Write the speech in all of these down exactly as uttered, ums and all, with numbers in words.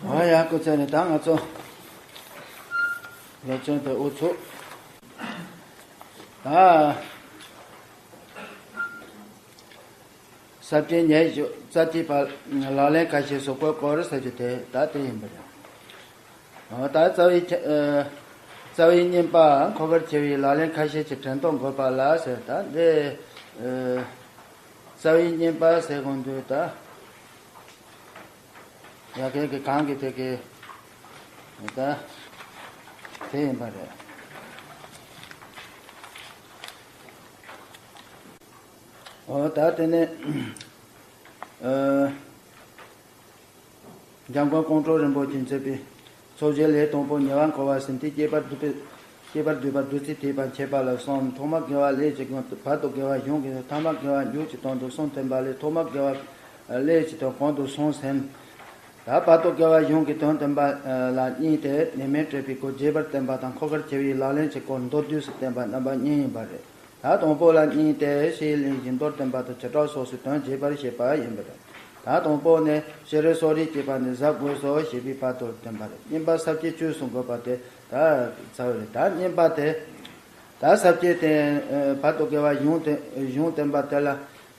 ཨ་ཡ། སྐུ་ཚེ་ནི་ད་ང་ཚོ་སློབ་ཚན་དེ་འུ་ཚོ་ད་ས་བཅད་ཉེར་བཞི་རྩ་གཅིག་པ་ལག་ལེན་ཁ་ཤས་སུ་བཀོད་སྐོར་ཟེར་རྒྱུ་དེ་ད་དེ་ཡིན་པ་རེད། ཨ། ད་རྩ་བའི་ཆ་ཨ། རྩ་བའི་བསྙེན་པ་འཁོར་དཀར་ཆེ་བའི་ལག་ལེན་ཁ་ཤས་ཀྱི་དྲན་རྟོག་འགོད་པ་ལ་ཟེར། ད་འདི་ཨ། རྩ་བའི་བསྙེན་པ་ཟེར་དགོས་འདུག་ད་ཡ་གི་གི་གང་གི་དེ་གི་ད་དེ་ཡིན་པ་རེད། ཨོ། ད་དེ་ནས་ཨ། འཇམ་མགོན་ཀོང་སྤྲུལ་རིན་པོ་ཆེས་མཛད་པའི་ཚོགས་བཞིའི་ལས་དང་པོ་ཉེ་བར་འཁོར་བ་ཟིན་ཏེ་སྐྱེས་པར་འདོད་པའི་སྐྱེས་པར་འདོད་པ་བདུད་རྩི་ཐེག་པ་མཆེད་པ་ལ་གསུམ། ཐོག་མར་དགེ་བ་ལས་ཀྱི་སྒོ་ནས་བར་དུ་དགེ་བ་གཞུང་གི་ཐ་མར་དགེ་བ་མཇུག་གི་དོན་དུ་གསུམ་བསྟན་པ་ལས། ཐོག་མར་དགེ་བ་ལས་ཀྱི་དོན་གོང་དུ་གསུམ་ཟིན། ད་བར་དུ་དགེ་བ་གཞུང་གི་དོན་བསྟན་པ་ལ་གཉིས་ཏེ། གནས་མལ་སྤྲད་པའི་སྐོར་རྒྱས་པར་བསྟན་པ་དང་། འཁོར་དཀར་ཆེ་བའི་ལག་ལེན་གྱི་སྐོར་མདོར་བསྡུས་སུ་བསྟན་པ་རྣམ་པ་གཉིས་ཡིན་པ་རེད། ད་དང་པོ་ལ་གཉིས་ཏེ། བཤེས་གླིང་བཞི་མདོར་བསྟན་པ་དང་བྱེ་བྲག་སོགས་སུ་དོན་རྒྱས་པར་བཤད་པ་ཡིན་པ་རེད། ད་དང་པོ་ནས་ཤེས་རིག་གསོ་རིག་བཅས་པ་ནི་གཟབ་དགོས་སོ་ཞེས་པའི་བར་དུ་བསྟན་པ་རེད། བསྙེན་པ་ས་བཅད་བཅུ་གསུམ་དགོས་པ་དེ་ད་རྩ་བ་རེད། ད་བསྙེན་པ་དེ་ད་ས་བཅད་དེ་བར་དུ་དགེ་བ་གཞུང་དེ་གཞུང་བསྟན་པ་དེ་ལ།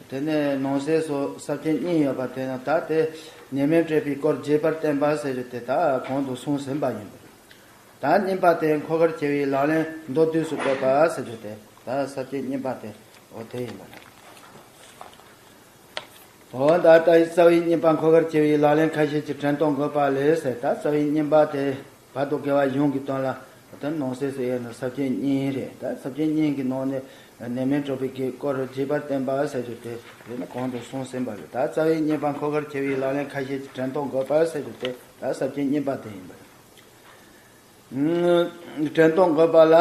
དེ་ནས་ནང་གསེས་སུ་ས་བཅད་གཉིས་ཡོད་པ་དེ་ན། ད་དེ་གནས་མལ་སྤྲད་པའི་སྐོར་རྒྱས་པར་བསྟན་པ་ཟེར་རྒྱུ་དེ་ད་གོང་དུ་གསུམ་ཟིན་པ་ཡིན་པ་རེད། ད་བསྙེན་པ་དེ་འཁོར་དཀར་ཆེ་བའི་ལག་ལེན་མདོར་བསྡུས་སུ་བཀོད་པ་ཟེར་རྒྱུ་དེ་ད་ས་བཅད་བསྙེན་པ་དེ་འོ་དེ་ཡིན་པ་རེད། འོ་ད་ལྟ་རྩ་བའི་བསྙེན་པ་འཁོར་དཀར་ཆེ་བའི་ལག་ལེན་ཁ་ཤས་ཀྱི་དྲན་རྟོག་འགོད་པ་ལས་ཟེར། ད་རྩ་བའི་བསྙེན་པ་དེ་བར་དུ་དགེ་བ་གཞུང་གི་དོན་ལ་དོན་ནང་གསེས་སུ་ཡོད་ན་ས་བཅད་གཉིས་རེད། ད་ས་བཅད་གཉིས་ཀྱི་ནང་ནས་གནས་མལ་སྤྲོད་པའི་དགེ་སྐོར་རྒྱས་པར་བསྟན་པ་ཟེར་རྒྱུ་དེ་རེད་ན་གོང་དུ་གསུམ་ཟིན་པ་རེད། ད་རྩ་བའི་བསྙེན་པ་འཁོར་དཀར་ཆེ་བའི་ལག་ལེན་ཁ་ཤས་ཀྱི་དྲན་རྟོག་འགོད་པ་ཟེར་རྒྱུ་དེ་ད་ས་བཅད་བསྙེན་པ་དེ་ཡིན་པ་རེད། དྲན་རྟོག་འགོད་པ་ལ།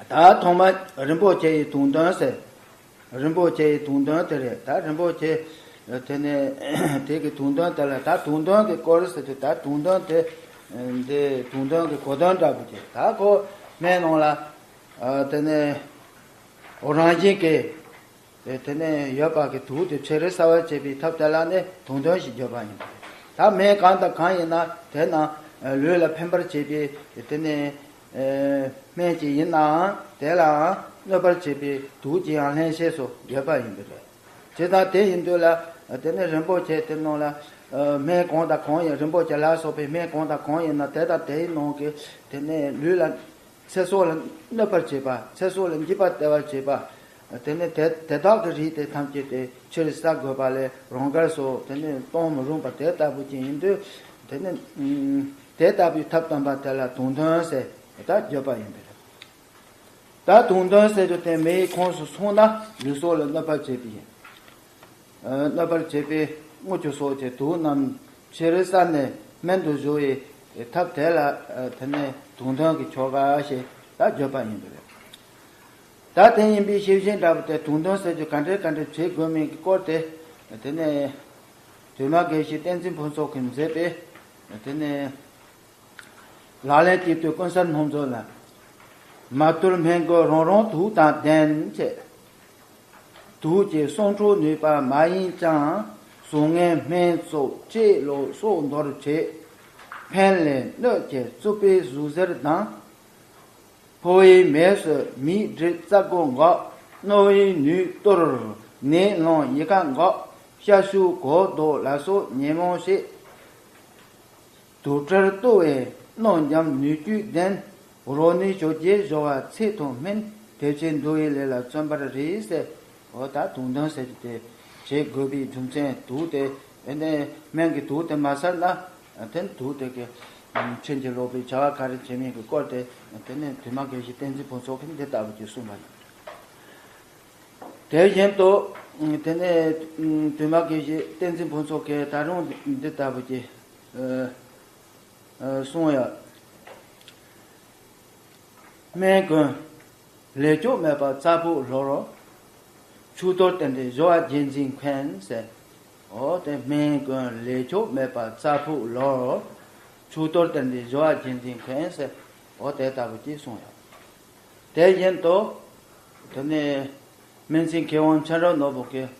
ད་ཐོག་མར་རིན་པོ་ཆེ་ཡི་དུང་འདོན་ཟེར། རིན་པོ་ཆེ་ཡི་དུང་འདོན་དེ་རེད། ད་རིན་པོ་ཆེ་དེ་ནས་དེ་གི་དུང་འདོན་དེ་ལ། ད་དུང་འདོན་གྱི་སྐོར་ཟེར་དུས། ད་དུང་འདོན་དེ་འདི་དུང་འདོན་གྱི་གོ་དོན་འདྲ་པོ་ཅིག་ད་ཁོ་སྨན་ནང་ལ་དེ་ནས་རང་བཞིན་གྱི་དེ་ནས་ཡོད་པ་གི་དུག་དེ་ཕྱི་རུ་གསལ་བར་བྱེད་པའི་ཐབས་དེ་ལ་ནི་དུང་འདོན་ཞེས་བརྗོད་པ་ཡིན། ད་སྨན་གང་དང་གང་ཡིན་ན་དེ་རྣམས་ལུས་ལ་ཕན་པར་བྱེད་པའི་དེ་ནས་སྨན་ཅིག་ཡིན་ནའང་དེ་ལའང་གནོད་པར་བྱེད་པའི་དུག་ཅིག་ཡང་ལྷན་སྐྱེས་སུ་ཡོད་པ་ཡིན་པ་རེད། བྱས་ཙང་དེ་ཡིན་དུས་ལ་དེ་ནས་རིན་པོ་ཆེ་དེ་ནང་ལ་སྨན་གང་དང་གང་ཡིན། རིན་པོ་ཆེ་ལ་སོགས་པའི་སྨན་གང་དང་གང་ཡིན་ན་དེ་དང་དེའི་ནང་གི་དེ་ནས་ལུས་ལ་ཚེ་སྲོག་ལ་གནོད་པར་བྱེད་པ། ཚེ་སྲོག་ལ་འཇིགས་པ་སྟེར་བར་བྱེད་པ། དེ་ནས་དེ་དེ་དག་གི་རིགས་དེ་ཐམས་ཅད་དེ་ཕྱིར་བསལ་དགོས་པ་ལས་རང་དགར་སོགས་དེ་ནས་གཏོང་མི་རུང་བ་དེ་ལྟ་བུ་ཅིག་ཡིན་དུས། དེ་ནས་དེ་ལྟ་བུའི་ཐབས་སྟོན་པ་དེ་ལ་དུང་འདོན་ཟེར་ད་བརྗོད་པ་ཡིན་པས། ད་དུང་འདོན་ཟེར་རྒྱུ་དེ་མེ་ཡི་ཁོངས་སུ་སོང་ན་ལུས་སྲོག་ལ་གནོད་པར་བྱེད་པའི་ཡིན། གནོད་པར་བྱེད་པའི་དངུལ་ཆུ་སོགས་ཀྱི་དུག་རྣམས་ཕྱི་རུ་བསལ་ནས་སྨན་དུ་བཞུགས་པའི་ཐབས་དེ་ལ་དེ་ནས་དུང་འདོན་གྱི་ཆོ་ག་ཞེས་ད་བརྗོད་པ་ཡིན་པ་རེད། ད་དེ་ཡིན་པའི་ཤེས་བཞིན་འདྲ་པོ་དེ་དུང་འདོན་ཟེར་རྒྱུ་ག་འདྲས་ག་འདྲས་བྱེད་དགོས་མིན་གྱི་སྐོར་དེ་དེ་ནས་དུས་མ་དགེ་བཤེས་བསྟན་འཛིན་ཕུན་ཚོགས་ཀྱིས་མཛད་པའི་དེ་ནས། ལག་ལེན་གྱི་དུས་ཀུན་གསལ་སྣང་མཛོད་ལ། མ་དུལ་སྨན་གྱི་རང་རང་དུག་དང་ལྡན་བྱས། དུག་གི་གསང་འཕྲོ་ནུས་པ་མ་ཡིན་ཀྱང་། གཟུགས་ངན་སྨན་སོགས་བཅས་ལ་སྲོག་འདོར་བྱེད། ཕན་ལས་གནོད་ཀྱི་རྩུབ་པའི་ཟུག་གཟེར་དང་། ཕོ་བའི་མས་སུ་མིག་འབྲས་རྩ་སྒོ་འགག་རྣོ་བའི་ནུས་གཏོར་ནད་རླངས་ཡི་ག་འགག་ཤ་ཤུ་གོ་ལྡོག་ལ་སོགས་ཉོན་མོངས་ཤེས། དུག་སྦྲུལ་ལྟོ་བའི་རྣོ་འཇམ་ནུས་རྒྱུད་ལྡན། རོ་ནུས་ཞོ་རྒྱས་སྦྱོར་བ་ཚད་དང་སྨིན། དེ་ཕྱིར་འདུལ་བའི་ལས་ལ་བརྩོན་པར་རིགས་ཟེར། འོ་ད་དུང་འདོན་ཟེར་གྱི་དེ་བྱེད་དགོས་པའི་རྒྱུ་མཚན་དུག་དེ་ཨེ་ནས་སྨན་གྱི་དུག་དེ་མ་བསལ་ན་དེ་ནི་དུག་དེ་གི་ཕྱིན་ཅི་ལོག་པའི་བྱ་བ་ག་རེ་བྱེད་མིན་གྱི་སྐོར་དེ་དེ་ནས་དུས་མ་དགེ་བཤེས་བསྟན་འཛིན་ཕུན་ཚོགས་ཀྱིས་འདི་ལྟ་བུ་ཅིག་གསུངས་པ་ཡིན། དེ་བཞིན་དུ་དེ་ནས་དུས་མ་དགེ་བཤེས་བསྟན་འཛིན་ཕུན་ཚོགས་ཀྱིས་ད་རུང་འདི་ལྟ་བུ་ཅིག་གསུངས་ཡོད། སྨན་ཀུན་ལས་སྐྱོབ་མེད་པར་རྩ་ཕུག་ལྷོར། ཆུ་གཏོར་རྟེན་འབྲེལ་སྦྱོར་བ་རྗེས་འཛིན་མཁན་ཟེར། འོ་དེ་སྨན་ཀུན་ལས་སྐྱོབ་མེད་པར་རྩ་ཕུག་ལྷོར། ཆུ་གཏོར་རྟེན་འབྲེལ་སྦྱོར་བ་རྗེས་འཛིན་མཁན་ཟེར། འོ་དེ་ལྟ་བུ་ཅིག་གསུངས་ཡོད། དེ་བཞིན་དུ་དེ་ནས་སྨན་རྩིས་མཁས་དབང་མཁྱེན་རབ་ནོར་བུ་གིས།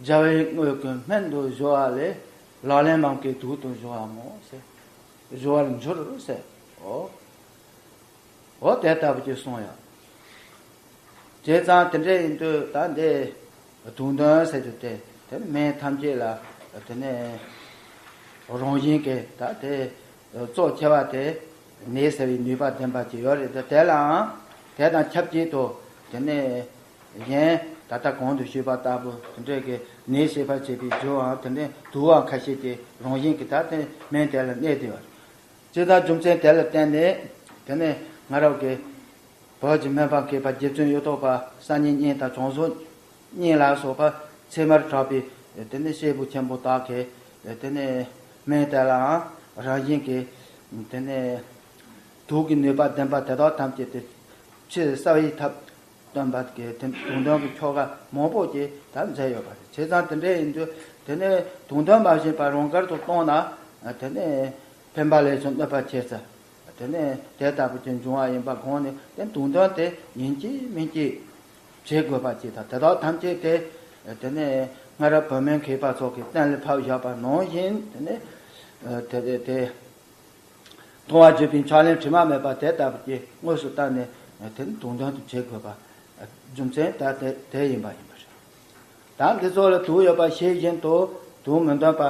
རྒྱལ་བའི་དངོས་ཀུན་སྨན་དུ་སྦྱོར་བ་ལས། ལག་ལེན་མང་པོའི་དུག་ཏུ་འགྱུར་བ་མོ་ཟེར། གཞོལ་བར་འགྱུར་ཟེར། འོ། འོ་དེ་ལྟ་བུ་ཅིག་གསུངས་ཡོད། བྱས་ཙང་དེ་འདྲ་ཡིན་དུས་ད་འདི་དུག་འདོན་ཟེར་རྒྱུ་དེ་དེ་ནི་སྨན་ཐམས་ཅད་ལ་དེ་ནི་རང་བཞིན་གྱིས་ད་དེ་གཙོ་ཆེ་བ་དེ་ནད་སེལ་བའི་ནུས་པ་ལྡན་པ་ཅིག་ཡོད་རེད། དེ་དེ་ལའང་དེ་དང་ཆབས་ཅིག་ཏུ་དེ་ནི་གཞན་ད་ལྟ་གོང་དུ་ཞུས་པ་ལྟ་བུ་དེ་འདྲའི་གི་ནད་སེལ་བར་བྱེད་པའི་རྒྱུའང་དེ་ནི་དུག་པ་ཁ་ཤས་ཀྱི་རང་བཞིན་གྱིས་ད་དེ་སྨན་དེ་ལ་གནས་ཏེ་ཡོད་རེད། སྤྱིར་བཏང་རྒྱུ་མཚན་དེ་ལ་བརྟེན་ནས་དེ་ནས་ང་རང་གི་བོད་ཀྱི་སྨན་པ་མཁས་པ་རྗེ་བཙུན་གཡུ་ཐོག་པ་སངས་རྒྱས་གཉིས་དང་བྱང་སོག་གཉིས་ལ་སོགས་པ་ཚད་མར་གྲགས་པའི་དེ་ནས་སྐྱེས་བུ་ཆེན་པོ་དག་གིས་དེ་ནས་སྨན་དེ་ལའང་རང་བཞིན་གྱིས་དེ་ནས་དུག་གི་ནུས་པ་ལྡན་པ་དེ་དག་ཐམས་ཅད་དེ་ཕྱིར་གསོ་བའི་ཐབས་སྟོན་པ་གི་དེ་དུག་འདོན་གྱི་ཆོ་ག་མང་པོ་ཅིག་ད་མཛད་ཡོད་པ་རེད། བྱས་ཙང་དེ་འདྲ་ཡིན་དུས་དེ་ནས་དུག་འདོན་མ་བྱིན་པར་རང་དགར་དུ་བཏང་ན་དེ་ནས་ཕན་པ་ལས་ཀྱང་གནོད་པ་ཆེ་ས། དེ་ནས་དེ་ལྟ་བུ་ཅིག་འབྱུང་བ་ཡིན་པ་གོང་ནས་དེ་དུག་འདོན་དེ་ཡིན་གཅིག་མིན་གཅིག་བྱེད་དགོས་པ་ཅིག་དང་དེ་དག་ཐམས་ཅད་དེ་དེ་ནས་སྔ་རབས་བོད་སྨན་མཁས་པ་ཚོ་གིས་གཏན་ལ་ཕབ་བཞག་པ་ནང་བཞིན་དེ་ནས་དེ་དེ་དེ། མཐོང་བ་བརྒྱུད་པའི་ཕྱག་ལེན་དྲི་མ་མེད་པ་དེ་ལྟ་བུ་ཅིག་དངོས་སུ་བསྟན་ནས་དེ་ནི་དུག་འདོན་དུ་བྱེད་དགོས་པ་རྒྱུ་མཚན་ད་དེ་དེ་ཡིན་པ་ཡིན་པ་རེད། ད་འདི་ཚོ་ལ་དུག་ཡོད་པ་ཤེས་བཞིན་དུ་དུག་མི་འདོན་པ་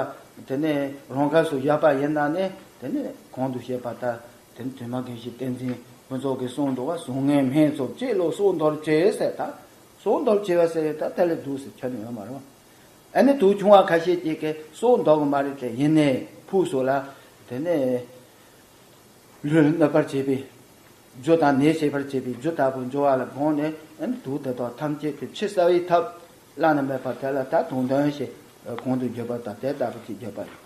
དེ་ནི་རང་དགར་སུ་བཞག་པ་ཡིན་ན་ནི་དེ་ནི་གོང་དུ་བཤད་པ་ལྟར་དེ་ནི་དུ་མ་རྒན་ཤེས་བསྟན་འཛིན་ཕུན་ཚོགས་ཀྱིས་གསུངས་འདུག་བ། བཟང་ངན་སྨན་ཚོགས་གཅིག་ལ་སྲོག་འདོར་བྱེད་ཟེར། ད་སྲོག་འདོར་བྱེད་པ་ཟེར་ད་དེ་ལས་སྡུག་ཟེར་ཁྱོན་ནས་ཡོད་མ་རེད་བ། ཨ་ནི་དུག་ཆུང་བ་ཁ་ཤས་ཅིག་གིས་སྲོག་འདོར་གི་མ་རེད་དེ་ཡིན་ནའི་ཕུགས་སུ་ལ་དེ་ནི་ལུས་ལ་གནོད་པར་བྱེད་པའི་རྒྱུ་དང་ནད་སེལ་བར་བྱེད་པའི་རྒྱུ་ལྟ་བུ་འབྱུང་བ་ལ་དགོངས་ནས་ཨ་ནི་དུག་དེ་དག་ཐམས་ཅད་དེ་ཕྱིར་གསོ་བའི་ཐབས་བླ་ན་མེད་པ་དེ་ལ་ད་དུག་འདོན་ཞེས་གོང་དུ་བརྗོད་པ་དང་དེ་ལྟ་བུ་ཅིག་བརྗོད་པ་ཡིན།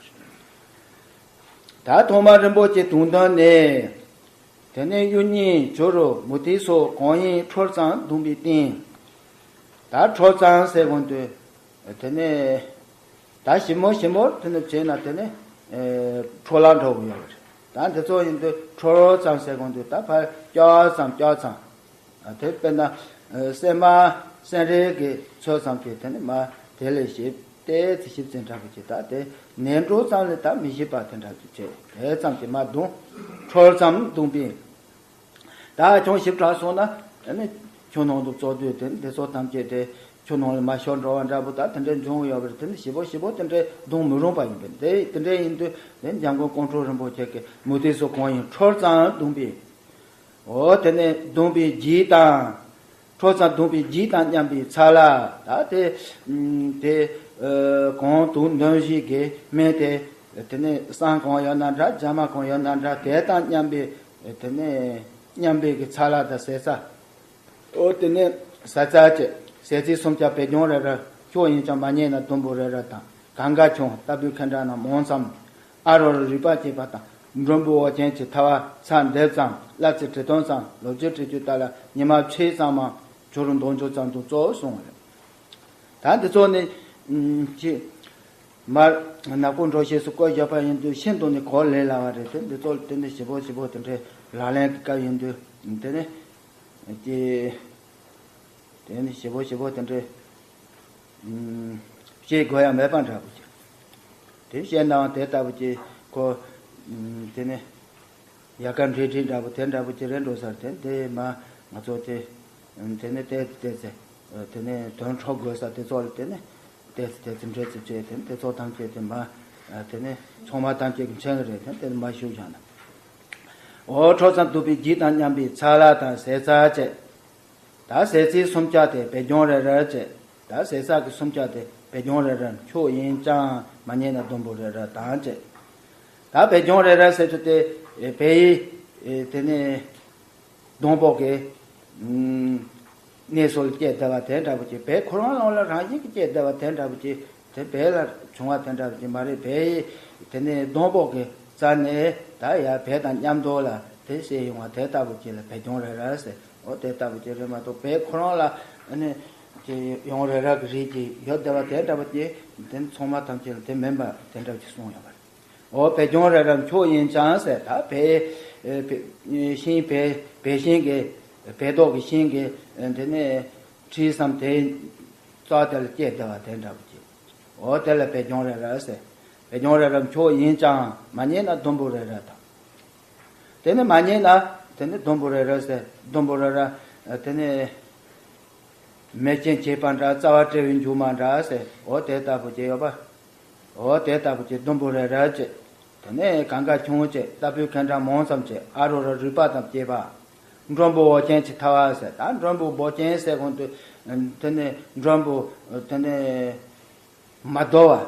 ད་ཐོག་མར་རིན་པོ་ཆེ་དུག་འདོན་ནས། དེ་ནས་གཡུ་རྙིང་བྱུ་རུ་མུ་ཏིག་སོགས་གང་ཡིན་འཕྲོར་ཙམ་བརྡུངས་པའི་སྟེང་། ད་འཕྲོར་ཙམ་ཟེར་གོང་དུ། དེ་ནས་ད་ཞིབ་མོ་ཞིབ་མོ་དེ་ནས་བྱས་ན་དེ་ནས་འཕྲོ་བརླག་འགྲོ་གི་ཡོད་རེད། ད་འདི་ཚོ་ཡིན་དུས་འཕྲོར་ཙམ་ཟེར་གོང་དུ་ད་ཕར་བསྐྱར་ཙམ་བསྐྱར་ཙམ། དེ་དཔེར་ན་སྲན་མ་སྲན་རལ་གྱི་ཚོད་ཙམ་གྱིས་དེ་ནས་མ་དེ་ལས་ཞིབ་ཏེ་ཚི་ཞིབ་ཙམ་འདྲ་པོ་ཅིག་ད་དེ་ནས་འགྲོ་ཙམ་ལས་ད་མི་ཞིབ་པ་དེ་འདྲ་ཅིག་བྱས་དེ་ཙམ་གྱིས་མ་བརྡུངས། འཕྲོར་ཙམ་བརྡུངས་པས། ད་ཅུང་ཞིབ་དྲགས་སོང་ན་ཨ་ནི་ཆུ་ནང་དུ་བཙོ་དུས་དེ་འདི་ཚོ་ཐམས་ཅད་དེ་ཆུ་ནང་ལ་མ་ཤོར་འགྲོ་བ་འདྲ་པོ་ད་དེ་འདྲའི་འབྱུང་ཡོད་པ་རེད། དེ་ནི་ཞིབ་པོ་ཞིབ་པོ་དེ་འདྲའི་བརྡུངས་མི་རུང་པ་ཡིན་པས། དེ་དེ་འདྲའི་ཡིན་དུས་དེ་འཇམ་མགོན་ཀོང་སྤྲུལ་རིན་པོ་ཆེ་གིས་མུ་ཏིག་སོགས་གང་ཡིན་འཕྲོར་ཙམ་བརྡུངས་པས། འོ་དེ་ནས་བརྡུངས་པའི་ལྗིད་དང་། འཕྲོ་ཙམ་བརྡུངས་པའི་ལྗིད་དང་མཉམ་པའི་ཚ་ལ་ད་དེ་དེ་གང་དུག་འདོན་བྱེད་ཀྱི་སྨན་དེ་དེ་ནས་བསང་གང་ཡོད་ན་འདྲ་སྦྱར་མ་གང་ཡོད་ན་འདྲ་དེ་དང་མཉམ་པའི་དེ་ནས་མཉམ་པའི་གི་ཚ་ལ་དང་ཟས་ཚ། འོ་དེ་ནས་ཟས་ཚ་བཅས་ཟས་ཚིག་སུམ་བརྒྱ་བེ་ཀྱོང་རེ་རེ་མཆོག་ཡིན་ཀྱང་མ་རྙེད་ན་ཟླུམ་པོ་རེ་རེ་དང་གང་ག་ཆུང་ལྟ་བུའི་ཁ་འདྲ་ན་མང་ཙམ། ཨ་རོ་རུས་པ་བཅས་པ་དང་མགྲོན་པོ་འོ་ཅན་གྱི་ཐ་བ་ཚ་འདེབས་ཙམ་བླ་ཚེ་ཁྲི་སྟོན་ཙམ་ལོ་བཅུ་ཁྲི་བཅུ་ལྟར་ལ་ཉི་མ་ཕྱེད་ཙམ་མ་བྱུ་རུ་འདོན་རྒྱུ་ཙམ་དུ་གཙོ་བོ་གསུངས་རེད། ད་འདི་ཚོ་ནི་ཅི་མར་ནག་པོ་འགྲོ་ཤེས་སུ་བཀོད་བཞག་པ་ཡིན་དུས་ཤིན་ཏུ་ནི་གོ་ལེ་ལ་བ་རེད། དེ་འདི་ཚོ་དེ་ནི་ཞིབ་པོ་ཞིབ་པོ་དེ་འདྲའི་ལག་ལེན་གྱི་སྐབས་ཡིན་དུས་དེ་ནི་ཀྱི། དེ་ནི་ཞིབ་པོ་ཞིབ་པོ་དེ་འདྲའི་ཨུམ། བཤད་དགོས་ཡ་མེད་པ་འདྲ་པོ་ཅིག་དེ་བཤད་ནའང་དེ་ལྟ་བུ་ཅིག་ཁོ་ཨུམ། དེ་ནི་ཡལ་ག་འབྲིང་འབྲིང་འདྲ་པོ་དེ་འདྲ་པོ་ཅིག་རེད་འགྲོ་ས་རེད། དེ་དེ་མ་ང་ཚོ་དེ་ཨུམ། དེ་ནི་བལྟས་ཚེ་བལྟས་ཚེ་དེ་ནི་དོན་འཕྲོ་དགོས་ས་དེ་ཚོ་ལ་དེ་ནི་བལྟས་ཚེ་བལྟས་ཚེ་འདྲེ་ཚེ་བྱས་དེ་ནི་དེ་ཚོ་ཐམས་ཅད་དེ་མ་དེ་ནི་ཚང་མ་ཐམས་ཅད་ཀྱི་མཚན་རེད། དེ་ནི་དེ་མ་ཞུ་བཞག་ན། འོ་འཕྲོ་ཙམ་བརྡུངས་པའི་ལྗིད་དང་མཉམ་པའི་ཚ་ལ་དང་ཟས་ཚ་བཅས། ད་ཟས་ཚིག་སུམ་བརྒྱ་དེ་བེ་ཀྱོང་རེ་རེ་བཅས། ད་ཟས་ཚིག་གི་སུམ་བརྒྱ་དེ་བེ་ཀྱོང་རེ་རེ་མཆོག་ཡིན་ཀྱང་མ་རྙེད་ན་ཟླུམ་པོ་རེ་རེ་དང་བཅས། ད་བེ་ཀྱོང་རེ་རེ་ཟེར་རྒྱུ་དེ་བེ་ཡི་དེ་ནས་སྡོང་པོ་གི་གནས་སུ་སྐྱེས་བསྡད་པ་དེ་འདྲ་པོ་ཅིག་བེ་ཁོ་རང་ལ་རང་བཞིན་གྱིས་སྐྱེས་བསྡད་པ་དེ་འདྲ་པོ་ཅིག་དེ་བེ་ལ་བྱུང་བ་དེ་འདྲ་པོ་ཅིག་མ་རེད། བེ་ཡི་དེ་ནས་སྡོང་པོ་གི་རྩ་ནས་ད་ཡ་བེ་དང་མཉམ་དུ་ལ་དེ་སྐྱེས་ཡོང་བ་དེ་ལྟ་བུ་ཅིག་ལ་བེ་ཀྱོང་རེ་རེ་ཟེར། འོ་དེ་ལྟ་བུ་ཅིག་རེད་མ་གཏོགས་བེ་ཁོ་རང་ལ་ཨ་ནི་ཅིག་ཡོང་རེ་རེ་གི་རིགས་ཅིག་ཡོད་བསྡད་པ་དེ་འདྲ་པོ་ཅིག་དེ་ཚང་མ་ཐམས་ཅད་ལ་དེ་མིན་པ་དེ་འདྲ་ཅིག་གསུངས་ཡོད་པ་རེད། འོ་བེ་ཀྱོང་རེ་རེ་མཆོག་ཡིན་ཀྱང་ཟེར། ད་བེ་བེ་ཤིང་བེ་བེ་ཤིང་གི་བེ་ཏོག་གི་ཤིང་གི་དེ་ནས་འཁྲིས་སམ་དེ་རྩ་དེ་ལ་སྐྱེས་བསྡད་པ་དེ་འདྲ་པོ་ཅིག་འོ་དེ་ལ་བེ་ཀྱོང་རེ་རེ་ཟེར། སྦས་རྒྱང་རེ་རེ་མཆོག་ཡིན་ཀྱང་མ་རྙེད་ན་ཟླུམ་པོ་རེ་རེ་དང་། དེ་ནས་མ་རྙེད་ན་དེ་ནས་ཟླུམ་པོ་རེ་རེ་ཟེར། ཟླུམ་པོ་རེ་རེ་དེ་ནས་མེ་སྐྱོན་བྱེད་པ་འདྲ། རྩ་བ་བྲལ་བའི་མཇུག་མ་འདྲ་ཟེར། འོ་དེ་ལྟ་བུ་ཅིག་ཡོད་པ། འོ་དེ་ལྟ་བུ་ཅིག་ཟླུམ་པོ་རེ་རེ་ཅིག་དེ་ནས་གང་ག་ཁྱུང་ཅིག་ལྟ་བུའི་ཁེངས་དྲེགས་མང་ཙམ་ཅིག་ཨ་རོ་རོ་རུས་པ་དང་བཅས་པ། མགྲོན་པོ་འོ་ཅན་གྱི་ཐལ་བ་ཟེར། ད་མགྲོན་པོ་འོ་ཅན་ཟེར་གོང་དུ་དེ་ནས་མགྲོན་པོ་དེ་ནས་མ་དོར་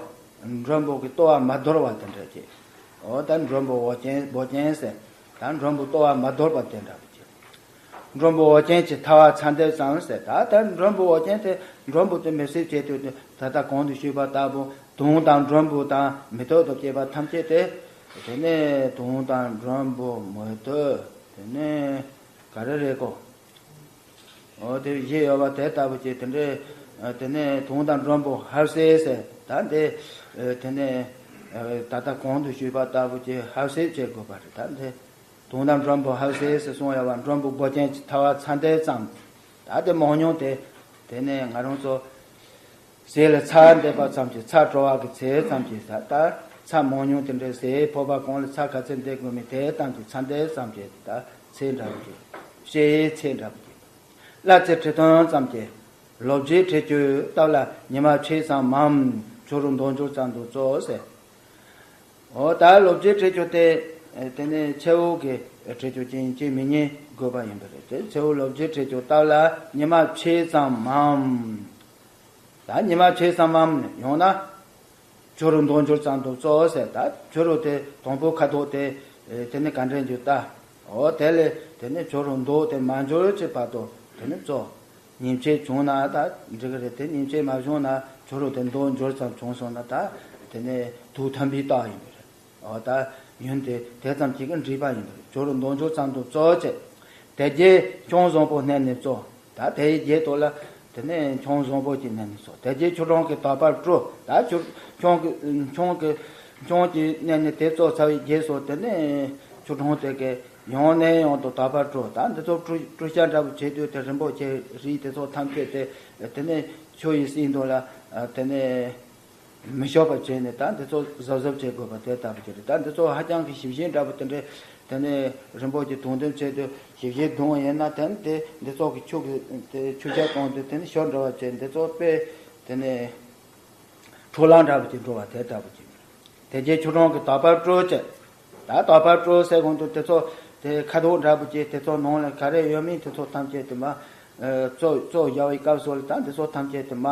བ། མགྲོན་པོ་གི་ལྟོ་བ་མ་དོར་བ་དེ་འདྲ་ཅིག་འོ་ད་མགྲོན་པོ་འོ་ཅན་འོ་ཅན་ཟེར། ད་མགྲོན་པོ་ལྟོ་བ་མ་དོར་བ་དེ་འདྲ་བོ་ཅིག་མགྲོན་པོ་འོ་ཅན་གྱི་ཐལ་བ་ཚ་འདེབས་ཙམ་ཟེར། ད་ལྟ་མགྲོན་པོ་འོ་ཅན་དེ་མགྲོན་པོ་དེ་མི་སྲིད་བྱེད་དུས་དེ་ད་ལྟ་གོང་དུ་ཞུས་པ་ལྟ་བུ་དུང་དང་མགྲོན་པོ་དང་མེ་ཏོག་དང་བཅས་པ་ཐམས་ཅད་དེ། དེ་ནས་དུང་དང་མགྲོན་པོ་མེ་ཏོག་དེ་ནས་ག་རེ་རེད་གོ་འོ་དེ་བཞི་ཡོད་པ་དེ་ལྟ་བུ་ཅིག་དེ་འདྲའི་དེ་ནས་དུང་དང་མགྲོན་པོ་ཧར་སེ་ཟེར། ད་འདི་དེ་ནས་ད་ལྟ་གོང་དུ་ཞུས་པ་ལྟ་བུ་ཅིག་ཧར་སེ་བྱེད་དགོས་པ་རེད། ད་འདི། དུང་དང་མགྲོན་པོ་ཧར་སེ་ཟེར་གསུངས་ཡོད་པ། མགྲོན་པོ་འོ་ཅན་གྱི་ཐལ་བ་ཚ་འདེབས་ཙམ། ད་དེ་མང་ཉུང་དེ་དེ་ནས་ང་རང་ཚོ་ཟས་ལ་ཚྭ་འདེབས་པ་ཙམ་གྱིས། ཚྭ་བྲོ་བ་གི་ཚད་ཙམ་གྱིས། ད་ད་ཚྭ་མང་ཉུང་དེ་འདྲའི་ཟས་ཕོར་པ་གང་ལ་ཚྭ་ག་ཚད་འདེབས་དགོས་མིན་དེ་ཙམ་གྱིས་ཚྭ་འདེབས་ཙམ་གྱིས། ད་ཚད་འདྲ་བོ་གྱིས། ཤེས་ཡས་ཚད་འདྲ་བོ་གྱིས། སླ་ཚེ་ཁྲི་སྟོང་ཙམ་གྱིས། ལོ་བརྒྱའི་ཁྲི་གཅོད་ལྟ་བུ་ལ་ཉི་མ་ཕྱེད་ཙམ་མམ། ཕྱི་རུ་འདོད་འཇོར་ཙམ་དུ་བཙོ་ཟེར། འོ་ད་ལོ་བརྒྱའི་ཁྲི་གཅོད་དེ་དེ་ནས་ཕྱེད་འོག་གི་ཁྲི་གཅོད་ཅན་ཅིག་མི་ཉན་དགོས་པ་ཡིན་པ་རེད། དེ་ཕྱེད་འོག་ལོ་བརྒྱའི་ཁྲི་གཅོད་ལྟ་བུ་ལ་ཉི་མ་ཕྱེད་ཙམ་མམ། ད་ཉི་མ་ཕྱེད་ཙམ་མམ་ཡང་ན་ཕྱི་རུ་འདོད་འཇོར་ཙམ་དུ་བཙོ་ཟེར། ད་ཕྱི་རུ་དེ་དང་པོ་ཁ་དོག་དེ་དེ་ནས་ག་འདྲ་འགྱུར་ལྟ། འོ་དེ་ལས་དེ་ནས་ཕྱི་རུ་འདོད་དེ་མ་འཇོར་གྱི་བར་དུ་དེ་ནས་བཙོ། ཉིན་ཕྱེད་བྱུང་ན་ད་འགྲིག་གི་རེད། དེ་ཉིན་ཕྱེད་མ་བྱུང་ན་ཕྱི་རུ་དེ་འདོད་འཇོར་ཙམ་བྱུང་སོང་ན་ད་དེ་ནས་དུག་ཐམ་པའི་རྟགས་ཡིན་པ་རེད། འོ་ད་ཡུན་དེ་དེ་ཙམ་གཅིག་གིས་འགྲིག་པ་ཡིན་པ་རེད། ཕྱི་རུ་འདོད་འཇོར་ཙམ་དུ་བཙོ་བྱས། དེ་རྗེས་ཁྱུང་བཟང་པོ་མནན་ནས་བཙོ། ད་དེའི་རྗེས་ཐོག་ལ་དེ་ནས་ཁྱུང་བཟང་པོ་གཅིག་མནན་ནས་བཙོ། དེ་རྗེས་ཆུ་གྲང་གིས་དག་པར་བཀྲུ། ད་ཆུ་ཁྱུང་གི་ཁྱུང་གི་ཁྱུང་གིས་མནན་ནས་དེ་བཙོ་ཚར་བའི་རྗེས་སུ་དེ་ནས་ཆུ་གྲང་དེ་གིས་ཡང་ནས་ཡང་དུ་དག་པར་བཀྲུ། ད་འདི་ཚོ་བཀྲུ་བཀྲུ་བྱ་འདྲ་བོ་བྱེད་དུས་དེ་རིན་པོ་ཆེ་རིགས་དེ་ཚོ་ཐམས་ཅད་དེ་དེ་ནས་ཆུ་ཡི་སྲིན་དུ་ལ་དེ་ནས་མི་ཤོར་བ་བྱས་ནས་ད་འདི་ཚོ་གཟབ་གཟབ་བྱེད་དགོས་པ་དེ་ལྟ་བུ་ཅིག་རེད། ད་འདི་ཚོ་ཧ་ཅང་གི་ཞིབ་བཤེར་འདྲ་བོ་དེ་འདྲས་དེ་ནས་རིན་པོ་ཆེ་དུང་འདེབས་བྱེད་དུས་ཞིབ་བཤེར་གཏོང་བ་ཡིན་ན་དེ་ནི་དེ་འདི་ཚོ་གི་ཆུ་གི་དེ་ཆུ་བྱ་གཏོང་དུས་དེ་ནི་ཤོར་འགྲོ་བ་བྱས། འདི་ཚོ་དཔེ་དེ་ནས་འཕྲོ་བརླག་འདྲ་བོ་ཅིག་འགྲོ་བ་དེ་ལྟ་བུ་ཅིག་རེད། དེ་རྗེས་ཆུ་གྲང་གིས་དག་པར་བཀྲུ་བྱས། ད་དག་པར་བཀྲུ་ཟེར་གོང་དུ་དེ་ཚོ་དེ་ཁ་དོག་འདྲ་བོ་ཅིག་དེ་ཚོ་ནང་ལ་ག་རེ་ཡོད་མིན་དེ་ཚོ་ཐམས་ཅད་དེ་མ་ཨ་བཙོ་བཙོ་བཞག་པའི་སྐབས་སུ་ལ་ད་འདི་ཚོ་ཐམས་ཅད་དེ་མ་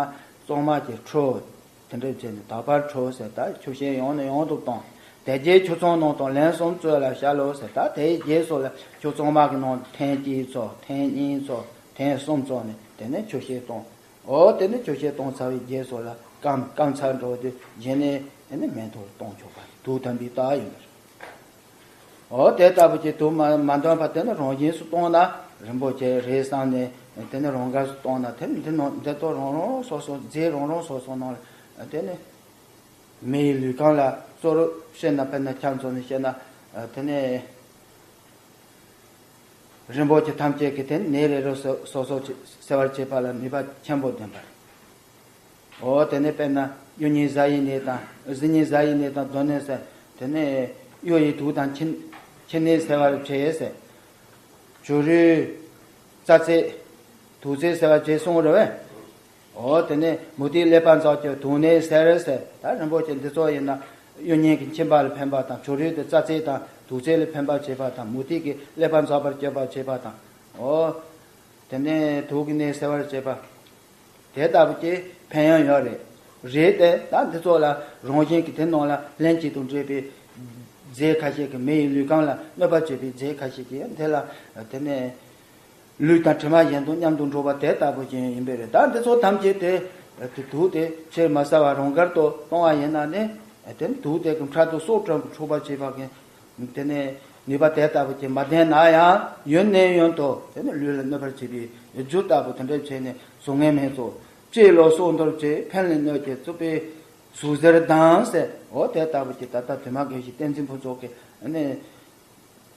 གཙང་མ་གྱིས་བཀྲུ། དེ་འདྲ་བྱས་ནས་དག་པར་བཀྲུ་ཟེར། ད་ཆུ་ཤེལ་ཡང་ནས་ཡང་དུ་བཏང་། དེ་རྗེས་ཆུ་གཙང་རྣམས་དང་ལན་གསུམ་བཙོས་ལ་བྱ་ལོ་ཟེར། ད་དེའི་རྗེས་སུ་ལ་ཆུ་གཙང་མ་གི་ནང་ཐེངས་གཅིག་བཙོ། ཐེངས་གཉིས་བཙོ། ཐེངས་གསུམ་བཙོ་ནས་དེ་ནས་ཆུ་ཤེལ་བཏང་། འོ་དེ་ནས་ཆུ་ཤེལ་བཏང་ཚར་བའི་རྗེས་སུ་ལ་སྐམ་སྐམ་ཚར་འགྲོ་དུས་གཞི་ནས་དེ་ནས་མེ་ཏོག་གཏོང་ཆོག་པ་དུག་ཐམ་པའི་རྟགས་ཡིན་པ་རེད། འོ་དེ་ལྟ་བུ་ཅིག་དུག་མ་མ་འདོན་པ་དེ་ནི་རང་བཞིན་སུ་གཏོང་ན་རིན་པོ་ཆེ་རེད་བསམ་ནས་དེ་ནི་རང་དགར་སུ་གཏོང་ན་དེ་ནི་འདི་ནང་འདི་ཚོ་རང་རང་སོ་སོ་རྫས་རང་རང་སོ་སོ་ནང་ལ་དེ་ནི་མི་ཡི་ལུས་རྐང་ལ་གཙོ་བོར་བཤད་ན་དཔེར་ན་ཁྱབ་མཚོན་ནས་བཤད་ན་དེ་ནི་རིན་པོ་ཆེ་ཐམས་ཅད་ཀྱི་དེ་ནི་ནད་རེ་རེ་སོ་སོ་སོ་སེལ་བར་བྱེད་པ་ལ་ནུས་པ་ཆེན་པོ་ལྡན་པ་རེད། འོ་དེ་ནས་དཔེར་ན་གཡོ་སྙིང་གཟའ་ཡི་ནད་དང་གཟི་སྙིང་གཟའ་ཡི་ནད་དང་གདོན་ནད་ཟེར། དེ་ནས་གཡོ་ཡི་དུག་དང་མཆིན་མཆིན་ནད་སེལ་བར་བྱེད་ཟེར། བྱུ་རུའི་རྩ་རྩེ་དུག་རྩེ་སེལ་བར་བྱེད་གསུངས་རེད་བས། འོ་དེ་ནས་མུ་ཏིག་ཀླད་པ་འཛག་གི་དུག་ནད་སེལ་ཟེར། ད་རིན་པོ་ཆེ་འདི་ཚོ་ཡིན་ན་གཡོ་སྙིང་གི་མཆིན་པ་ལ་ཕན་པ་དང་། བྱུ་རུའི་དེ་རྩ་རྩེ་དང་དུག་རྩེ་ལ་ཕན་པར་བྱེད་པ་དང་། མུ་ཏིག་གི་ཀླད་པ་འཛག་པར་སྐྱོབ་པར་བྱེད་པ་དང་། འོ་དེ་ནས་དུག་གི་ནད་སེལ་བར་བྱེད་པ། དེ་ལྟ་བུ་ཅིག་ཕན་ཡོན་ཡོད་རེད། རེད་དེ་ད་འདི་ཚོ་ལ་རང་བཞིན་གྱི་དེ་ནང་ལ་ལྷན་ཅིག་ཏུ་འདྲེས་པའི་རྫས་ཁ་ཤས་ཀྱི་མི་ཡི་ལུས་རྐང་ལ་གནོད་པ་བྱེད་པའི་རྫས་ཁ་ཤས་ཀྱི་དེ་ལ་དེ་ནས་ལུས་དང་གྲིབ་མ་གཞན་དང་མཉམ་དུ་འགྲོགས་པ་དེ་ལྟ་བུ་ཅན་ཡིན་པས་རེད། ད་འདི་ཚོ་ཐམས་ཅད་དེ་དེ་དུག་དེ་ཕྱིར་མ་བསལ་བར་རང་དགར་དུ་གཏོང་བ་ཡིན་ན་ནི་དེ་ནི་དུག་དེ་གི་ཕྲག་དོག་སྲོག་དྲག་པོ་འཁྲུགས་པར་བྱེད་པ་གི་དེ་ནས་ནུས་པ་དེ་ལྟ་བུ་ཅིག་མ་ལྡན་ན་ཡང་ཡུན་ནས་ཡུན་དུ་དེ་ནས་ལུས་ལ་གནོད་པར་བྱེད་པའི་རྒྱུ་ལྟ་བུ་དེ་འདྲ་བྱས་ནས་བཟོ་ངན་སྨན་ཚོགས་ལྕེ་ལོ་སོགས་འདོར་བྱེད་ཕན་ལས་གནོད་བྱེད་རྩུབ་པའི་ཟུག་གཟེར་དང་ཟེར། འོ་དེ་ལྟ་བུ་ཅིག་ད་ལྟ་དེ་མ་དགེ་བཤེས་བསྟན་འཛིན་ཕུན་ཚོགས་ཀྱིས་ནས་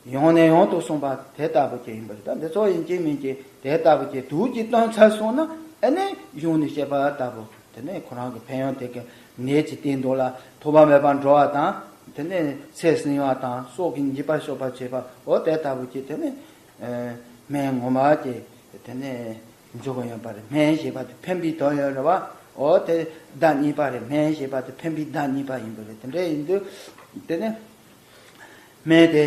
ཡང་ནས་ཡང་དུ་གསུངས་པ་དེ་ལྟ་བུ་ཅིག་ཡིན་པ་རེད། ད་འདི་ཚོ་ཡིན་གཅིག་མིན་གཅིག་དེ་ལྟ་བུ་ཅིག་དུག་ཅིག་བཏོན་ཚར་སོང་ན་ཨ་ནི་གཞུང་ནས་བཤད་པ་ལྟ་བུ། དེ་ནས་ཁོ་རང་གི་ཕན་ཡོན་དེ་གི་ནད་ཀྱི་སྟེང་དུ་ལ་ཐོགས་པ་མེད་པར་འགྲོ་བ་དང་། དེ་ནས་ཚེ་བསྲིང་བ་དང་སྲོག་གི་འཇིགས་པ་སྐྱོབ་པར་བྱེད་པ། འོ་དེ་ལྟ་བུ་གི་དེ་ནས་སྨན་ངོ་མ་གི་དེ་ནས་འཇུག་གི་ཡོད་པ་རེད། སྨན་ཞེས་པ་དེ་ཕན་པའི་དོན་ཡོད་རེད་བ། འོ་དེ་བདག་ཉིད་པ་རེད། སྨན་ཞེས་པ་དེ་ཕན་པའི་བདག་ཉིད་པ་ཡིན་པ་རེད། དེ་འདྲ་ཡིན་དུས་དེ་ནས། སྨན་དེ།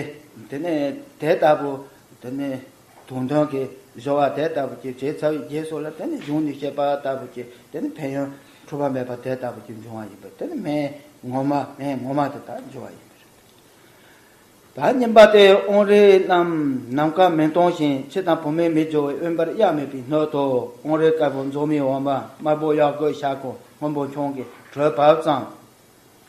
དེ་ནས་དེ་ལྟ་བུ། དེ་ནས་དུག་འདོན་གྱི་སྦྱོར་བ་དེ་ལྟ་བུ་ཅིག་བྱས་ཚར་བའི་རྗེས་སུ་ལ། དེ་ནས་གཞུང་ནས་བཤད་པ་ལྟ་བུ་ཅིག་དེ་ནས་ཕན་ཡོན་འཁྲུལ་པ་མེད་པ་དེ་ལྟ་བུ་ཅིག་འབྱུང་བ་ཡིན་པས། དེ་ནས་སྨན་ངོ་མ། སྨན་ངོ་མ་དེ་དག་འབྱུང་བ་ཡིན་པས། ད་གཉིས་པ་སྟེ། དབང་རིས་རྣམས་ནམ་མཁའ་མི་མཐོང་ཞིང་། ཕྱི་དང་བུད་མེད་མི་སྦྱོར་བའི། དབེན་པར་གཡག་མིད་པའི་སྣོད་དུ། དབང་རིས་དཀར་པོ་འཛག་མའི་འོ་མ། དམར་པོ་གཡག་རྒོད་ཤ་ཁོག་སྔོན་པོ་ཁྱུང་གི་དྲོད་བབས་ཙམ།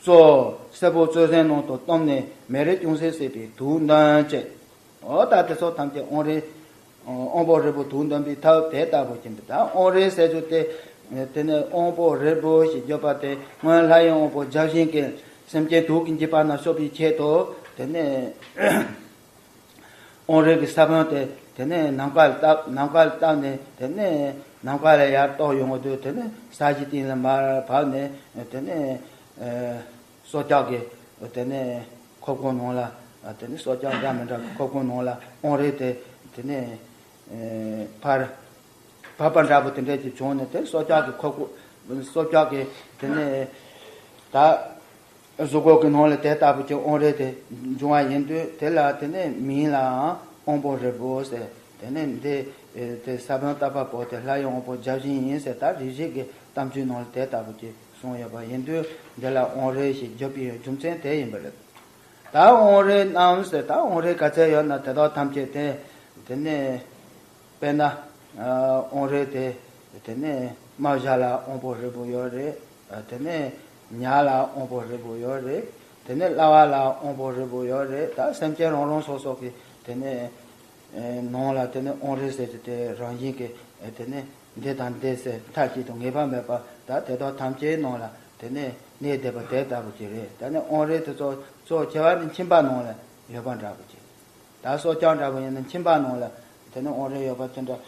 གཙོ། སེར་པོ་བཙོ་ཟན་ནང་དུ་བཏུམས་ནས། མེ་རི་ཅུང་ཟད་བསྲེས་པའི་དུག་འདོན་བྱེད། འོ་ད་དེ་ཚོ་ཐམས་ཅད་དབང་རིས། དབང་པོ་རིལ་པོ་དུག་འདོན་པའི་ཐབས་དེ་ལྟ་བུ་ཅིག་འདུག་ད་དབང་རིས་ཟེར་རྒྱུ་དེ། དེ་ནས་དབང་པོ་རིལ་པོ་ཞེས་བརྗོད་པ་དེ། སྔོན་སླར་ཡང་དབང་པོ་བརྒྱ་བྱིན་གྱིས་སེམས་ཅན་དུག་གི་འཇིགས་པ་ནས་སྐྱོབ་པའི་ཆེད་དུ། དེ་ནས། དབང་རིས་ཀྱི་ས་བོན་དེ། དེ་ནས་ནམ་མཁའ་ལ་བཏབ། ནམ་མཁའ་ལ་བཏབ་ནས། དེ་ནས་ནམ་མཁའ་ལ་ཡར་གཏོར་ཡོང་གི་འདུག་དེ་ནས་ས་གཞི་སྟེང་ལ་མར་བབས་ནས། དེ་ནས་ཨ་སྲོག་ཆགས་ཀྱི། དེ་ནས་ཁོག་པའི་ནང་ལ། དེ་ནས་སྲོག་ཆགས་འདྲ་མི་འདྲ་གི་ཁོག་པའི་ནང་ལ་དབང་རིས་དེ། དེ་ནས་ཨ་ཕར་བབས་པ་འདྲ་པོ་དེ་འདྲ་ཅིག་བྱུང་ནས། དེ་སྲོག་ཆགས་ཀྱི་ཁོག་པ། སྲོག་ཆགས་ཀྱི། དེ་ནས་ད། གཟུགས་པོ་གི་ནང་ལ་དེ་ལྟ་བུ་གྱི་དབང་རིས་དེ་འབྱུང་བ་ཡིན་དུས། དེ་ལ་དེ་ནས་མིང་ལའང་དབང་པོ་རིལ་པོ་ཟེར། དེ་ནས་འདི་དེ་ས་བོན་བཏབ་པ་པོ་དེ་སླར་ཡང་དབང་པོ་བརྒྱ་བྱིན་ཡིན་ཟེར། ད་རིགས་བཞི་གི་གཏམ་རྒྱུད་ནང་ལ་དེ་ལྟ་བུ་གྱི་གསུངས་ཡོད་པ་ཡིན་དུས། འདི་ལ་དབང་རིས་ཞེས་བརྗོད་པའི་རྒྱུ་མཚན་དེ་ཡིན་པ་རེད། ད་དབང་རིས་རྣམས་ཟེར། ད་དབང་རིས་ག་ཚད་ཡོད་ན་དེ་དག་ཐམས་ཅད་དེ། དེ་ནས། དཔེར་ན། ཨ་དབང་རིས་དེ། དེ་ནས་རྨ་བྱ་ལ་དབང་པོ་རིལ་པོ་ཡོད་རེད། ཨ་དེ་ནས་ཉ་ལ་དབང་པོ་རིལ་པོ་ཡོད་རེད། དེ་ནས་གླ་བ་ལ་དབང་པོ་རིལ་པོ་ཡོད་རེད། ད་སེམས་ཅན་རང་རང་སོ་སོ་གི། དེ་ནས་ཨེ་ནང་ལ་དེ་ནས་དབང་རིས་ཟེར་གྱི་དེ་རང་བཞིན་གྱི། ཨེ་དེ་ནས་འདི་དང་འདི་ཟེར་མཐའ་གཅིག་ཏུ་ངེས་པ་མེད་པ། ད་དེ་དག་ཐམས་ཅད་ནང་ལ་དེ་ནས་གནས་བསྡད་པ་དེ་ལྟ་བུ་ཅིག་རེད། ད་ནི་དབང་རིས་དེ་ཚོ་གཙོ་ཆེ་བ་ནི་མཆིན་པ་ནང་ལ་ཡོད་པ་འདྲ་པོ་ཅིག་ད་སྲོག་ཆགས་འདྲ་པོ་ཡིན་ན་མཆིན་པ་ནང་ལ་དེ་ནས་དབང་རིས་ཡོད་པ་དེ་འདྲ་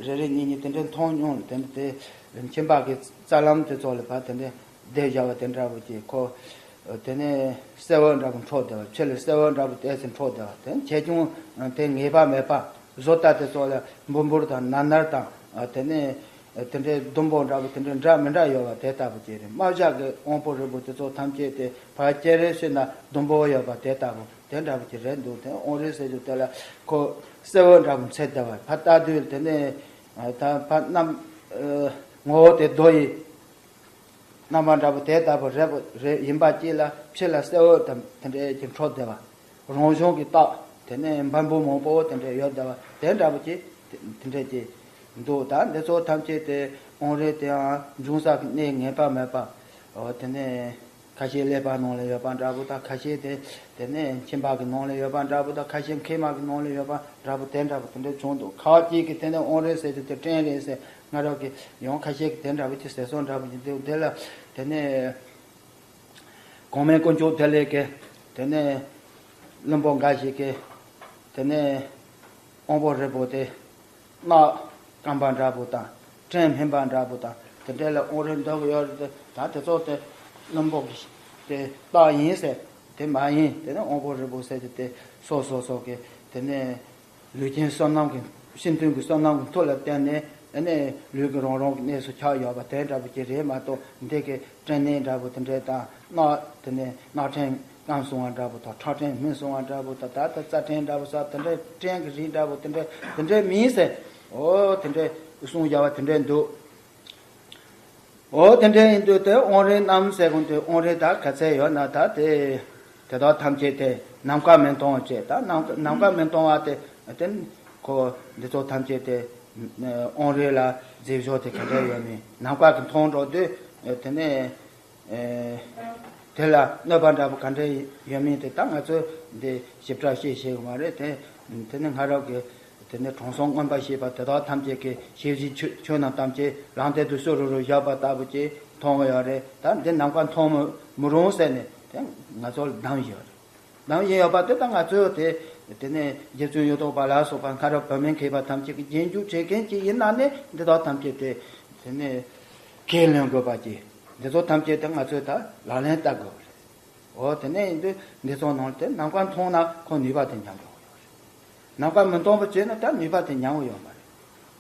རེ་རེ་གཉིས་གཉིས་དེ་འདྲ་མཐོང་མྱོང་། དེ་འདྲ་དེ་མཆིན་པ་གི་རྩ་ལམ་དེ་ཚོ་ལ་ཕར་དེ་འདྲ་བསྡད་བཞག་པ་དེ་འདྲ་པོ་ཅིག་ཁོ། དེ་ནས་སེར་པོ་འདྲ་པོ་འཕྲོ་བསྡད་པ། ཕྱི་ལ་སེར་པོ་འདྲ་པོ་དེ་ཚོ་འཕྲོ་བསྡད་པ། དེ་ཆེ་ཆུང་དེ་ངེས་པ་མེད་པ། བཟོ་ལྟ་དེ་ཚོ་ལ་འབུར་འབུར་དང་ནར་ནར་དང་། དེ་ནས་དེ་འདྲའི་ཟླུམ་པོ་འདྲ་པོ་དེ་འདྲ་འདྲ་མི་འདྲ་ཡོད་པ་དེ་ལྟ་བུ་ཅིག་རེད། རྨ་བྱ་གི་དབང་པོ་རིལ་པོ་དེ་ཚོ་ཐམས་ཅད་དེ་ཕར་སྐྱེ་རེ་ཤི་ན་ཟླུམ་པོ་ཡོད་པ་དེ་ལྟ་བུ། དེ་འདྲ་པོ་ཅིག་རེད་འདུག་དེ་དབང་རིས་ཟེར་རྒྱུ་དེ་ལ་ཁོ་སེར་པོ་འདྲ་པོ་འཚེར་བསྡད་པ། ཕར་ལྟ་དུས་དེ་ནས་ད་ཕར་གནམ། ངོ་བོ་དེ་རྡོ་ཡི་རྣམ་པ་འདྲ་པོ་དེ་ལྟ་བུ་རེད་པ། རེད། ཡིན་པ་ཅིག་ལ་ཕྱི་ལ་སེར་པོ་དེ་དེ་འདྲ་ཅིག་འཕྲོ་བསྡད་པ། རང་བྱུང་གི་རྟགས་དེ་ནས་འབར་འབུར་མང་པོ་དེ་འདྲ་ཡོད་བསྡད་པ་དེ་འདྲ་པོ་ཅིག་དེ་འདྲ་ཅིག་འདུག་ད་འདི་ཚོ་ཐམས་ཅད་དེ་དབང་རིས་དེའང་འབྱུང་ས་གི་གནས་ངེས་པ་མེད་པ། འོ་དེ་ནས། ཁ་ཤས་ཀླད་པ་ནང་ལ་ཡོད་པ་འདྲ་པོ་དང་། ཁ་ཤས་དེ་དེ་ནས་མཆིན་པ་གི་ནང་ལ་ཡོད་པ་འདྲ་པོ་དང་། ཁ་ཤས་མཁལ་མ་གི་ནང་ལ་ཡོད་པ་འདྲ་པོ་དེ་འདྲ་པོ་དེ་འདྲ་བྱུང་འདུག་ཁ་ཅིག་གིས་དེ་ནས་དབང་རིས་ཟེར་དུས་དེ་སྐྲན་རེད་ཟེར། སྔ་རབས་ཀྱི་ཡང་ཁ་ཤས་ཀྱིས་དེ་འདྲ་པོ་ཅིག་ཟེར་སོང་འདྲ་པོ་ཅིག་འདུག་དེ་ལ་དེ་ནས་གོང་མའི་དཀོན་མཆོག་ཐེག་ལེ་གི་དེ་ནས་བླུན་པོ་འགའ་ཞིག་གིས་དེ་ནས་དབང་པོ་རིལ་པོ་དེ། རྣག་སྐམ་པ་འདྲ་པོ་དང་། སྐྲན་སྨིན་པ་འདྲ་པོ་དང་། དེ་འདྲ་ལ་དབང་རིས་འདོགས་ཀྱི་ཡོད་རེད་དེ། ད་དེ་ཚོ་དེ་བླུན་པོ་གི་དེ་རྟགས་ཡིན་ཟེར། དེ་མ་ཡིན། དེ་ནི་དབང་པོ་རིལ་པོ་ཟེར་གྱི་དེ་སོ་སོ་སོ་གི་དེ་ནས་ལུས་ཅན་བསོད་ནམས་ཀྱི། ཤིན་ཏུ་གི་བསོད་ནམས་ཀྱི་མཐུ་ལ་བརྟེན་ནས། དེ་ནས་ལུས་ཀྱི་རང་རང་གི་གནས་སུ་ཆགས་ཡོད་པ་དེ་འདྲ་པོ་ཅིག་རེད་མ་གཏོགས། འདི་གི་སྐྲན་ནད་འདྲ་པོ་དེ་འདྲ་དང་། རྣག་དེ་ནས་རྣག་སྐྲན་སྐམ་སོང་བ་འདྲ་པོ་དང་། ཁྲག་སྐྲན་སྨིན་སོང་བ་འདྲ་པོ་དང་། ད་ལྟ་རྩ་སྐྲན་འདྲ་པོ་ཟེར་དེ་འདྲ། སྐྲན་གྱི་རིགས་འདྲ་པོ་དེ་འདྲ་དེ་འདྲ་མིན་ཟེར། འོ་དེ་འདྲ་གསུངས་བཞག་པ་དེ་འདྲ་འདུག་འོ་དེ་འདྲ་ཡིན་དུས་དེ་དབང་རིས་རྣམས་ཟེར་གོང་དུ་དབང་རིས་ད་ག་ཚད་ཡོད་ན་ད་དེ་དེ་དག་ཐམས་ཅད་དེ་ནམ་མཁའ་མི་མཐོང་བ་བྱས། ད་ནམ་ནམ་མཁའ་མི་མཐོང་བ་དེ་དེ་ཁོ་འདི་ཚོ་ཐམས་ཅད་དེ་དབང་རིས་ལ་རྫས་སྦྱོར་དེ་ག་འདྲ་ཡོད་མིན་ནམ་མཁའ་གི་མཐོང་འགྲོ་དུས་དེ་ནས། ཨེ། དེ་ལ་གནོད་པ་འདྲ་པོ་ག་འདྲ་ཡོད་མིན་དེ་ད་ང་ཚོས་འདི་ཞིབ་ཕྲ་ཤེས་ཤེས་ཀྱི་མ་རེད་དེ། དེ་ནི་སྔ་རབས་ཀྱི་དེ་ནི་དྲང་སྲོང་མངོན་པར་ཤེས་པ་དེ་དག་ཐམས་ཅད་ཀྱིས་ཞེས་བཞིན་ཆོས་ཆོས་རྣམས་ཐམས་ཅད་ལམ་སྟེང་དུ་སུ་རུ་རུ་བཞག་པ་ལྟ་བུ་ཅིག་མཐོང་གི་ཡོད་རེད། ད་འདི་ནམ་མཁའ་མཐོང་མི་མི་རུང་ཟེར་ནས་དེ་ང་ཚོ་ལ་གདམས་ཡོད་རེད། གདམས་བཞིན་ཡོད་པ་དེ་ད་ང་ཚོས་དེ་དེ་ནས་རྗེ་བཙུན་ཡོངས་གྲགས་པ་ལ་སོགས་པ་སྔ་རབས་བོད་སྨན་མཁས་པ་ཐམས་ཅད་ཀྱིས་རྗེས་འཇུག་བྱེད་མཁན་ཅིག་ཡིན་ན་ནི་འདི་དག་ཐམས་ཅད་དེ་དེ་ནས། ཁས་ལེན་དགོས་པ་ཅིག་འདི་ཚོ་ཐམས་ཅད་དེ་ང་ཚོས་ད་ལག་ལེན་བསྟར་དགོས་པ་རེད། འོ་དེ་ནས་ཡིན་དུས་འདི་ཚོ་ནང་དེ་ནམ་མཁའ་མཐོང་ན་ཁོ་ནུས་པ་དེ་ཉམས་འགྲོ་གི་ཡོད་རེད། ནམ་མཁའ་མི་མཐོང་བ་བྱས་ན་ད་ནུས་པ་དེ་ཉམས་གི་ཡོད་མ་རེད།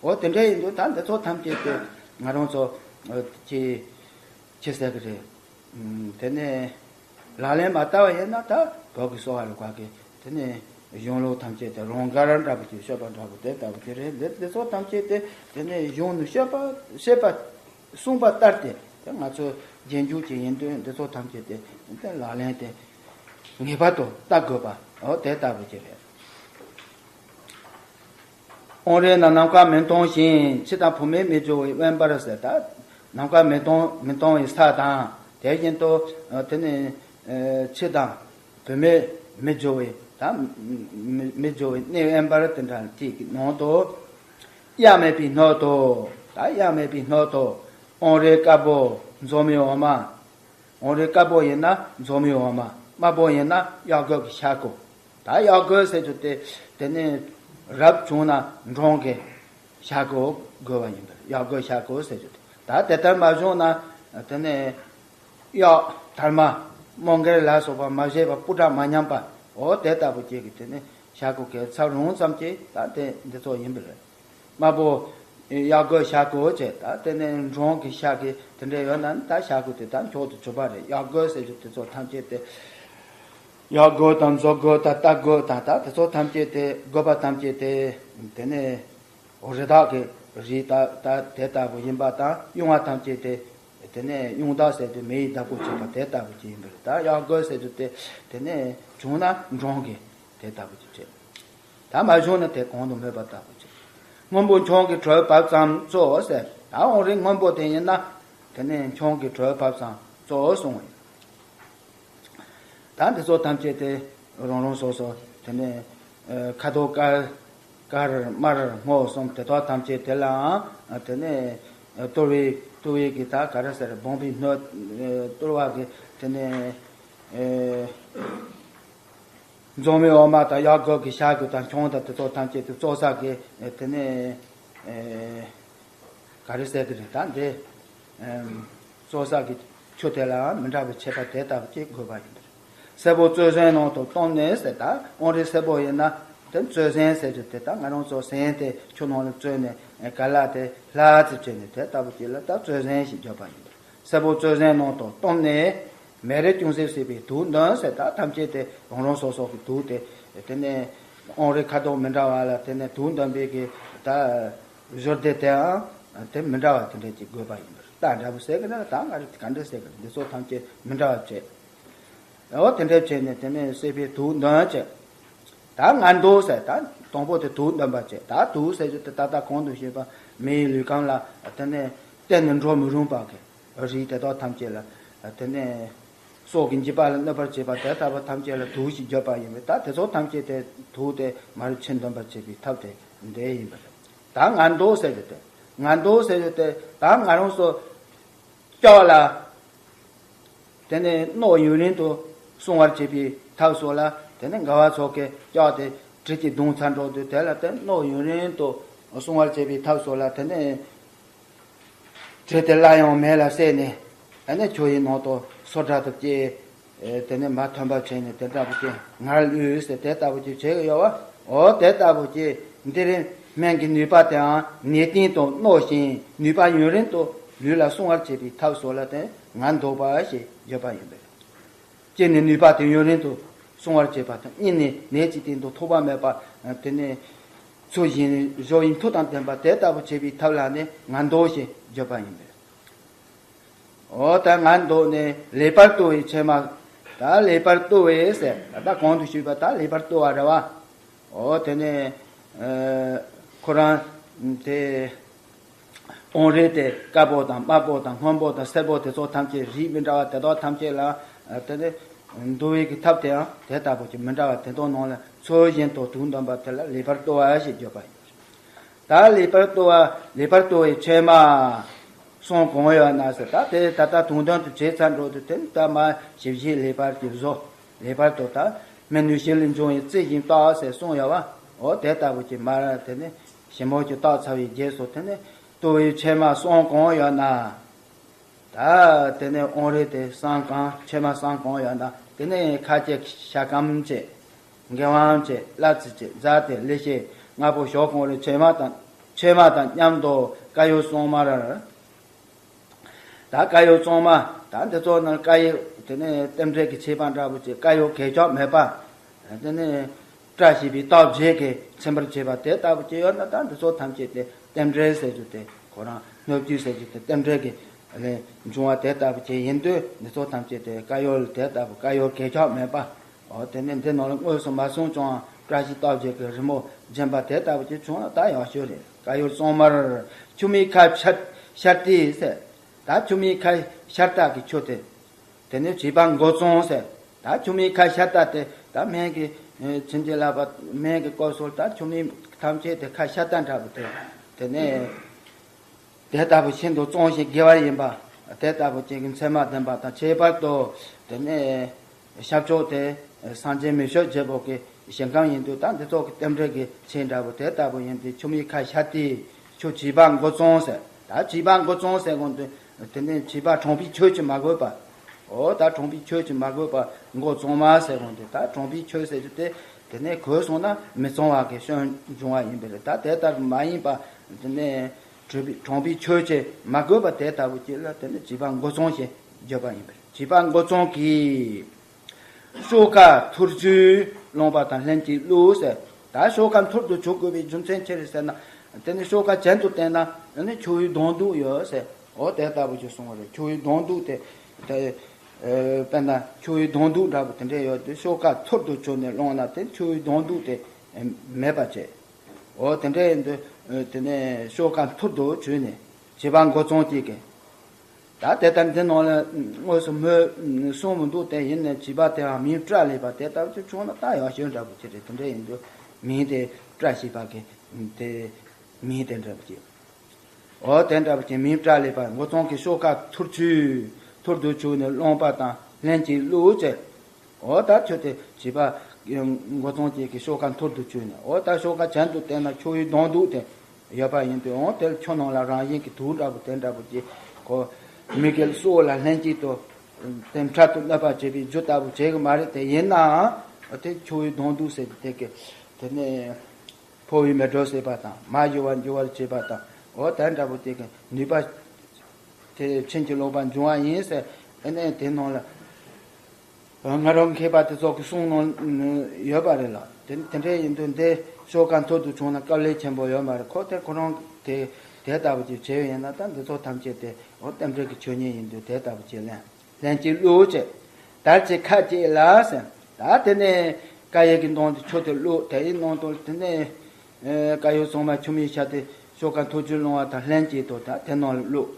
འོ་དེ་འདྲ་ཡིན་དུས་ད་འདི་ཚོ་ཐམས་ཅད་དེ་ང་རང་ཚོ་ཅི་ཅི་ཟེར་གི་རེད། དེ་ནས་ལག་ལེན་མ་བསྟར་བ་ཡིན་ན་ད་བོད་ཀྱི་གསོ་བ་རིག་པ་གི་དེ་ནས་གཞུང་ལུགས་ཐམས་ཅད་དེ་རང་དགར་འདྲ་པོ་ཅིག་བཤད་པ་འདྲ་པོ་དེ་ལྟ་བུ་དེ་རེད། འདི་འདི་ཚོ་ཐམས་ཅད་དེ་དེ་ནས་གཞུང་ནས་བཤད་པ་བཤད་པ་གསུངས་པ་ལྟར་ཏེ་དེ་ང་ཚོ་རྗེས་འཇུག་ཅིག་ཡིན་དུས་འདི་ཚོ་ཐམས་ཅད་དེ་དེ་ལག་ལེན་དེ་ངེས་པར་དུ་བསྟར་དགོས་པ་འོ་དེ་ལྟ་བུ་ཅིག་རེད། དབང་རིགས་རྣམས་ནམ་མཁའ་མི་མཐོང་ཞིང་། ཕྱི་དང་བུད་མེད་མི་སྦྱོར་བའི་དབེན་པར་ཟེར། ད་ནམ་མཁའ་མི་མཐོང་མི་མཐོང་བའི་ས་དང་དེ་བཞིན་དུ་དེ་ནི་ཕྱི་དང་བུད་མེད་མི་སྦྱོར་བའི་ད་མི་མི་སྦྱོར་བའི་གནས་དབེན་པར་དེ་འདྲ་ཅིག་གི་ནང་དུ་གཡའ་མེད་པའི་སྣོད་དུ། ད་གཡའ་མེད་པའི་སྣོད་དུ་དབང་རིགས་དཀར་པོ་འཛོམས་པའི་འོ་མ། དབང་རིགས་དཀར་པོ་ཡིན་ན་འཛོམས་པའི་འོ་མ། དམར་པོ་ཡིན་ན་གཡག་རྒོད་ཀྱི་ཤ་ཁུ། ད་གཡག་རྒོད་ཟེར་རྒྱུ་དེ་དེ་ནི་རབ་བྱུང་ན་འབྲོང་གི་ཤ་ཁུ་དགོས་པ་ཡིན་པས། གཡག་རྒོད་ཤ་ཁུ་ཟེར་རྒྱུ་དེ། ད་དེ་ལྟར་མ་བྱུང་ན་དེ་ནི་གཡག་དར་མ་དམོད་འགེལ་ལ་སོགས་པ་མ་བྱས་པ་སྤུ་དགྲ་མ་ཉམས་པ་འོ་དེ་ལྟ་བུ་ཅིག་གི་དེ་ནི་ཤ་ཁུ་གི་ཚབ་རུང་ཙམ་གྱིས་ད་དེ་འདི་ཚོ་ཡིན་པ་རེད། དམར་པོ་གཡག་རྒོད་ཤ་ཁུ་བྱས། ད་དེ་ནས་འབྲོང་གི་ཤ་གི་དེ་འདྲ་ཡོད་ན་ནི་ད་ཤ་ཁུ་དེ་ད་མཆོག་ཏུ་གྱུར་པ་རེད། གཡག་རྒོད་ཟེར་རྒྱུ་དེ་ཚོ་ཐམས་ཅད་དེ་གཡག་རྒོད་དང་མཛོ་རྒོད་དང་རྟ་རྒོད་དང་ད་དེ་ཚོ་ཐམས་ཅད་དེ་རྒོད་པ་ཐམས་ཅད་དེ་དེ་ནས་རི་དྭགས་ཀྱི་རིགས་ད་ད་དེ་ལྟ་བུ་ཡིན་པ་དང་། གཡུང་བ་ཐམས་ཅད་དེ་དེ་ནས་གཡུང་དྭགས་ཟེར་དུས་མེ་ཡི་བདག་པོ་བྱེད་པ་དེ་ལྟ་བུ་ཅིག་ཡིན་པ་རེད། ད་གཡག་རྒོད་ཟེར་རྒྱུ་དེ་དེ་ནས་བྱུང་ན་འབྲོང་གི་དེ་ལྟ་བུ་ཅིག་བྱེད། ད་མ་བྱུང་ན་དེ་གོང་དུ་སྨོས་པ་ལྟ་བུ་ཅིག་སྔོན་པོ་མཆོང་གི་དྲོད་བབས་ཙམ་གཙོ་བོ་ཟེར། ད་དབང་རིགས་སྔོན་པོ་དེ་ཡིན་ན་དེ་ནས་མཆོང་གི་དྲོད་བབས་ཙམ་གཙོ་བོ་གསུངས་པ་ཡིན། ད་འདི་ཚོ་ཐམས་ཅད་དེ་རང་རང་སོ་སོ་དེ་ནས་ཨ་ཁ་དོག་དཀར་དཀར་དམར་སྔོ་གསུམ་དེ་དག་ཐམས་ཅད་དེ་ལའང་དེ་ནས་ཨ་གཏོར་བའི་གཏོར་བའི་གི་ད་ག་རེ་ཟེར། སྦོམ་པའི་སྣོད་ཨ་གཏོར་བ་གི་དེ་ནས་ཨ་འཛོམས་པའི་འོ་མ་དང་གཡག་རྒོད་ཀྱི་ཤ་ཁུ་དང་མཆོང་དང་དེ་ཚོ་ཐམས་ཅད་དེ་བཙོ་ས་གི་དེ་ནས་ཨེ་ག་རེ་ཟེར་གི་རེད། ད་འདི་ཨེམ་བཙོ་ས་གི་ཆུ་དེ་ལའང་མི་འདྲ་བའི་ཁྱད་པར་དེ་ལྟ་བུ་ཅིག་དགོས་པ་ཡིན་པ་རེད། སེར་པོ་བཙོ་ཟན་ནང་དུ་བཏང་ནས་ཟེར། ད་དབང་རིགས་སེར་པོ་ཡིན་ན་དེ་བཙོ་ཟན་ཟེར་རྒྱུ་དེ་ད་ང་རང་ཚོ་ཟན་དེ་ཆུ་ནང་ལ་བཙོས་ནས་ཨེ་ག་ལ་དེ་ལྷ་ཙི་བྱས་ནས་དེ་ལྟ་བུ་ཅིག་ལ་ད་བཙོ་ཟན་ཞེས་བརྗོད་པ་ཡིན་པ་རེད། སེར་པོ་བཙོ་ཟན་ནང་དུ་བཏང་ནས། མེ་རི་ཅུང་ཟད་བསྲེས་པའི་དུག་འདོན་ཟེར། ད་ཐམས་ཅད་དེ་རང་རང་སོ་སོ་གི་དུག་དེ་དེ་ནས་དབང་རིགས་ཁ་དོག་མི་འདྲ་བ་ལ་དེ་ནས་དུག་འདོན་པའི་གི་ད་བཞུར་རྡེ་དེའང་དེ་མི་འདྲ་བ་དེ་འདྲ་ཅིག་དགོས་པ་ཡིན་པར། རྟ་འདྲ་པོ་ཟེར་གི་ན་ད་ང་རེ་ག་འདྲ་ཟེར་གི་འདི་ཚོ་ཐམས་ཅད་མི་འདྲ་བ་བྱས། འོ་དེ་འདྲ་བྱས་ནས་དེ་ནས་བསྲེས་པའི་དུག་འདོན་བྱས། ད་ངར་མདོག་ཟེར། ད་དང་པོ་དེ་དུག་འདོན་པ་བྱས། ད་དུག་ཟེར་རྒྱུ་དེ་ད་ལྟ་གོང་དུ་ཞུས་པ་མི་ཡི་ལུས་ཁམས་ལ་དེ་ནས་གཏན་ནས་འགྲོ་མི་རུང་བ་གི་རིགས་དེ་དག་ཐམས་ཅད་ལ་དེ་ནས་སྲོག་གི་འཇིགས་པ་ལ་གནོད་པར་བྱེད་པ་དེ་ལྟ་བུ་ཐམས་ཅད་ལ་དུག་ཞེས་བརྗོད་པ་ཡིན་པས། ད་དེ་ཚོ་ཐམས་ཅད་དེ་དུག་དེ་མ་རུ་ཕྱིར་འདོན་པར་བྱེད་པའི་ཐབས་དེ་འདི་ཡིན་པ་རེད། ད་ངར་མདོག་ཟེར་རྒྱུ་དེ། ངར་མདོག་ཟེར་རྒྱུ་དེ་ད་ང་རང་ཚོ་ལྕགས་ལ་དེ་ནས་རྣོ་ཡུན་རིང་དུ་སྲུང་བར་བྱེད་པའི་ཐབས་སོགས་ལ་དེ་ནས་མགར་བ་ཚོ་གིས་ལྕགས་དེ་གྲི་གིས་བརྡུངས་ཚར་འགྲོ་དུས་དེ་ལ་དེ་རྣོ་ཡུན་རིང་དུ་སྲུང་བར་བྱེད་པའི་ཐབས་སོགས་ལ་དེ་ནས་གྲི་དེ་སླར་ཡང་མེ་ལ་བསྲེགས་ནས་ཨ་ནི་ཆུ་ཡི་ནང་དུ་སོ་འདྲ་དུ་བསྐྱེད། ཨེ་དེ་ནས་མར་ཐོན་པར་བྱས་ནས་དེ་ལྟ་བུ་ཅིག་ངར་བླུགས་ཟེར་དེ་ལྟ་བུ་ཅིག་བྱེད་ཀྱི་ཡོད་པ། འོ་དེ་ལྟ་བུ་ཅིག་འདི་རིང་སྨན་གྱི་ནུས་པ་དེའང་ནད་གཏིང་དུ་རྣོ་ཞིང་ནུས་པ་ཡུན་རིང་དུ་ལུས་ལ་སྲུང་བར་བྱེད་པའི་ཐབས་སོགས་ལ་བརྟེན་ངར་མདོག་པ་ཞེས་བརྗོད་པ་ཡིན་པས། གཅིག་ནས་ནུས་པ་དེ་ཡུན་རིང་དུ་སྲུང་བར་བྱེད་པ་དང་། གཉིས་ནས་ནད་ཀྱི་སྟེང་དུ་ཐོགས་པ་མེད་པ། དེ་ནས་ཚུལ་བཞིན་གཞོ་ཡི་མཐུ་དང་ལྡན་པ་དེ་ལྟ་བུ་བྱེད་པའི་ཐབས་ལ་ནི་ངར་མདོག་ཞེས་བརྗོད་པ་ཡིན་པས། འོ་ད་ངར་མདོག་ནི་ལེགས་པར་བཏུ་བའི་ཕྱེ་མ། ད་ལེགས་པར་བཏུ་བའི་ཟེར། ད་གོང་དུ་ཞུས་པ་ད་ལེགས་པར་བཏུ་བ་རེད་པ། འོ་དེ་ནས་ཨ་ཁོ་རང་དེ་དབང་རིགས་དེ་དཀར་པོ་དང་དམར་པོ་དང་སྔོན་པོ་དང་སེར་པོ་དེ་ཚོ་ཐམས་ཅད་རིགས་མི་འདྲ་བ་དེ་དག་ཐམས་ཅད་ལ་ཨ་དེ་ནས་བཏུ་བའི་གི་ཐབས་དེའང་དེ་ལྟ་བུ་ཅིག་མི་འདྲ་བ་དེ་དག་ནང་ལ་ཚུལ་བཞིན་དུ་དུག་འདོན་པ་དེ་ལ་ལེགས་པར་བཏུ་བ་ཞེས་བརྗོད་པ་ཡིན། ད་ལེགས་པར་བཏུ་བ། ལེགས་པར་བཏུ་བའི་ཕྱེ་མ་གསུམ་གང་ཡོད་ན་ཟེར། ད་དེ་ད་ལྟ་དུག་འདོན་དུ་བྱས་ཚར་འགྲོ་དུས་དེ་ནི་ད་མ་ཞིབ་ཞིབ་ལེགས་པར་གྱི་བཟོ། ལེགས་པར་དུ་ད་སྨན་བསྣུན་ཕྱེ་ལེབ་འབྱུང་བའི་རྩི་བཞིན་བཏགས་ཟེར་གསུངས་ཡོད་པ། འོ་དེ་ལྟ་བུ་ཅིག་མར་དེ་ནི་ཞིབ་མོ་ཅིག་བཏགས་ཚར་བའི་རྗེས་སུ་དེ་ནི་བཏུ་བའི་ཕྱེ་མ་གསུམ་གང་ཡོད་ན། ད་དེ་ནས་དབང་རིས་དེ་བསང་གང་ཕྱེ་མ་བསང་གང་ཡོད་ན་དེ་ནས་ཁ་ཆེ་ཤ་སྐམ་བྱས། འགན་དབང་བྱས། བླ་རྩི་བྱས། རྫ་དེ་ལི་ཤེ་ལྔ་པོ་ཞོག་གང་རེ་ཕྱེ་མ་དང་ཕྱེ་མ་དང་མཉམ་དུ་དཀར་ཡོལ་གཙང་མར། ད་དཀར་ཡོལ་གཙང་མ་ད་འདི་ཚོ་ནང་དཀར་ཡོལ་དེ་ནས་རྟེན་འབྲེལ་གྱི་ཆད་པ་འདྲ་པོ་བྱས། དཀར་ཡོལ་གས་ཆག་མེད་པ། དེ་ནས་བཀྲ་ཤིས་པའི་རྟགས་བརྒྱད་ཀྱིས་ཚིམ་པར་བྱེད་པ་དེ་ལྟ་བུ་ཅིག་ཡོད་ན་ད་འདི་ཚོ་ཐམས་ཅད་དེ་རྟེན་འབྲེལ་ཟེར་རྒྱུ་དེ་ཁོ་རང་སྣོད་བཅུད་ཟེར་རྒྱུ་དེ་རྟེན་འབྲེལ་གྱི་ལས་འབྱུང་བ་དེ་ལྟ་བུ་ཅིག་ཡིན་དུས་འདི་ཚོ་ཐམས་ཅད་དེ་དཀར་ཡོལ་དེ་ལྟ་བུ་དཀར་ཡོལ་གས་ཆག་མེད་པ། འོ་དེ་ནས་འདི་ནང་ལ་དངོས་སུ་མ་སོང་ཀྱང་བཀྲ་ཤིས་རྟགས་བརྒྱད་ཀྱི་རི་མོ་སྦྱིན་པ་དེ་ལྟ་བུ་ཅིག་བྱུང་ན་ད་ཡག་ཤོས་རེད། དཀར་ཡོལ་གཙང་མར་ཆུ་མིག་ཁ་ཤར་ཤར་ཏེ་ཟེར། ད་ཆུ་མིག་ཁ་ཤར་རྟགས་ཀྱི་ཆུ་དེ། དེ་ནས་བྱིས་པ་མགོ་བཙོང་ཟེར། ད་ཆུ་མིག་ཁ་ཤར་རྟགས་དེ་ད་སྨན་གྱི་ཨེ་བྱིན་གྱིས་བརླབས་པ་སྨན་གྱི་སྐོར་སོགས་ད་ཆུ་མིག་ཐམས་ཅད་དེ་ཁ་ཤར་རྟགས་འདྲ་པོ་དེ། དེ་ནས་དེ་ལྟ་བུ་ཤིན་ཏུ་གཙང་ཞིང་དགེ་བ་ཡིན་པ་དེ་ལྟ་བུ་ཅན་གྱི་མཚན་མ་ལྡན་པ་དང་ཁྱད་པར་དུ་དེ་ནས་ཤར་ཕྱོགས་དེ་སངས་རྒྱས་མི་བསྐྱོད་རྒྱལ་པོ་གི་ཞིང་ཁམས་ཡིན་དུས་ད་འདི་ཚོ་གི་རྟེན་འབྲེལ་གྱི་ཆེད་འདྲ་པོ་དེ་ལྟ་བུ་ཡིན་ཏེ་ཆུ་མིག་ཁ་ཤར་ཏེ་ཆུ་བྱིས་པ་མགོ་བཙོང་ཟེར། ད་བྱིས་པ་མགོ་བཙོང་ཟེར་གོང་དུ་དེ་ནས་བྱིས་པ་གྲོང་པའི་ཆོས་ཀྱི་མ་དགོས་པ། འོ་ད་གྲོང་པའི་ཆོས་ཀྱི་མ་དགོས་པ་མགོ་བཙོང་མ་ཟེར་གོང་དུ་ད་གྲོང་པའི་ཆོས་ཟེར་རྒྱུ་དེ་དེ་ནས་གོས་སོང་ན་མི་གཙང་བ་གི་སྐྱོན་འབྱུང་བ་ཡིན་པ་རེད། ད་དེ་ལྟར་མ་ཡིན་པ་དེ་ནས་གྲོང་པའི་གྲོང་པའི་ཆོས་ཀྱི་མ་དགོས་པ་དེ་ལྟ་བུ་ཅིག་ལ་དེ་ནས་བྱིས་པ་མགོ་བཙོང་ཞེས་བརྗོད་པ་ཡིན་པ་རེད། བྱིས་པ་མགོ་བཙོང་གིས། ཤོག་ཁ་ཐུར་ཆུས་བླངས་པ་དང་ལྷན་ཅིག་བླུགས་ཟེར། ད་ཤོག་ཁ་ཐུར་དུ་ཆུ་དགོས་པའི་རྒྱུ་མཚན་ཅི་རེད་ཟེར་ན། དེ་ནི་ཤོག་ཁ་གྱེན་དུ་བསྟན་ན་ཨ་ནི་ཆུ་བོའི་གདོང་གདུགས་ཡོད་ཟེར། འོ་དེ་ལྟ་བུ་ཞིག་གསུངས་པ་རེད། ཆུ་བོའི་གདོང་གདུགས་དེ་དེ་ཨེ་དཔེར་ན་ཆུ་བོའི་གདོང་གདུགས་འདྲ་པོ་དེ་འདྲས་ཡོད་དུས་ཤོག་ཁ་ཐུར་དུ་ཆུས་ནས་བླངས་ན་དེ་ཆུ་བོའི་གདོང་གདུགས་དེ་མེད་པ་བྱས། འོ་དེ་འདྲས་ཡིན་དུས་དེ་ནས་ཤོག་ཁ་ཐུར་དུ་ཆུས་ནས་བྱིས་པ་མགོ་བཙོང་གཅིག་གིས། ད་དེ་ལྟར་འདི་ནང་ལ་དངོས་སུ་མོས་གསུང་མི་འདུག་དེ་ཡིན་ནས་བྱིས་པ་དེའང་མིང་བཀྲ་ལེགས་པ་དེ་ལྟ་བུ་ཅིག་བྱུང་ན་ད་ཡག་ཤོས་འདྲ་པོ་ཅིག་རེད། དེ་འདྲ་ཡིན་དུས་མིང་དེ་བཀྲ་ཤིས་པ་གི་དེ་མིང་དེ་འདྲ་པོ་ཅིག་འོ་དེ་འདྲ་པོ་ཅིག་མིང་བཀྲ་ལེགས་པ་མགོ་བཙོང་གི་ཤོག་ཁ་ཐུར་ཆུས་ཐུར་དུ་ཆུས་ནས་བླངས་པ་དང་ལྷན་ཅིག་བླུགས་བྱས། འོ་ད་ཁྱོད་དེ་བྱིས་པ་མགོ་བཙོང་གཅིག་གི་ཤོག་ཁ་ཐུར་དུ་ཆུས་ནས། འོ་ད་ཤོག་ཁ་གྱེན་དུ་བསྟན་ན་ཆུ་བོའི་གདོང་གདུགས་དེ་ཡོད་པ་ཡིན་དུས། འོ་དེ་ལ་ཆུ་ནང་ལ་རང་བཞིན་གྱི་དུག་འདྲ་པོ་དེ་འདྲ་པོ་ཅིག་གོ། མི་དགེ་སོགས་ལ་ལྷན་ཅིག་ཏུ་དེ་འཕྲལ་དུ་གནོད་པ་བྱེད་པའི་རྒྱུ་ལྟ་བུ་བྱེད་གི་མ་རེད། དེ་ཡིན་ནའང་དེ་ཆུ་བོའི་གདོང་གདུགས་ཟེར་གི་དེ་གི་དེ་ནས་ཕོ་བའི་མེ་དྲོད་སྲེག་པ་དང་མ་ཞུ་བ་འགྱུར་བར་བྱེད་པ་དང་། འོ་དེ་འདྲ་པོ་དེ་གི་ནུས་པ་དེ་བྱིན་གྱིས་རློབ་པ་འབྱུང་བ་ཡིན་ཟེར། ཨ་ནི་དེ་ནང་ལ། ང་རང་མཁས་པ་དེ་ཚོ་གི་གསུང་ནང་ཡོད་པ་རེད་ལ། དེ་དེ་འདྲ་ཡིན་དུས་འདི་ཤོག་ཁ་ཐུར་དུ་བྱུང་ན་དཀའ་ལས་ཆེན་པོ་ཡོད་མ་རེད། ཁོ་དེ་ཁོ་རང་དེ་དེ་ལྟ་བུ་ཅིག་བྱས་ཡིན་ན་ད་འདི་ཚོ་ཐམས་ཅད་དེ་འོ་རྟེན་འབྲེལ་གྱི་ཆོས་ཉིད་ཡིན་དུས་དེ་ལྟ་བུ་ཅིག་ལན་ལན་གཅིག་བླུགས་བྱས། དར་གྱི་ཁ་གཅིག་ལ་ཟེར། ད་དེ་ནས་དཀར་ཡོལ་གྱི་མདོངས་དེ་ཆུ་དེ་བླུགས། དེ་ཡི་ནང་དུ་དེ་ནས་དཀར་ཡོལ་གཙང་མ་ཆུ་མིག་ཤར་ཏེ་ཤོག་ཁ་ཐུར་ཆུས་བླངས་པ་དང་ལྷན་ཅིག་ཏུ་ད་དེ་ནང་ལ་བླུགས།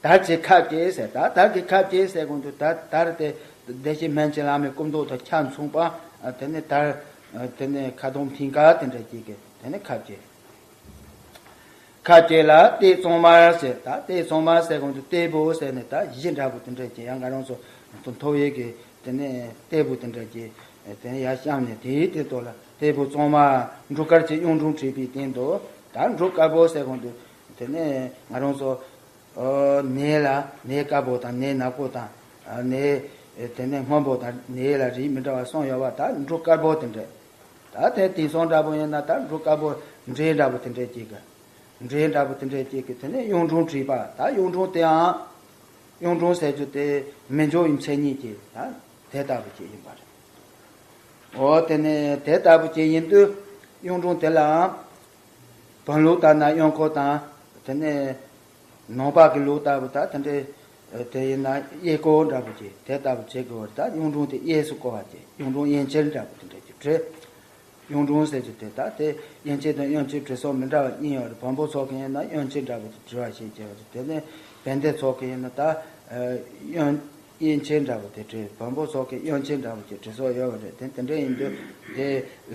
དར་གྱི་ཁ་བཅད་ཟེར། ད་དར་གྱི་ཁ་བཅད་ཟེར་གོང་དུ་ད་དར་དེ་བདེ་གཤེགས་སྨན་གྱི་བླ་མའི་སྐུ་མདོག་དང་ཆ་མཚུངས་པ། དེ་ནས་དར་དེ་ནས་ཁ་གདོང་མཐིང་ག་དེ་འདྲ་ཅིག་གི་དེ་ནས་ཁ་བཅད། ཁ་བཅད་ལ་ལྟེ་གཙང་མར་ཟེར། ད་ལྟེ་གཙང་མར་ཟེར་གོང་དུ་ལྟེ་བུ་ཟེར་ནས་ད་གཞི་འདྲ་པོ་དེ་འདྲ་ཅིག་ཡང་ང་རང་ཚོ་མཐོ་བའི་གི་དེ་ནས་ལྟེ་བུ་དེ་འདྲ་ཅིག་དེ་ནས་ཡར་བཤམས་ནས་དེའི་སྟེང་དུ་ལ་ལྟེ་བུ་གཙང་མར་འབྲུ་དཀར་གྱི་གཡུང་དྲུང་བྲིས་པའི་སྟེང་དུ་ད་འབྲུ་དཀར་པོ་ཟེར་གོང་དུ་དེ་ནས་ང་རང་ཚོ། ཨོ། ནས་ལ་ནས་དཀར་པོ་དང་ནས་ནག་པོ་དང་། ཨ། ནས་དེ་ནས་སྔོན་པོ་དང་ནས་ལ་རིགས་མི་འདྲ་བ་གསུམ་ཡོད་པ་ད་འབྲུ་དཀར་པོ་དེ་འདྲས། ད་དེ་དེང་སང་འདྲ་པོ་ཡིན་ན་ད་འབྲུ་དཀར་པོ་འབྲས་འདྲ་པོ་དེ་འདྲས་ཅིག་གི། འབྲས་འདྲ་པོ་དེ་འདྲས་ཅིག་གི་དེ་ནས་གཡུང་དྲུང་བྲིས་པ། ད་གཡུང་དྲུང་དེའང་གཡུང་དྲུང་ཟེར་རྒྱུ་དེ་མི་འགྱུར་བའི་མཚན་ཉིད་ཀྱི་ད་དེ་ལྟ་བུ་ཅིག་ཡིན་པ་རེད། འོ་དེ་ནས་དེ་ལྟ་བུ་ཅིག་ཡིན་དུས་གཡུང་དྲུང་དེ་ལའང་། བོན་ལུགས་ལྟར་ན་གཡོན་སྐོར་དང་། དེ་ནས་ནང་པ་གི་ལུགས་ལྟ་བུ་ད་དེ་འདྲའི་དེ་ཡིན་ན་གཡས་སྐོར་འདྲ་པོ་ཅིག་དེ་ལྟ་བུ་བྱེད་དགོས་པ་རེད། ད་གཡུང་དྲུང་དེ་གཡས་སུ་བསྐོར་བ་ཅིག་གཡུང་དྲུང་གཡས་འཁྱིལ་འདྲ་པོ་དེ་འདྲ་ཅིག་བྲིས། གཡུང་དྲུང་ཟེར་རྒྱུ་དེ་ད་དེ་གཡས་འཁྱིལ་དང་གཡོན་འཁྱིལ་བྲི་སྲོལ་མི་འདྲ་བ་གཉིས་ཡོད་རེད། བོན་པོ་ཚོ་གི་ཡིན་ན་གཡོན་འཁྱིལ་འདྲ་པོ་དེ་བྲི་བ་ཞིག་བྱས་པ་རེད། དེ་ནས་བན་དེ་ཚོ་གི་ཡིན་ན་ད་གཡོན་གཡས་འཁྱིལ་འདྲ་པོ་དེ་བྲིས། བོན་པོ་ཚོ་གི་གཡོན་འཁྱིལ་འདྲ་པོ་ཅིག་བྲི་སྲོལ་ཡོད་པ་རེད། དེ་དེ་འདྲ་ཡིན་དུས་དེ་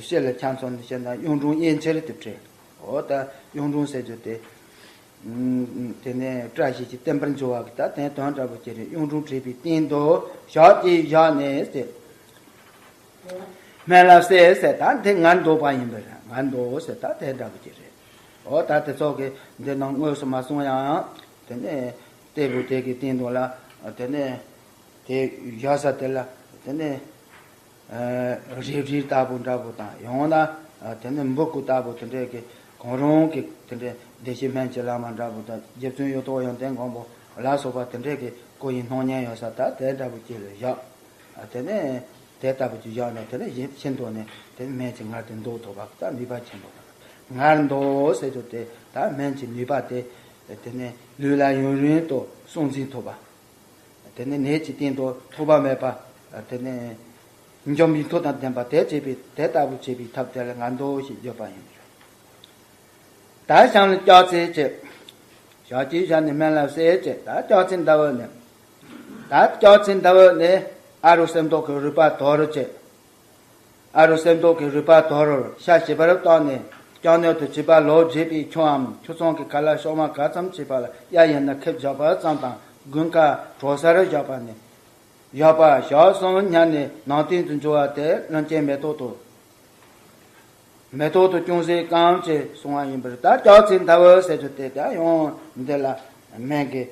སྤྱི་ལ་ཆ་མཚོན་ནས་བཤད་ན་གཡུང་དྲུང་གཡས་འཁྱིལ་དེ་བྲིས། འོ་ད་གཡུང་དྲུང་ཟེར་རྒྱུ་དེ། ཨུམ། དེ་ནས་བཀྲ་ཤིས་ཀྱི་བསྟན་པར་འགྱུར་བ་གི་ད་དོན་དོན་འདྲ་པོ་ཅིག་རེད། གཡུང་དྲུང་བྲིས་པའི་སྟེང་དུ་ཞབས་ཀྱིས་བཞག་ནས་ཟེར། སྨན་བླ་སྲས་ཟེར་ད་འདི་ང་འདོགས་པ་ཡིན་པ་རེད། ང་འདོགས་ཟེར་ད་དེ་འདྲ་པོ་ཅིག་རེད། འོ་ད་དེ་ཚོ་གི་འདི་ནང་དངོས་སུ་མ་གསུངས་ཡང་དེ་ནས་ སྲས་པོ་དེ་གི་སྟེང་དུ་ལ་དེ་ནས་དེ་བཞག་ས་དེ་ལ་དེ་ནས་རིལ་བུ་ལྟ་བུ་འདྲ་པོ་དང་ཡང་ན་དེ་ནས་འབུ་གུ་ལྟ་བུ་དེ་འདྲས་ཀྱི་གང་རུང་གི་དེ་འདྲས་བདེ་གཤེགས་སྨན་གྱི་བླ་མ་འདྲ་པོ་དང་རྗེ་བཙུན་གཡུ་ཐོག་ཡོན་ཏན་མགོན་པོ་ལ་སོགས་པ་དེ་འདྲས་ཀྱི་སྐུ་ཡི་སྣང་བརྙན་ཡོད་ས་ད་དེ་འདྲ་པོ་ཅིག་ལ་བཞག་དེ་ནས་དེ་ལྟ་བུ་ཅིག་བཞག་ནས་དེ་ནས་གཞན་ཕྱིར་འདོགས་ནས་དེ་ནས་སྨན་གྱི་ངར་དེ་འདོགས་ཐུབ་པ་ད་ནུས་པ་ཆེན་པོ་དང་ངར་འདོགས་ཟེར་རྒྱུ་དེ་ད་སྨན་གྱི་ནུས་པ་དེ་དེ་ནས་ལུས་ལ་ཡུན་རིང་དུ་སྲུང་འཛིན་ཐུབ་པ། དེ་ནས་ནད་ཀྱི་སྟེང་དུ་ཐོགས་པ་མེད་པ། དེ་ནས་འཇོམས་པའི་མཐུ་དང་ལྡན་པ་དེ་བྱེད་པའི་དེ་ལྟ་བུ་བྱེད་པའི་ཐབས་དེ་ལ་ངར་འདོགས་ཞེས་བརྗོད་པ་ཡིན། ད་བྱང་ལ་སྐྱག་རྫས་བྱས། ཞག་གཅིག་བཞག་ནས་སྨན་བླའི་ཟས་བྱས། ད་སྐྱག་རྫས་འདབ་བོ་ནས། ད་སྐྱག་རྫས་འདབ་བོ་ནས་ཨ་རུ་གསེར་མདོག་གི་རུས་པ་དོར་བྱས། ཨ་རུ་གསེར་མདོག་གི་རུས་པ་དོར་རོ་ཤ་ཞིབ་པར་བཏང་ནས་སྐྱག་སྣོད་དུ་བྱིས་པ་ལོ་བརྒྱད་པའི་ཆུའམ་ཆུ་ཚང་གི་ཁ་ལ་ཤོག་མ་ག་ཙམ་བྱས་པ་ལ་གཡའ་ཡིན་ན་ཁེབས་བཞག་པ་ཙམ་དང་དགུན་ཁ་གྲོ་སར་བཞག་པ་ནས། བཞག་པ་ཞག་གསུམ་ཉར་ནས་ནང་རྟེན་དུ་འབྱོར་བ་དེ་བློན་ཆེན་མེ་ཏོག་ཏུ། མེ་ཏོག་ཏུ་ཅུང་ཟད་སྐམ་ཅེས་གསུང་བ་ཡིན་པར་ད་སྐྱག་རྫས་འདབ་བོ་ཟེར་རྒྱུ་དེ་ད་ཡང་འདི་ལ་སྨན་གྱི་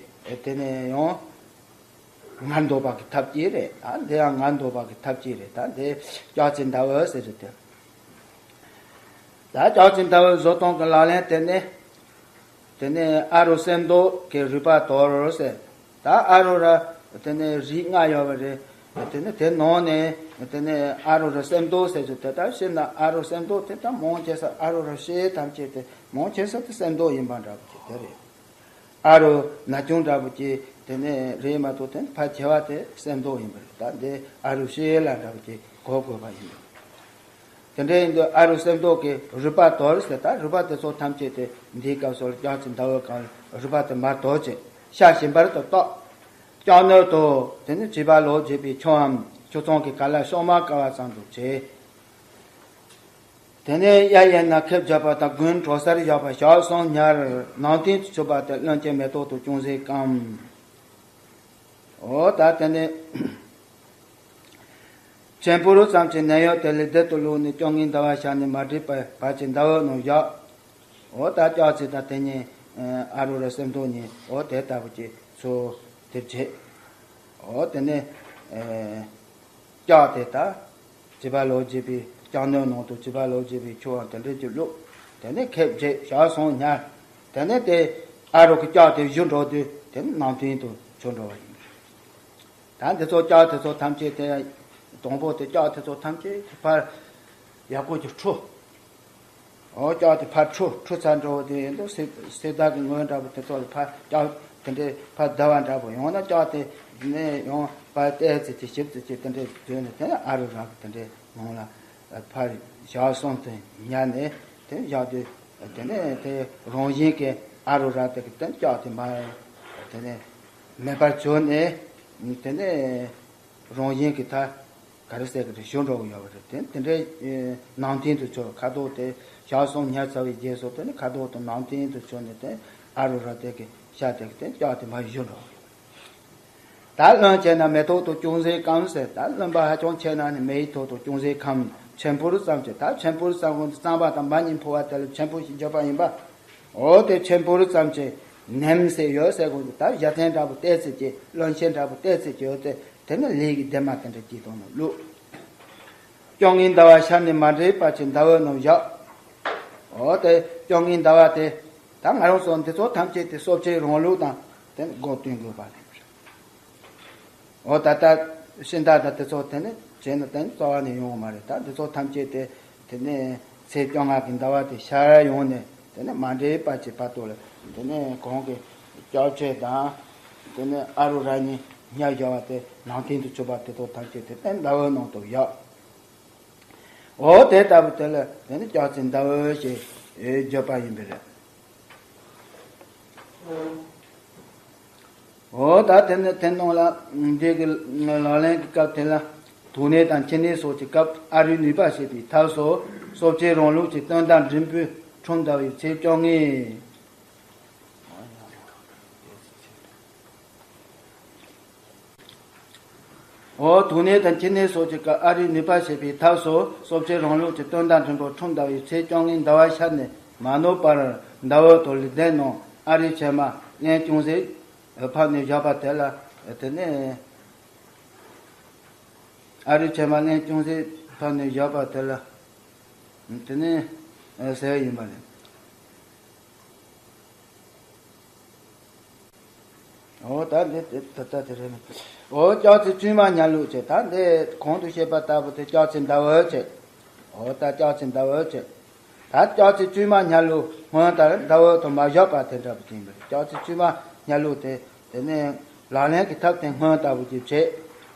དེ་ནས་ཡང་ངར་འདོགས་པ་གི་ཐབས་ཅིག་རེད། ད་འདི་ཡང་ངར་འདོགས་པ་གི་ཐབས་ཅིག་རེད། ད་འདི་སྐྱག་རྫས་འདབ་བོ་ཟེར་རྒྱུ་དེ། ད་སྐྱག་རྫས་འདབ་བོ་བཟོ་སྟངས་ཀྱི་ལག་ལེན་དེ་ནི། དེ་ནས་ཨ་རུ་གསེར་མདོག་གི་རུས་པ་དོར་ཟེར། ད་ཨ་རུ་ར་དེ་ནས་རིགས་ལྔ་ཡོད་པ་རེད། དེ་ནས་དེ་ནང་ནས་དེ་ནས་ཨ་རུ་ར་གསེར་མདོག་ཟེར་རྒྱུ་དེ་ལྟར་བཤད་ན་ཨ་རུ་གསེར་མདོག་དེ་ལྟར་མང་ཆེ་ས་ཨ་རུ་ར་ཤེས་ཐམས་ཅད་དེ་མང་ཆེ་ས་དེ་གསེར་མདོག་ཡིན་པ་འདྲ་པོ་ཅིག་དེ་རེད། ཨ་རུ་ན་ཆུང་འདྲ་པོ་ཅིག་དེ་ནས་རེད་མ་གཏོགས་དེ་ཕལ་ཆེ་བ་དེ་གསེར་མདོག་ཡིན་པ་རེད། ད་འདི་ཨ་རུ་ཤེས་ལ་འདྲ་པོ་ཅིག་གོ་དགོས་པ་ཡིན། དེ་འདྲ་ཡིན་དུས་ཨ་རུ་གསེར་མདོག་གི་རུས་པ་དོར་ཟེར། ད་རུས་པ་དེ་ཚོ་ཐམས་ཅད་དེ་འདིའི་སྐབས་སུ་སྐྱག་རྫས་འདབ་བོ་གང་རུས་པ་དེ་མར་དོར་བྱས་ཤ་ཞིམ་པར་དུ་བཏབ། སྐྱག་སྣོད་དུ་དེ་ནས་བྱིས་པ་ལོ་བརྒྱད་པའི་ཆུའམ་ཆུ་ཚང་གི་ཁ་ལ་ཤོག་མ་བཀལ་བ་ཙམ་དུ་བྱས། དེ་ནས་གཡའ་ཡིན་ན་ཁེབས་བཞག་པ་དང་དགུན་གྲོ་སར་བཞག་པ་ཞག་གསུམ་ཉར། ནང་རྟེན་དུ་ཆུད་པ་དེ་བློན་ཆེན་མེ་ཏོག་ཏུ་ཅུང་ཟད་སྐམ། འོ་ད་དེ་ནས། ཆེན་པོ་རུ་ཙམ་གྱི་ནད་གཡོག་དེ་ལས་བདུད་དུ་བླུགས་ནས་སྐྱོ་ངལ་འདབ་བ་ཤར་ནས་མ་བསྒྲིགས་པའི་བར་གྱི་འདབ་བོ་རྣམས་བཞག་འོ་ད་སྐྱག་རྫས་དང་དེ་གཉིས་ཨ་རུ་ར་གསེར་མདོག་གཉིས་འོ་དེ་ལྟ་བུ་ཅིག་ཚུར་དེ་བྱེད། འོ་དེ་ནས་སྐྱག་དེ་ད་བྱིས་པ་ལོ་བརྒྱད་པའི་སྐྱག་སྣོད་ནང་དུ་བྱིས་པ་ལོ་བརྒྱད་པའི་ཆུའམ་དེ་འདྲས་ཀྱི་བླུགས། དེ་ནས་ཁེབས་བྱས་ཞག་གསུམ་ཉར། དེ་ནས་དེ་ཨ་རུ་གི་སྐྱག་དེ་བཞུ་འགྲོ་དུས་དེ་ནས་ནང་རྟེན་དུ་ཆུད་འགྲོ་བ་ཡིན། ད་འདི་ཚོ་ལྕགས་དེ་ཚོ་ཐམས་ཅད་དེ། དང་པོ་དེ་ལྕགས་དེ་ཚོ་ཐམས་ཅད་དེ་ཕར་ཡག་པོ་ཅིག་འཁྲུ། འོ་ལྕགས་དེ་ཕར་འཁྲུ་འཁྲུ་ཚར་འགྲོ་བ་དེ་ཡིན་དུས་སེ་སེ་དག་གི་ངོས་འདྲ་པོ་དེ་ཚོ་ལ་ཕར་ལྕགས་དེ་འདྲས་ཕར་བརྡར་བ་འདྲ་པོ་ཡང་ན་ལྕགས་དེ་ནས་ཡང་ཕར་ཏོག་ཙམ་ཅིག་ཞིབ་ཙམ་ཅིག་དེ་འདྲས་བཟོས་ནས་དེ་ནས་ཨ་རུ་ར་གི་དེ་འདྲས་ནང་ལ་ཕར་བཞག་སོང་དེ་ཉར་ནས་དེ་བཞག་དུས་དེ་ནས་དེ་རང་བཞིན་གྱི་ཨ་རུ་ར་དེ་གི་དེ་ལྕགས་དེ་མར་དེ་ནས། མེད་པར་གྱུར་ནས། དེ་ནས་རང་བཞིན་གྱི་མཐའ་ག་རེ་ཟེར་གྱི་རེད་བཞུ་འགྲོ་གི་ཡོད་པ་རེད། དེ་དེ་འདྲའི་ནང་རྟེན་དུ་གྱུར། ཁ་དོག་དེ་ཞག་གསུམ་ཉར་ཚར་བའི་རྗེས་སུ་དེ་ནི་ཁ་དོག་དང་ནང་རྟེན་དུ་གྱུར་ནས་དེ་ཨ་རུ་ར་དེ་གི་ཤ་དེ་གི་དེ་ལྕགས་དེ་མར་བཞུ་འགྲོ་གི་ཡོད་པ་རེད། ད་རློན་ཆེ་ན་མེ་ཏོག་ཏུ་ཅུང་ཟད་སྐམ་ཟེར། ད་རློན་པ་ཧ་ཅང་ཆེ་ན་ནི་མེ་ཡི་ཏོག་ཏུ་ཅུང་ཟད་སྐམ། ཆེན་པོར་བསམ་ཞིང་ད་ཆེན་པོར་བསམ་ཀུན་ཏུ་གཙང་པ་དང་མ་ཉིད་འཕོ་བ་དེ་ལ་ཆེན་པོ་ཞེས་བརྗོད་པ་ཡིན་པ། འོ་དེ་ཆེན་པོར་བསམ་ཞིང་ནེམ་ཟེར་ཡོད་ཟེར་གོ་འདུག་ད་བཞའ་ཚན་འདྲ་པོ་ཏོག་ཙམ་ཅིག་རློན་ཆེན་འདྲ་པོ་ཏོག་ཙམ་ཅིག་ཡོད་དེ་དེ་ནི་ལས་ཀྱི་ལྡེབ་མ་དེ་འདྲ་ཅིག་དང་ནི་བླུགས། སྐྱོ་ངལ་འདབ་བ་ཤར་ནས་མ་བསྒྲིགས་པ་ཅིག་འདབ་བོ་རྣམས་བཞག་འོ་དེ་སྐྱོ་ངལ་འདབ་བ་དེ་ད་ང་རང་ཚོ་འདི་ཚོ་ཐམས་ཅད་དེ་གསོ་བྱེད་རང་ལུགས་དང་དེ་ནི་སྒོ་བསྟུན་དགོས་པ་རེད། འོ་ད་ལྟ་ཤིང་རྟ་དང་དེ་ཚོ་དེ་ནི་བྱས་ན་དེ་ནི་རྩ་བ་ནས་ཡོང་བ་མ་རེད། ད་འདི་ཚོ་ཐམས་ཅད་དེ་དེ་ནས་ཚེས་བཅོ་ལྔ་གི་ཟླ་བ་དེ་ཤར་ཡོང་ནས་དེ་ནས་མ་འདྲེས་པ་ཅིག་བར་དུ་ལ་དེ་ནས་གོང་གི་སྐྱབས་ཆོས་དང་དེ་ནས་ཨ་རུ་ར་གཉིས་ཉར་བཞག་པ་དེ་ནང་རྟེན་དུ་གྱུར་པ་དེ་ཚོ་ཐམས་ཅད་དེ་ནས་ཟླ་བའི་ནང་དུ་བཞག་འོ་དེ་ལྟ་བུ་དེ་ལ་དེ་ནས་སྐྱབས་ཆེན་ཟླ་བ་ཞེས་བརྗོད་པ་ཡིན་པས་རེད། འོ་ད་དེ་ནས་དེ་ནང་ལ་འདི་གི་ལག་ལེན་གྱི་སྐབས་དེ་ལ་དུག་ནད་དང་མཁྲིས་ནད་སོགས་ཀྱི་སྐབས་ཨ་རུའི་ནུས་པ་ཞེས་པའི་ཐབས་སུ་གསོ་བྱེད་རང་ལུགས་ཀྱི་སྟོན་ཟླ་འབྲིང་པོའི་འཁྲུངས་ཟླ་བའི་ཚེས་བཅོ་ལྔའི། འོ་དུག་ནད་དང་མཁྲིས་ནད་སོགས་ཀྱི་སྐབས་ཨ་རུའི་ནུས་པ་ཞེས་པའི་ཐབས་སུ་གསོ་བྱེད་རང་ལུགས་ཀྱི་སྟོན་ཟླ་འབྲིང་པོ་འཁྲུངས་ཟླ་བའི་ཚེས་བཅོ་ལྔའི་ཟླ་བ་ཤར་ནས་མ་ནུབ་བར་ཟླ་འོད་དང་ལུས་ལྡན་རྣམས་ཨ་རུའི་བྱེ་མ་ལན་ཅུང་ཟད་ ཕབ་ནས་བཞག་པ་དེ་ལ། དེ་ནས་ཨ་རུ་ཆེན་མ་གླིང་ཅུང་ཟད་ཕབ་ནས་བཞག་པ་དེ་ལ། དེ་ནས་ཟེར་ཡིན་པ་རེད། འོ་ད་འདི་དེ་ད་ལྟ་དེ་རེད། འོ་སྐྱག་རྫུན་བཙུན་མ་སྙན་ལུགས་བྱས། ད་འདི་གོང་དུ་བཤད་པ་ལྟ་བུ་དེ་སྐྱག་རྫུན་ཟླ་འོད་བྱས། འོ་ད་སྐྱག་རྫུན་ཟླ་འོད་བྱས། ད་སྐྱག་རྫུན་བཙུན་མ་སྙན་ལུགས་སྔོན་ལྟར་ཟླ་འོད་དུ་མ་བཞག་པ་དེ་འདྲ་བུ་ཅིག་ཡིན་པ་རེད། སྐྱག་རྫུན་བཙུན་མ་སྙན་ལུགས་དེ་དེ་ནས་ལག་ལེན་གྱི་ཐབས་དེ་སྔོན་ལྟ་བུ་ཅིག་བྱས།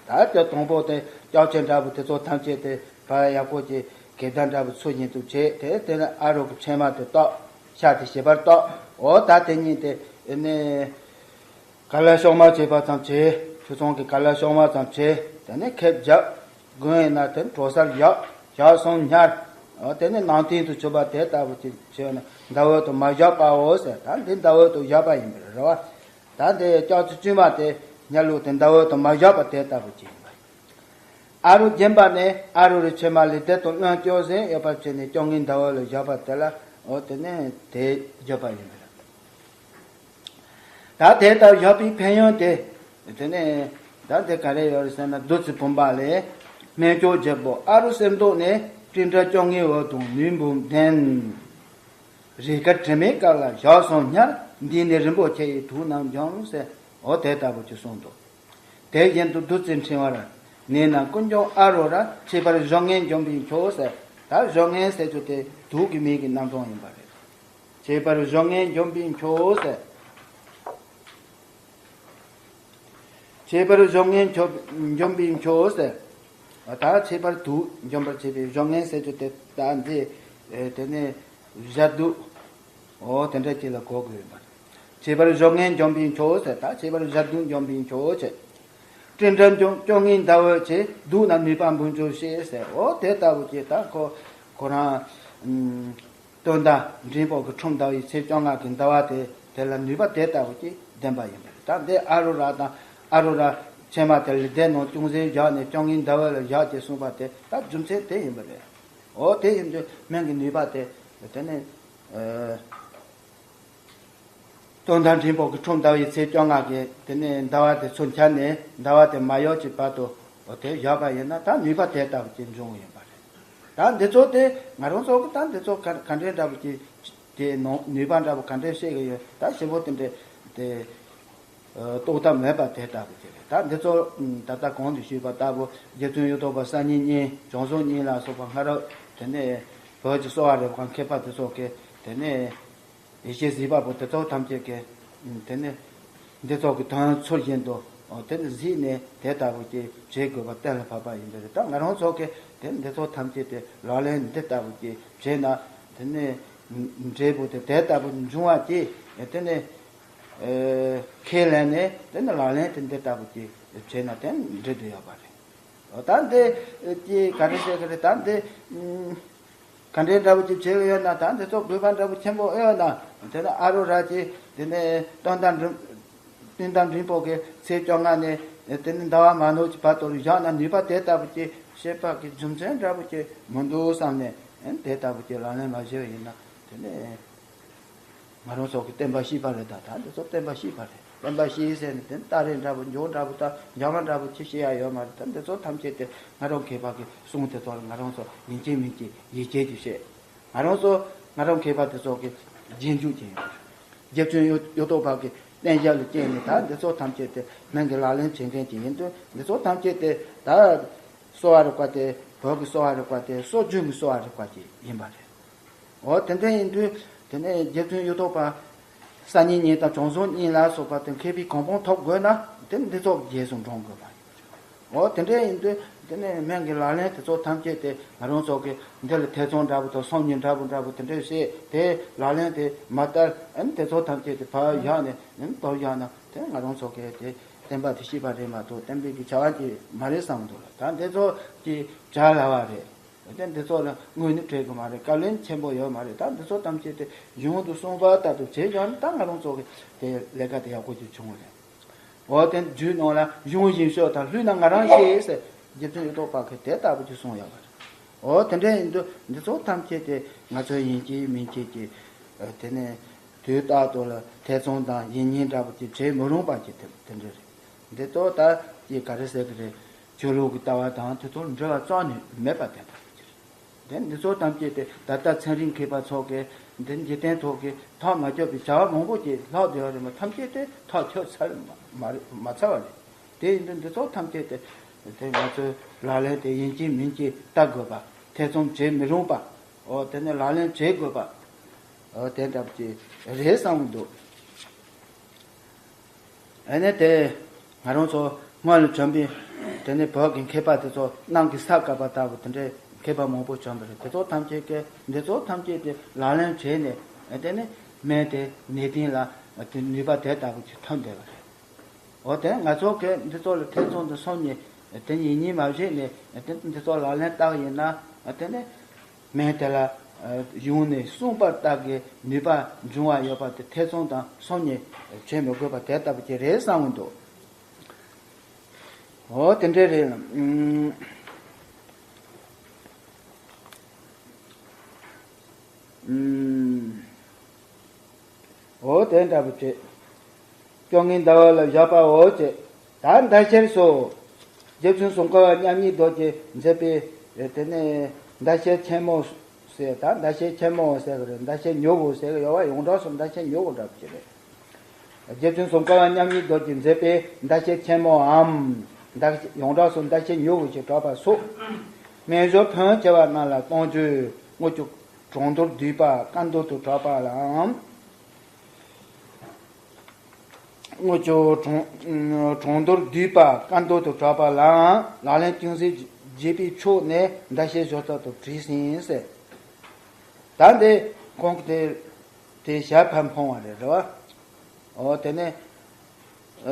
ད་སྐྱག་དང་པོ་དེ་སྐྱག་ཆེན་འདྲ་བུ་དེ་ཚོ་ཐམས་ཅད་དེ་ཕར་ཡག་པོ་ཅིག་གད་བདར་འདྲ་བུ་ཚུལ་བཞིན་དུ་བྱས། དེ་དེ་ནས་ཨ་རུ་གི་ཕྱེ་མ་དེ་བཏོག་ཤ་དེ་ཞིབ་པར་བཏོག་འོ་ད་དེ་གཉིས་དེ་ནས་ག་ལ་ཤོག་མ་བྱས་པ་ཙམ་བྱས། ཆུ་ཚང་གི་ག་ལ་ཤོག་མ་ཙམ་བྱས། དེ་ནས་ཁེབས་བརྒྱབ། དགུན་ཡིན་ན་དེ་དྲོ་སར་བཞག་བཞག་སོང་ཉར། འོ་དེ་ནས་ནང་རྟེན་དུ་གྱུར་པ་དེ་ལྟ་བུ་ཅིག་བྱས་ན་ཟླ་འོད་དུ་མ་བཞག་པའོ་ཟེར། ད་འདི་ཟླ་འོད་དུ་བཞག་པ་ཡིན་པ་རེད་བ། ད་འདི་སྐྱག་རྫུན་བཙུན་མ་དེ་སྙན་ལུགས་དེ་ཟླ་འོད་དུ་མ་བཞག་པ་དེ་ལྟ་བུ་ཅིག་ཡིན་པ། ཨ་རུ་རྒྱན་པ་ནས་ཨ་རུ་རི་ཕྱེ་མ་ལེགས་ལྡན་དང་བློན་སྐྱོར་ཟེར་ཡོད་པ་བྱས་ནས་སྐྱོར་ངན་ཟླ་འོད་ལ་བཞག་པ་དེ་ལ། འོ་དེ་ནས་དེ་བརྗོད་པ་ཡིན་པ་རེད། ད་དེ་ལྟར་བཞག་པའི་ཕན་ཡོན་དེ། དེ་ནས་ད་དེ་ག་རེ་ཡོད་རེད་ཟེར་ན། བདུད་རྩི་བུམ་པ་ལས། སྨན་སྐྱོར་རྒྱལ་པོ་ཨ་རུ་གསེར་མདོག་ནས། སྤྲིན་བྲལ་སྐྱོར་ངན་འོད་དང་ནུས་འབུམ་ལྡན། རིགས་དཀར་དྲི་མེད་དཀར་ལ་བཞག་སོང་ཉར། འདི་ནི་རིན་པོ་ཆེ་ཡི་དུག་རྣམས་འཇོམས་ཟེར། འོ་དེ་ལྟ་བུ་ཅིག་གསུངས་འདུག་དེ་བཞིན་དུ་བདུད་རྩི་ཕྲེང་བར་གནས་ན། ཀུན་འཇོམས་ཨ་རུ་ར། ཁྱད་པར་གཞོམ་ངན་འཇོམས་པའི་མཆོག་ཟེར། ད་གཞོམ་ངན་ཟེར་རྒྱུ་དེ་དུག་གི་མིང་གི་རྣམ་གྲངས་ཡིན་པ་རེད། ཁྱད་པར་གཞོམ་ངན་འཇོམས་པའི་མཆོག་ཟེར། ཁྱད་པར་གཞོམ་ངན་མཆོག་འཇོམས་པའི་མཆོག་ཟེར། ད་ཁྱད་པར་དུག་འཇོམས་པར་བྱེད་པའི། གཞོམ་ངན་ཟེར་རྒྱུ་དེ་ད་འདི་དེ་ནས་བཞག་དུག་འོ་དེ་འདྲ་ཅིག་ལ་གོ་དགོས་ཡིན་པ་རེད། ཁྱད་པར་གཞོམ་ངན་འཇོམས་པའི་མཆོག་ཟེར། ད་ཁྱད་པར་བཞག་དུག་འཇོམས་པའི་མཆོག་ཟེར། སྤྲིན་བྲལ་སྐྱོ་སྐྱོ་ངན་ཟླ་འོད་ཆེ། དུག་རྣམས་ནུས་པ་འབུམ་འཇོམས་ཤེས་ཟེར། འོ་དེ་ལྟ་བུ་ཅིག་ད་ཁོ་ཁོ་རང་། དོན་དག་འབྲིང་པོ་གི་ཁྲོམ་ཟླ་བའི་ཚེས་བཅོ་ལྔ་གི་ཟླ་བ་དེ་དེ་ལ་ནུས་པ་དེ་ལྟ་བུ་ཅིག་ལྡན་པ་ཡིན་པ་རེད། ད་འདི་ཨ་རུ་ར་དང་ཨ་རུ་ར་ཕྱེ་མ་དེ་ལ་དེ་ནང་ཅུང་ཟད་བཞག་ནས་སྐྱོ་ངན་ཟླ་འོད་ལ་བཞག་ཅེས་གསུངས་པ་དེ་ད་རྒྱུ་མཚན་དེ་ཡིན་པ་རེད། འོ་དེ་ཡིན་དུས་སྨན་གྱི་ནུས་པ་དེ་དེ་ནི། ཨ། དོན་དག་འབྲིང་པོ་གི་ཁྲོམ་ཟླ་བའི་ཚེས་བཅོ་ལྔ་གི་དེ་ནས་ཟླ་བ་དེ་ཚུར་འཆར་ནས་ཟླ་བ་དེ་མ་ཡོལ་གྱི་བར་དུ་འོ་དེ་བཞག་པ་ཡིན་ན་ད་ནུས་པ་དེ་ལྟ་བུ་ཅིག་འབྱུང་གི་ཡོད་པ་རེད། ད་འདི་ཚོ་དེ་ང་རང་ཚོ་གི་ད་འདི་ཚོ་ག་ག་འདྲའི་འདྲ་བོ་ཅིག་དེ་ནང་ནུས་པ་འདྲ་བོ་ག་འདྲའི་བཤད་གི་ཡོད། ད་ཞིབ་པོ་དེ་འདྲའི་དེ་རྟོགས་ཐབས་མེད་པ་དེ་ལྟ་བུ་ཅིག་རེད། ད་འདི་ཚོ་ད་ལྟ་གོང་དུ་ཞུས་པ་ལྟ་བུ་རྗེ་བཙུན་གཡུ་ཐོག་པ་སང་ཉིན་གཉིས་བྱང་སེམས་གཉིས་ལ་སོགས་པ་སྔ་རབས་དེ་ནས་བོད་ཀྱི་གསོ་བ་རིག་པ་མཁས་པ་དེ་ཚོ་གི་དེ་ནས། ཡེ་ཤེས་གཟིགས་པ་པོ་དེ་ཚོ་ཐམས་ཅད་ཀྱིས་དེ་ནི་འདི་ཚོ་གི་དོན་ཚུལ་བཞིན་དུ་དེ་ནི་གཟིགས་ནས་དེ་ལྟ་བུ་ཅིག་བྱེད་དགོས་པ་གཏན་ལ་ཕབ་པ་ཡིན་པས། ད་ང་རང་ཚོ་གིས་དེ་འདི་ཚོ་ཐམས་ཅད་དེ་ལག་ལེན་འདི་ལྟ་བུ་ཅིག་བྱས་ན་དེ་ནི་འབྲས་བུ་དེ་དེ་ལྟ་བུ་འབྱུང་བ་ཅིག་དེ་ནི་ཁས་ལེན་ནས་དེ་ནི་ལག་ལེན་དེ་འདི་ལྟ་བུ་ཅིག་བྱས་ན་དེ་འགྲིག་འདོད་ཡོད་པ་རེད། ད་འདི་ཅི་ག་རེ་བཤད་ཀྱི་རེད། ད་འདི་ག་འདྲའི་འདྲ་བོ་ཅིག་བྱེད་ཀྱི་ཡོད་ན། ད་འདི་ཚོ་དགོས་པ་འདྲ་བོ་ཆེན་པོ་ཡོད་ན། དེ་ནི་ཨ་རུ་ར་ཅིག་དེ་ནས་དོན་དམ་འབྲིང་དོན་དམ་འབྲིང་པོ་གི་ཚེས་བཅོ་ལྔ་ནས་དེ་ནི་ཟླ་བ་མ་ནོར་གྱི་བར་དུ་བཞག་ན་ནུས་པ་དེ་ལྟ་བུ་ཅིག་བྱེད་པ་གི་རྒྱུ་མཚན་འདྲ་བོ་ཅིག་མི་འདུག་བསམ་ནས་དེ་ལྟ་བུ་ཅིག་ལག་ལེན་མ་བྱས་པ་ཡིན་ན་དེ་ནི། ང་རང་ཚོ་གི་བསྟན་པ་བཤིག་པ་རེད། ད་ད་འདི་ཚོ་བསྟན་པ་བཤིག་པ་རེད། བསྟན་པ་བཤིག་ཟེར་ནས་དེ་སྟ་རེ་འདྲ་པོ་འཇོག་འདྲ་པོ་ད་འཇག་མ་འདྲ་པོ་ཅི་བཤད་ཡ་ཡོད་མ་རེད། ད་འདི་ཚོ་ཐམས་ཅད་དེ་ང་རང་མཁས་པ་གི་གསུང་དེ་ཚོ་ལ་ང་རང་ཚོ་ཡིན་གཅིག་མིན་གཅིག་ཡིད་ཆེས་ཀྱིས་བཤད། ང་རང་ཚོ་ང་རང་མཁས་པ་དེ་ཚོ་གི་རྗེས་འཇུག་ཅིག་ཡིན་པ་རེད། རྗེ་བཙུན་གཡུ་གཡུ་ཐོག་པ་གི་བསྟན་བྱ་ལ་བརྟེན་ནས་ད་འདི་ཚོ་ཐམས་ཅད་དེ་སྨན་གྱི་ལག་ལེན་བྱེད་མཁན་ཅིག་ཡིན་དུས་འདི་ཚོ་ཐམས་ཅད་དེ་ད་གསོ་བ་རིག་པ་དེ་བོད་ཀྱི་གསོ་བ་རིག་པ་དེ་སྲོལ་རྒྱུན་གྱི་གསོ་བ་རིག་པ་ཅིག་ཡིན་པ་རེད། འོ་དེ་འདྲ་ཡིན་དུས་དེ་ནས་རྗེ་བཙུན་གཡུ་ཐོག་པ་སང་ཉིན་གཉིས་དང་བྱང་སེམས་གཉིས་ལ་སོགས་པ་དེ་མཁས་པའི་གོ་འཕང་ཐོབ་དགོས་ན་དེ་འདི་ཚོ་རྗེས་སུ་འབྲང་དགོས་པ་ཡིན། འོ་དེ་འདྲ་ཡིན་དུས་དེ་ནས་སྨན་གྱི་ལག་ལེན་དེ་ཚོ་ཐམས་ཅད་དེ་ང་རང་ཚོ་གི་འདི་ལ་ཐེ་ཚོམ་འདྲ་པོ་དང་སོམ་ཉི་འདྲ་པོ་འདྲ་པོ་དེ་འདྲ་བྱས་དེ་ལག་ལེན་དེ་མ་བསྟར་ཨ་ནི་དེ་ཚོ་ཐམས་ཅད་དེ་ཕར་བཞག་ནས་ཨ་ནི་དོར་བཞག་ན་དེ་ང་རང་ཚོ་གི་དེ་བསྟན་པ་དེ་ཤེས་པ་རེད་མ་གཏོགས་བསྟན་པའི་གི་བྱ་བ་ཅིག་མ་རེད་བསམ་འདུག་ལ། ད་འདི་ཚོ་གི་བྱ་སླ་བ་རེད། དེ་འདི་ཚོ་ལ་དངོས་གནས་འཕྲད་གི་མ་རེད། བཀའ་བློན་ཆེན་པོ་ཡོད་མ་རེད། ད་འདི་ཚོ་ཐམས་ཅད་དེ་གཞུང་དུ་གསུངས་པ་ལྟར་དུ་བྱས་ཀྱང་ད་ང་རང་ཚོ་གི་དེ་ལས་ཀ་དེ་ཡག་པོ་ཅིག་བྱུང་བ་རེད། འོ་དེ་རྒྱུད་ནང་ལ་གཞུང་བཞིན་ཤོག་དང་ལྷུས་ན་ང་རང་ཤེས་ཟེར་རྗེ་བཙུན་གཡུ་ཐོག་པ་གི་དེ་ལྟ་བུ་ཅིག་གསུངས་ཡོད་པ་རེད། འོ་དེ་འདྲ་ཡིན་དུས་འདི་ཚོ་ཐམས་ཅད་དེ་ང་ཚོའི་ཡིན་གཅིག་མིན་གཅིག་གི་དེ་ནས་ དུས་རྟག་ཏུ་ལ་ཐེ་ཚོམ་དང་ཡིད་གཉིས་འདྲ་པོ་དེ་བྱེད་མི་རུང་པ་ཅིག་དེ་དེ་འདྲ་རེད། འདི་ཚོ་ད་ཀྱི་ག་རེ་ཟེར་གི་རེད། ཆོས་ལུགས་ཀྱི་ལྟ་བ་དང་དེ་ཚོར་འབྲེལ་བ་རྩ་ནས་མེད་པ་དེ་འདྲ་ཅིག་རེད། དེ་འདི་ཚོ་ཐམས་ཅད་དེ་ད་ལྟ་ཚན་རིག་མཁས་པ་ཚོ་གིས་འདི་འཇིག་རྟེན་ཐོག་གི་ཐག་མ་ཆོད་པའི་བྱ་བ་མང་པོ་ཅིག་ལྷག་བསྡད་པ་རེད་མ། ཐམས་ཅད་དེ་ཐག་ཆོད་ཚར་མ་མ་རེད་མ་ཚར་བ་རེད། དེ་ཡིན་དུས་འདི་ཚོ་ཐམས་ཅད་དེ་དེ་ང་ཚོའི་ལག་ལེན་དེ་ཡིན་གཅིག་མིན་གཅིག་བསྟར་དགོས་པ། ཐེ་ཚོམ་བྱེད་མི་རུང་པ། འོ་དེ་ནས་ལག་ལེན་བྱེད་དགོས་པ། འོ་དེ་འདྲ་པོ་ཅིག་རེད་བསམ་གྱི་འདུག་ཨ་ནི་དེ་ང་རང་ཚོ་སྔོན་ལ་བྱོན་པའི་དེ་ནས་བོད་ཀྱི་མཁས་པ་དེ་ཚོ་གནམ་གྱི་ས་བཀབ་པ་ལྟ་བུ་དེ་འདྲའི་མཁས་པ་མང་པོ་བྱོན་པ་རེད། དེ་ཚོ་ཐམས་ཅད་ཀྱིས་འདི་ཚོ་ཐམས་ཅད་དེ་ལག་ལེན་བྱས་ནས་དེ་ནས་སྨན་དེ་ནད་གདོན་ལ་དེ་ནུས་པ་དེ་ལྟ་བུ་ཅིག་ཐོན་བསྡད་པ་རེད། འོ་དེ་ང་ཚོ་གིས་འདི་ཚོ་ལ་ཐེ་ཚོམ་དུ་སོང་ནས་དེ་ཡིན་གཉིས་མ་བྱས་ནས་དེ་འདི་ཚོ་ལག་ལེན་བསྟར་ཡིན་ན་དེ་ནས་སྨན་དེ་ལ་ཡོང་ནས་གསུངས་པ་ལྟར་གྱི་ནུས་པ་འབྱུང་བ་ཡོད་པ་དེ་ཐེ་ཚོམ་དང་སོམ་ཉི་བྱེད་མི་དགོས་པ་དེ་ལྟ་བུ་ཅིག་རེད་བསམ་གྱི་འདུག་འོ་དེ་འདྲ་རེད། ཨུམ། ཨུམ། འོ་དེ་འདྲ་པོ་བྱེད། སྐྱོ་ངལ་འདའ་བ་ལ་བཞག་པའོ་ཅེས། ད་མདའ་ཤེལ་སོགས། རྗེ་བཙུན་སུམ་མཁའ་བ་མཉམ་ཉིད་རྡོ་རྗེས་མཛད་པའི་དེ་ནས་མདའ་ཤེལ་ཆེན་མོ་ཟེར། ད་མདའ་ཤེལ་ཆེན་མོ་ཟེར་གི་རེད། མདའ་ཤེལ་མྱུ་གུ་ཟེར་གི་ཡོད་པ། ཡོངས་གྲགས་སུ་མདའ་ཤེལ་མྱུ་གུ་འདྲ་པོ་ཅིག་རེད། རྗེ་བཙུན་སུམ་མཁའ་བ་མཉམ་ཉིད་རྡོ་རྗེས་མཛད་པའི་མདའ་ཤེལ་ཆེན་མོའམ། མདའ་ཡོངས་གྲགས་སུ་མདའ་ཤེལ་མྱུ་གུ་ཞེས་གྲགས་པ་སོགས། སྨན་སྦྱོར་ཕོན་ཆེ་བ་རྣམས་ལ་གཏོང་རྒྱུ་དངུལ་ཆུ་གྲོང་རྡལ་བསྡུས་པ་བཀའ་འདུལ་དུ་གྲགས་པ་ལའང་། དངུལ་ཆུ་གྲོང་གྲོང་རྡལ་བསྡུས་པ་བཀའ་འདུལ་དུ་གྲགས་པ་ལའང་ལག་ལེན་ཅུང་ཟད་བགྱིས་པའི་ཕྱོགས་ནས་མདའ་ཤེལ་སྦྱོར་ཐབས་དང་བྲིས་ཟིན་ཟེར། ད་འདི་ཁོང་གི་དེ་དེ་ཞལ་ཕམ་ཕོང་བ་རེད་རེད་བ། འོ་དེ་ནས་ཨ་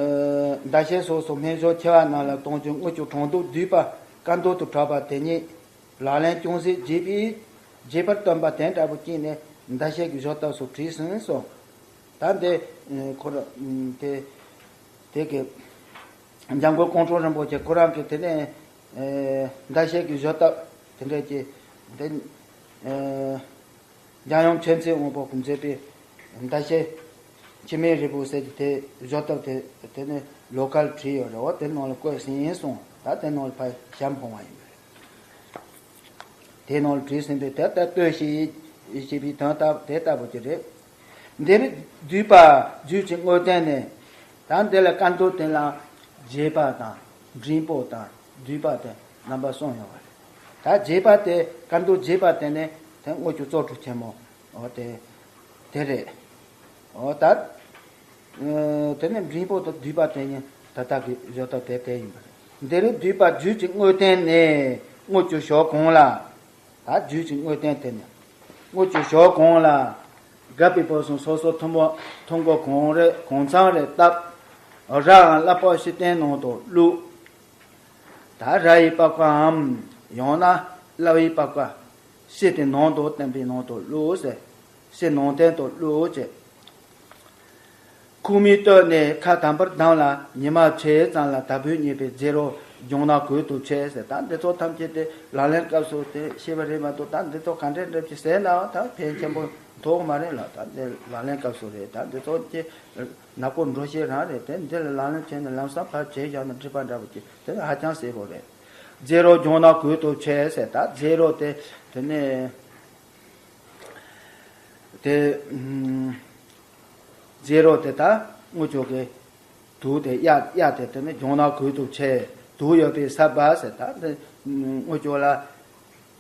མདའ་ཤེལ་སོགས་སུ་སྨན་སྦྱོར་ཆེ་བ་རྣམས་ལ་གཏོང་རྒྱུ་དངུལ་ཆུ་གྲོང་རྡལ་བསྡུས་པ་བཀའ་འདུལ་དུ་གྲགས་པ་དེ་ཉིད་ལག་ལེན་ཅུང་ཟད་བགྱིས་པའི་བགྱིས་པར་སྟོན་པ་དེ་འདྲ་པོ་ཅིག་ནས་མདའ་ཤེལ་གྱི་སྦྱོར་ཐབས་སུ་བྲིས་ཟིན་སོང་། ད་འདི་ཁོ་ར་དེ་དེ་གི་འཇམ་མགོན་ཀོང་སྤྲུལ་རིན་པོ་ཆེ་ཁོ་རང་གིས་དེ་ནས་མདའ་ཤེལ་གྱི་སྦྱོར་ཐབས་དེ་འདྲ་ཅིག་འདི། འཇམ་དབྱངས་མཁྱེན་བརྩེ་དབང་པོ་གིས་མཛད་པའི་མདའ་ཤེལ་འཆི་མེད་རིལ་བུ་ཟེར་གྱི་དེ་བཟོ་ཐབས་དེ་དེ་ནི་ལོ་ཀལ་བྲིས་ཡོད་རེད། འོ་དེ་ནང་ལ་བཀོད་ཟིན་སོང་། ད་དེ་ནང་ལ་ཕར་ཞལ་འཕངས་པ་ཡིན་པ་རེད། དེ་ནང་ལ་བྲིས་ཟིན་པའི་དེ་ལྟར་ལྟོས་ཤིག་ཞེས་པའི་དོན་དག་དེ་ལྟ་བུ་ཅིག་རེད། འདིར་བསྡུས་པ་རྒྱུད་ཀྱི་དངོས་བསྟན་ནི། ད་འདི་ལ་བཀའ་འདུལ་དེ་ལ་རྒྱས་པ་དང་འབྲིང་པོ་དང་བསྡུས་པ་དེ་རྣམ་པ་གསུམ་ཡོད་པ་རེད། ད་རྒྱས་པ་དེ་བཀའ་འདུལ་རྒྱས་པ་དེ་ནི་དེ་དངུལ་ཆུ་གཙོ་གྲུབ་ཆེན་མོ། འོ་དེ་དེ་རེད། འོ་ད་དེ་ནི་འབྲིང་པོ་དང་བསྡུས་པ་དེ་ནི་ད་ལྟ་གི་བཟོ་ལྟ་དེ་དེ་ཡིན་པ་རེད། འདི་ལས་བསྡུས་པ་རྒྱུད་ཀྱི་དངོས་བསྟན་ནི་དངུལ་ཆུ་ཞོ་གང་ལ། ད་རྒྱུད་ཀྱི་དངོས་བསྟན་དེ་ནི་དངུལ་ཆུ་ཞོ་གང་ལ། རྒད་པོའི་བུ་སོང་སོ་སོ་ཐུན་མོང་ཐུན་མགོ་གང་རེ་གང་ཚང་རེ་བཏབ། ར་ཡང་ལ་པོ་ཤི་སྟན་ནང་དུ་བླུགས། ད་ར་ཡི་པགས་པའམ་ཡང་ན་སླ་བའི་པགས་པ་ཤི་དེ་ནང་དུ་བསྟན་པའི་ནང་དུ་བླུགས་ཟེར། ཤི་ནང་བསྟན་དུ་བླུགས་ཅེས། ཁུག་མའི་སྟོད་ནས་ཁ་དམ་པར་བསྡམས་ལ་ཉི་མ་ཕྱེད་ཙམ་ལ་དལ་བུས་མཉེས་པའི་རྫས་རོ་སྦྱང་ན་གོས་དུ་ཆེ་ཟེར། ད་འདི་ཚོ་ཐམས་ཅད་དེ་ལག་ལེན་སྐབས་སུ་དེ་ཤེས་པ་རེད་མ་གཏོགས། ད་འདི་ཚོ་ག་འདྲས་འདྲས་ཀྱི་ཟེར་ནའང་ད་ཕན་ཆེན་པོ་ཐོགས་མ་རེད་ལ། ད་འདི་ལག་ལེན་སྐབས་སུ་རེད། ད་འདི་ཚོ་ཀྱི་ནག་པོ་འགྲོ་ཤེས་རང་རེད། དེ་འདི་ལ་ལག་ལེན་བྱས་ནས་ལམ་སང་ཕར་བྱས་བཞག་ན་འགྲིག་པ་འདྲ་པོ་ཅིག་དེ་ནི་ཧ་ཅང་གསལ་པོ་རེད། རྫས་རོ་སྦྱང་ན་གོས་དུ་ཆེ་ཟེར། ད་རྫས་རོ་དེ་དེ་ནས་དེ་ཨུམ། རྫས་རོ་དེ་ད་དངུལ་ཆུ་གི་དུག་དེ་གཡའ་གཡའ་དེ་དེ་ནི་སྦྱང་ན་གོས་དུ་ཆེ། དུག་ཡོད་པའི་ས་བ་ཟེར། ད་དེ་དངུལ་ཆུ་ལ་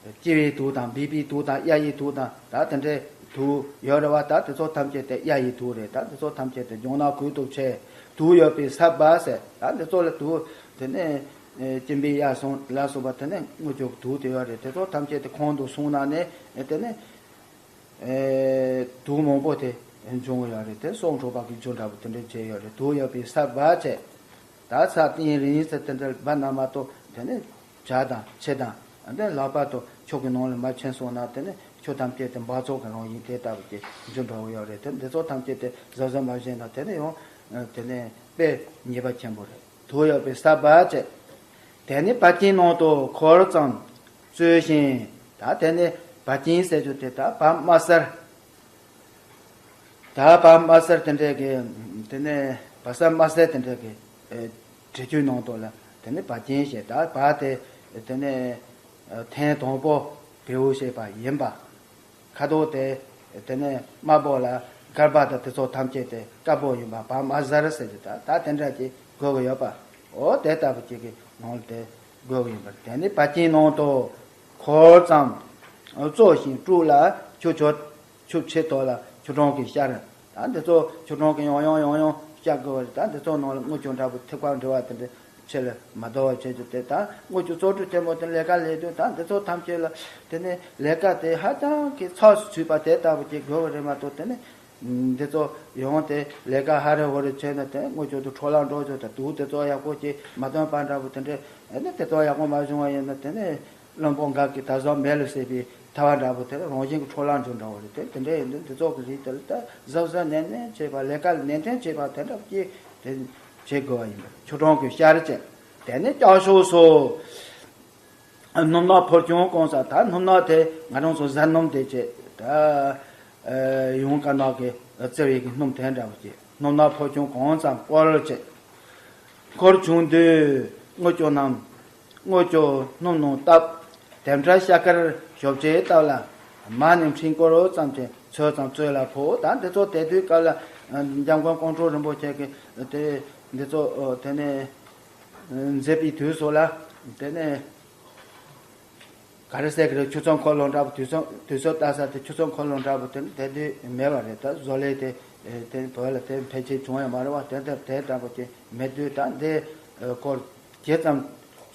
ལྕི་བའི་དུག་དང་སྦིས་པའི་དུག་དང་གཡའ་ཡི་དུག་དང་ད་དེ་འདྲའི་དུག་ཡོད་རེད་བ། ད་དེ་ཚོ་ཐམས་ཅད་དེ་གཡའ་ཡི་དུག་རེད། ད་དེ་ཚོ་ཐམས་ཅད་དེ་སྦྱང་ན་གོས་དུ་ཆེ། དུག་ཡོད་པའི་ས་བ་ཟེར། ད་དེ་ཚོ་ལ་དུག་དེ་ནི་སྦྱིན་པའི་གཡའ་སོང་ལ་སོགས་པ་དེ་ནི་དངུལ་ཆུ་དུག་དེ་ཡོད་རེད། དེ་ཚོ་ཐམས་ཅད་དེ་ཁོང་དུ་སོང་ན་ནི་དེ་ནི། ཨེ། དུག་མང་པོ་དེ་འབྱུང་ཡོད་རེད། དེ་སྲོག་འཕྲོག་པ་གི་རྒྱུ་འདྲ་པོ་དེ་འདྲ་བྱས་ཡོད་རེད། དུག་ཡོད་པའི་ས་བ་བྱས། ད་ས་སྟེང་རིང་ཟེར་དེ་འདྲ་བ་ན་མ་གཏོགས་དེ་ནི་བྱ་དང་ཆུ་དང་དེ་ལག་པ་དང་ཆུ་གི་ནང་ལ་མ་ཕྱིན་སོང་ན་དེ་ནི་ཆུ་ཐམས་ཅད་དེ་འབག་བཙོག་གི་རང་བཞིན་དེ་ལྟ་བུ་དེ་རྒྱུ་འགྲོ་གི་ཡོད་རེད། དེ་འདི་ཚོ་ཐམས་ཅད་དེ་གཟབ་གཟབ་མ་བྱས་ན་དེ་ནི་ཡང་དེ་ནི་དཔེ་ཉེས་པ་ཆེན་པོ་རེད། དུག་ཡོད་པའི་ས་བ་བྱས། དེ་ནི་བད་ཀན་ནང་དུ་ཁོལ་ཙམ་བཙོས་ཤིང་། ད་དེ་ནི་བད་ཀན་ཟེར་རྒྱུ་དེ་ད་བ་དམར་སེར། ད་བ་དམར་སེར་དེ་འདྲས་ཀྱི། དེ་ནས་བ་སེར་དམར་སེར་དེ་འདྲས་ཀྱི་ཨེ་འབྲི་ཆུའི་ནང་དུ་ལ་དེ་ནས་བ་ཅན་ཞེས། ད་བ་དེ་དེ་ནས་ཨེ་ཐེངས་དང་པོ་བེའུ་ཞེས་པ་ཡིན་པ། ཁ་དོག་དེ་དེ་ནས་དམར་པོ་ལ་སྒལ་པ་དང་དེ་ཚོ་ཐམས་ཅད་དེ་དཀར་པོ་ཡིན་པ། བ་དམར་སེར་ཟེར་གྱི། ད་ད་དེ་འདྲ་ཅིག་དགོས་ཀྱི་ཡོད་པ། འོ་དེ་ལྟ་བུ་ཅིག་གི་ནང་ལ་དེ་དགོས་ཀྱི་ཡིན་པ། དེ་ནི་བ་ཅན་ནང་དུ་འཁོར་ཙམ་བཙོ་ཞིང་བཀྲུས་ལ་ཆུ་ཆུ་ཆུ་ཕྱེད་དོ་ལ་ཆུ་གྲང་གིས་བཤལ། ད་འདི་ཚོ་ཆུ་གྲང་གིས་ཡང་ཡང་ཡང་ཡང་བཤལ་དགོས་པ་རེད། ད་འདི་ཚོ་ནང་ལ་དངུལ་ཆུ་འདྲ་པོ་ཐིགས་པ་འདྲ་བ་དེ་འདྲ་ཕྱི་ལ་མ་བདོ་བ་བྱེད་རྒྱུ་དེ། ད་དངུལ་ཆུ་བཙོ་བཀྲུ་ཆེན་མོ་དེ་ལས་ཀ་ལས་དུས། ད་འདི་ཚོ་ཐམས་ཅད་ལ་དེ་ནི་ལས་ཀ་དེ་ཧ་ཅང་གི་ཚགས་སུ་ཚུད་པ་དེ་ལྟ་བུ་ཅིག་དགོས་པ་རེད་མ་གཏོགས། དེ་ནི་འདི་ཚོ་ཡོང་དེ་ལས་ཀ་ཧ་རེ་ཧོ་རེ་བྱས་ན་དེ་དངུལ་ཆུ་དུ་འཕྲོ་བརླག་འགྲོ་ཆོག་ད་དུག་དེ་ཚོ་ཡག་པོ་ཅིག་མ་བཏོན་པ་འདྲ་པོ་དེ་འདྲ། ཨ་ནི་དེ་ཚོ་ཡག་པོ་མ་བྱུང་བ་ཡིན་ན་དེ་ནི། བློན་པོ་འགས་ཀྱིས་ད་གཟོད་མེ་ལ་བསྲེགས་པའི་ཐལ་བ་འདྲ་པོ་དེ་རང་བཞིན་གྱིས་འཕྲོ་བརླག་འགྲོ་འདྲ་བོ་རེད། དེ་དེ་འདྲ་ཡིན་དུས་འདི་ཚོ་གི་རིགས་དེ་ལ་ད་གཟབ་གཟབ་ནན་ནན་བྱེད་པ། ལས་ཀ་ལ་ནན་ཏན་བྱེད་པ་དེ་འདྲ་ཅིག་དེ་བྱེད་དགོས་པ་ཡིན་པ། ཆུ་གྲང་གིས་བཤལ་བྱས། དེ་ནས་ལྕགས་ཤོག་སོགས་སྣུམ་ནག་ཕོར་ཆུང་གང་ཙམ། ད་སྣུམ་ནག་དེ་ང་རང་ཚོ་བཟའ་སྣུམ་དེ་བྱས། ད་ཨ་ཡུངས་དཀར་ནག་གི་བཙིར་བའི་གི་སྣུམ་དེ་འདྲ་བོ་ཅིག་སྣུམ་ནག་ཕོར་ཆུང་གང་ཙམ་བསྐོལ་བྱས། འཁོར་བྱུང་དུས་དངུལ་ཆུ་རྣམས། དངུལ་ཆུ་སྣུམ་ནང་བཏབ། དེ་འཕྲལ་ཤ་དཀར་ཞོ་བྱས་བཏབ་ལ། མར་ནི་ཕྲེང་སྐོར་ཙམ་གྱིས་ཚོད་ཙམ་བཙོས་ལ་ཕོག་ད་འདི་ཚོ་དེ་དུས་སྐབས་ལ་འཇམ་མགོན་ཀོང་སྤྲུལ་རིན་པོ་ཆེ་གིས་དེ་འདི་ཚོ་དེ་ནས་མཛད་པའི་དུས་སུ་ལ་དེ་ནས། ག་རེ་ཟེར་གི་རེད། ཆུ་ཚོད་འཁོར་ལོ་འདྲ་པོ། དུས་ཚོད་དུས་ཚོད་ལྟ་ས་དེ་ཆུ་ཚོད་འཁོར་ལོ་འདྲ་པོ་དེ་དེ་དུས་མེད་པ་རེད། ད་བཟོ་ལས་དེ་དེ་བོད་ལ་དེ་འཕེལ་རྒྱས་བྱུང་ཡོད་མ་རེད་བ། དེ་དེ་དེ་འདྲ་པོ་ཅིག་མེད་དུས། ད་འདི་སྐོར་ཇི་ཙམ་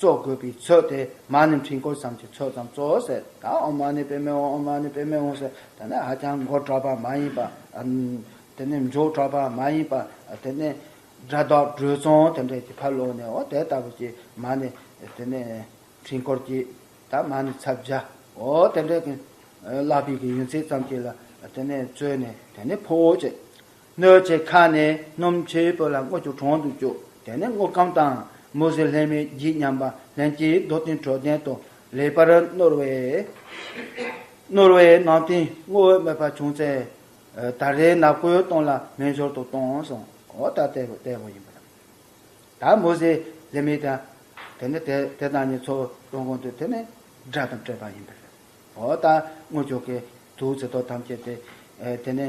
བཙོ་དགོས་པའི་ཚོད་དེ་མར་ནི་ཕྲེང་སྐོར་ཙམ་གྱི་ཚོད་ཙམ་བཙོ་ཟེར། ད་ཨོཾ་མ་ཎི་པདྨེ་ཧཱུྃ། ཨོཾ་མ་ཎི་པདྨེ་ཧཱུྃ་ཟེར། ད་ནི་ཧ་ཅང་མགོ་དྲག་པ་མ་ཡིན་པ། དེ་ནི་མཇུག་དྲག་པ་མ་ཡིན་པ། དེ་ནི་སྒྲ་དག་དྲོད་ཚང་དེ་འདྲ་གྱི་ཕར་ལོག་ནས། འོ་དེ་ལྟ་བུ་ཅིག་མར་ནི་དེ་ནི། ཕྲེང་སྐོར་གྱིས་ད་མར་ནི་ཚར་བརྒྱ། འོ་དེ་འདྲའི་གི་བརླག་པའི་གི་ཡུན་ཚད་ཙམ་ཅིག་ལ་དེ་ནས་བཙོས་ནས་དེ་ནས་ཕོག་བྱས། སྣོད་ཀྱི་ཁ་ནས་སྣུམ་ཕྱེད་པོ་ལ་དངུལ་ཆུ་གྲང་དུ་བཅུག་དེ་ནས་དངུལ་སྐམ་དང་མུ་ཟི་ལྷན་མེ་བརྒྱད་མཉམ་པ་ལྷན་སྐྱེས་རྡོ་ཏིང་དྲོད་ལྡན་དུ་ལེགས་པར་བསྣོལ་བས། བསྣོལ་བས་ནང་རྟེན་དངོས་པོ་མེད་པ་བྱུང་ཚེ། ད་རེས་ནག་པོའི་སྟེང་ལ་སྨན་སྦྱོར་དུ་གཏོང་གསུངས། འོ་ད་ལྟ་བུ་ལྟ་བུ་ཡིན་པ་རེད། ད་མུ་ཟི་ལྷན་མེ་དང་། དེ་ནི་དེ་དེ་དང་ནི་ཚོ་གཏོང་གོང་དུ་དེ་ནི་སྒྲ་དང་བྲལ་བ་ཡིན་པ་རེད། འོ་ད་དངུལ་ཆུ་གི་དུག་ཚེ་ཐོག་ཐམས་ཅད་དེ། དེ་ནི་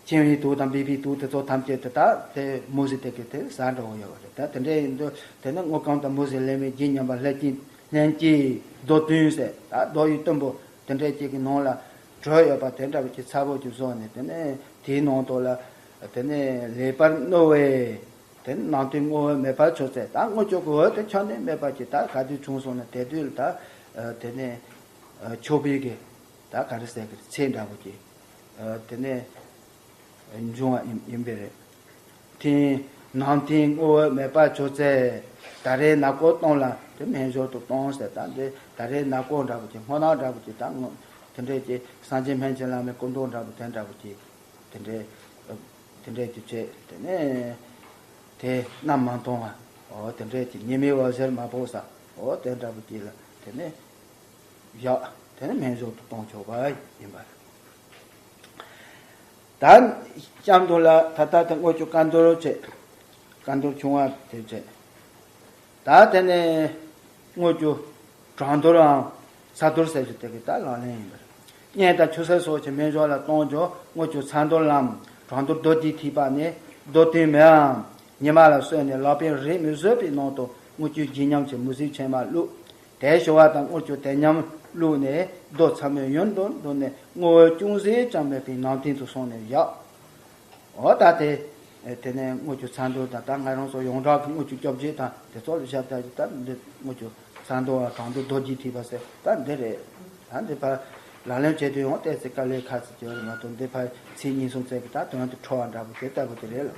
མཁྱེན་པའི་དུག་དང་སྦས་པའི་དུག་དེ་ཚོ་ཐམས་ཅད་དེ་ད་དེ་མུ་ཟི་དེ་གི་དེ་ཟ་འགྲོ་གི་ཡོད་པ་རེད། ད་དེ་འདྲ་ཡིན་དུས་དེ་ནི་དངུལ་སྐམ་དང་མུ་ཟི་ལྷན་མེ་བརྒྱད་མཉམ་པ་ལྷན་སྐྱེས་ལྷན་སྐྱེས་རྡོ་ཏིང་ཟེར། ད་རྡོ་ཡི་དུམ་བུ་དེ་འདྲ་ཅིག་གི་ནང་ལ་དྲོད་ཡོད་པ་དེ་འདྲ་བ་ཅིག་ཚ་པོ་ཅིག་བཟོས་ནས། དེ་ནི་དེའི་ནང་དུ་ལ་དེ་ནི་ལེགས་པར་བསྣོལ་བས། དེ་ནི་ནང་རྟེན་དངོས་པོ་མེད་པར་གྱུར་ཚེ། ད་དངུལ་ཆུ་གི་འོད་དེ་ཁྱོན་ནས་མེད་པ་ཅིག་ད་ག་དུས་བྱུང་སོང་ན་དེ་དུས་ལ་ད་དེ་ནི་ཆུ་བུར་གྱི་ད་ག་རེ་ཟེར་གི་ཚེ་འདྲ་པོ་ཅིག་དེ་ནི་འབྱུང་བ་ཡིན་ཡིན་པས་རེད། དེ་ནང་རྟེན་དངོས་པོ་མེད་པར་གྱུར་ཚེ། ད་རེས་ནག་པོ་སྟེང་ལ་དེ་སྨན་སྦྱོར་དུ་གཏོང་ཟེར། ད་འདི་ད་རེས་ནག་པོ་འདྲ་པོ་ཅིག་སྔོ་ནག་འདྲ་པོ་ཅིག་ད་དངོས་དེ་འདྲས་ཀྱི་སངས་རྒྱས་སྨན་གྱི་བླ་མའི་སྐུ་མདོག་འདྲ་པོ་དེ་འདྲ་པོ་ཅིག་དེ་འདྲས་དེ་འདྲས་ཀྱི་བྱས། དེ་ནས་དེ་གནམ་མ་མཐོང་བ། འོ་དེ་འདྲས་ཀྱི་ཉི་མའི་འོད་ཟེར་མ་ཕོག་ས། འོ་དེ་འདྲ་པོ་ཅིག་ལ་དེ་ནས་བཞག་དེ་ནས་སྨན་སྦྱོར་དུ་གཏོང་ཆོག་པ་ཡིན་པ་རེད། ད་གཤམ་དུ་ལ་ད་ལྟ་དེ་དངུལ་ཆུ་ཀ་འདོར་བྱས། ཀ་འདོར་ཆུང་བ་དེ་བྱས། ད་དེ་ནས་དངུལ་ཆུ་གྲང་འདོར་འམ་ཚ་འདོར་ཟེར་རྒྱུ་དེ་གི་ད་ལག་ལེན་ཡིན་པ་རེད། གཉན་དང་ཆུ་སེར་སོགས་ཀྱི་སྨན་སྦྱོར་ལ་གཏོང་རྒྱུ་དངུལ་ཆུ་ཚ་འདོར་ལམ། གྲང་འདོར་རྡོ་རྗེའི་ཐིགས་པ་ནི་རྡོ་ཏིང་མེའམ་ཉི་མ་ལ་བསྲེས་ནས་ལག་པས་རེག་མི་བཟོད་པའི་ནང་དུ་དངུལ་ཆུ་ལྗིད་མཉམ་གྱི་མུ་ཟི་ཕྱེ་མར་བླུགས། དེ་ཞུ་བ་དང་དངུལ་ཆུ་དེ་མཉམ་བླུགས་ནས་རྡོ་ཚ་མོས་ཡུན་དུ་འདོར་ནས་དངུལ་འོད་ཅུང་ཟད་ཀྱང་མེད་པའི་ནང་རྟེན་དུ་སོང་ནས་བཞག་འོ་ད་དེ། དེ་ནས་དངུལ་ཆུ་ཚ་འདོར་དང་། ད་ང་རང་ཚོ་ཡོངས་གྲགས་ཀྱི་དངུལ་ཆུ་སྐྱོབ་བྱེད་དང་དེ་ཚོ་ལ་བཞག་ད་ཀྱི་ད་འདི་དངུལ་ཆུ་ཚ་འདོར་བ་གྲང་འདོར་རྡོ་རྗེའི་ཐིགས་པ་ཟེར་ད་འདི་རེད། ད་འདི་ཕར་ལག་ལེན་བྱེད་དུས་ཡང་ཏོག་ཙམ་དཀའ་ལས་ཁག་ཙམ་ཡོད་རེད་མ་གཏོགས། འདི་ཕར་ཚིག་གཉིས་གསུམ་ཙམ་གྱི་ད་དོན་དུ་འཕྲོ་བ་འདྲ་པོ་དེ་ལྟ་བུ་དེ་རེད་ལ།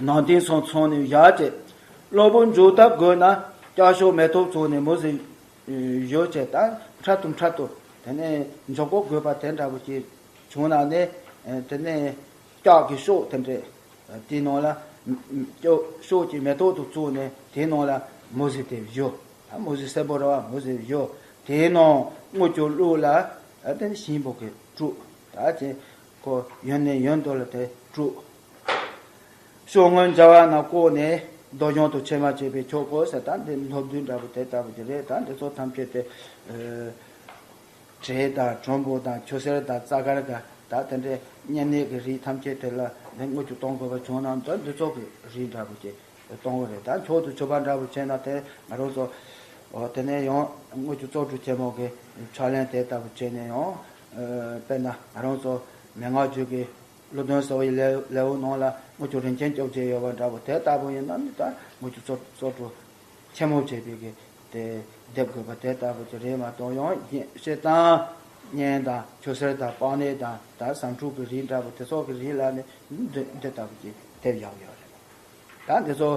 ནང་རྟེན་སོགས་ཚང་ནས་བཞག་བྱས། གློ་བུར་འཇུག་ཐབས་དགོས་ན་ལྕགས་ཤོག་མེ་ཏོག་བཙུགས་ནས་མུ་ཟི་བཞོ་བྱས། ད་འཕྲལ་དུ་འཕྲལ་དུ་དེ་ནས་འཇུག་སྒོ་དགོས་པ་དེ་འདྲ་པོ་ཅིག་བྱུང་ན་ནི། དེ་ནས་ལྕགས་ཀྱི་ཤོག་དེ་འདྲས་དེའི་ནང་ལ། ལྕགས་ཤོག་གི་མེ་ཏོག་དེ་བཙུགས་ནས་དེའི་ནང་ལ་མུ་ཟི་དེ་བཞོ། ད་མུ་ཟི་སེར་པོ་རེད་བ། མུ་ཟི་བཞོ། དེའི་ནང་དངུལ་ཆུ་བླུགས་ལ། དེ་ནས་ཞིམ་པོ་གི་བཀྲུ། ད་ ད་ཅིག་ཁོ་ཡུན་ནས་ཡུན་དུ་ལ་དེ་དཀྲུགས། ཤོག་ངོས་འཇའ་བ་ན་བཀོད་ནས་རྡོ་གཞུང་དུ་ཕྱེ་མ་བྱས་པས་ཆོག་གོ་ཟེར། ད་འདི་ནོར་བུ་འདྲ་པོ་དེ་ལྟ་བུ་ཅིག་རེད། ད་འདི་ཚོ་ཐམས་ཅད་དེ་ཨ་བྲེ་དང་གྲུམ་བུ་དང་ཆུ་སེར་དང་རྩ་དཀར་དང་ད་དེ་འདྲའི་བསྙེན་གནས་ཀྱི་རིགས་ཐམས་ཅད་དེ་ལ་འདི་དངུལ་གྱིས་གཏོང་དགོས་པ་བྱུང་ན་ད་འདི་ཚོ་གི་རིགས་འདྲ་པོ་ཅིག་གཏོང་གི་རེད། ད་མཆོག་ཏུ་གྱུར་པ་འདྲ་པོ་བྱས་ན་དེ་ང་རང་ཚོ་འོ་དེ་ནས་ཡང་དངུལ་གྱི་བཙོག་གྲུ་ཆེན་མོ་གི་ཕྱག་ལེན་དེ་ལྟ་བུ་བྱས་ནས་ཡང་ཨ་དཔེར་ན་ང་རང་ཚོ་མན་ངག་རྒྱུད་ཀྱི་ཀླུ་གདོན་ཟེར་བའི་ལེའུ་ལེའུ་ནང་ལ་དངུལ་གྱི་རིན་ཆེན་བཅོ་བརྒྱད་ཡོད་པ་འདྲ་པོ་དེ་ལྟ་བུ་ཡིན་ན་ནི་ད་དངུལ་གྱི་བཙོག་བཙོག་གྲུ་ཆེན་མོ་བྱས་པའི་གི་དེ་འདེབས་དགོས་པ་དེ་ལྟ་བུ་ཅིག་རེད་མ་གཏོགས་ཡང་བཤད་སྟངས་བསྙེན་དང་ཆུ་སེར་དང་སྤང་གནས་དང་ད་བྱང་ཆུབ་ཀྱི་རིགས་འདྲ་པོ་དེ་ཚོ་གི་རིགས་ལ་ནི་འདི་འདི་ལྟ་བུ་ཅིག་དེབ་བཞག་ཡོད་རེད། ད་འདི་ཚོ་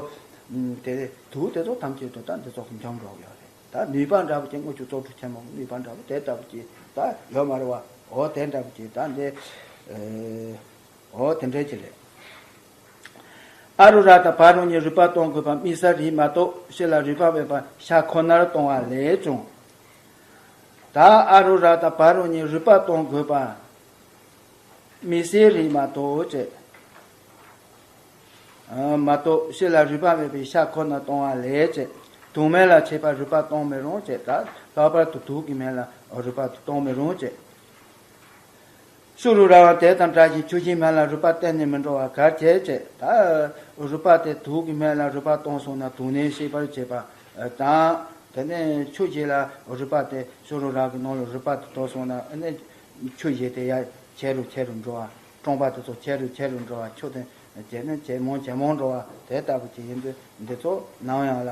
ཨམ་དེ་དུག་དེ་ཚོ་ཐམས་ཅད་དུ་ད་འདི་ཚོ་འཇོམས་འགྲོ་གི་ཡོད་རེད། ད་ནུས་པ་འདྲ་པོ་ཅིག་དངུལ་ཆུ་བཙོག་གྲུ་ཆེན་མོ་གི་ནུས་པ་འདྲ་པོ་དེ་ལྟ་བུ་ཅིག་ད་ཡོད་མ་རེད་བ། འོ་དེ་འདྲ་པོ་ཅིག་ད་འདི་ཨེ་འོ་དེ་འདྲ་ཅིག་རེད། ཨ་རུ་ར་དང་བྷ་རུ་གཉིས་རུས་པ་གཏོང་དགོས་པ་དམིགས་བསལ་རིགས་མ་གཏོགས་ཕྱི་ལ་རུས་པ་མེད་པ་ཤ་ཁོ་ནར་གཏོང་བ་ལས་བྱུང་། ད་ཨ་རུ་ར་དང་བྷ་རུ་གཉིས་རུས་པ་གཏོང་དགོས་པ་དམིགས་བསལ་རིགས་མ་གཏོགས་བྱས། ཨ་མ་གཏོགས་ཕྱི་ལ་རུས་པ་མེད་པའི་ཤ་ཁོ་ན་གཏོང་བ་ལས་བྱས། དུག་སྨན་ལ་མཆིས་པ་རུས་པ་གཏོང་མི་རུང་བྱས། ད་ལྷག་པར་དུ་དུག་གི་སྨན་ལ་རུས་པ་གཏོང་མི་རུང་བྱས། ཤུ་རུ་ར་བ་དེ་དང་འདྲ་ཞིང་ཆུ་བཞིའི་སྨན་ལ་རུས་པ་གཏན་ནས་མི་འགྲོ་བ་གར་བྱེད་བྱས། ད་རུས་པ་དེ་དུག་གི་སྨན་ལ་རུས་པ་གཏོང་སོང་ན་དུག་ནད་ཤེས་པར་བྱེད་པ་དང་། དེ་ནས་ཆུ་བཞི་ལ་རུས་པ་དེ་ཤུ་རུ་ར་གི་ནང་ལ་རུས་པ་དེ་གཏོང་སོང་ན་ཨ་ནི་ཆུ་བཞི་དེ་ཡར་ཆེ་རུ་ཆེ་རུ་འགྲོ་བ། གྲོང་པ་དེ་ཚོ་ཆེ་རུ་ཆེ་རུ་འགྲོ་བ། ཆུ་དེ་ཇེ་ནས་ཇེ་མང་ཇེ་མང་འགྲོ་བ་དེ་ལྟ་བུ་ཅིག་ཡིན་དུས་འདི་ཚོ་ནམ་ཡང་ལ་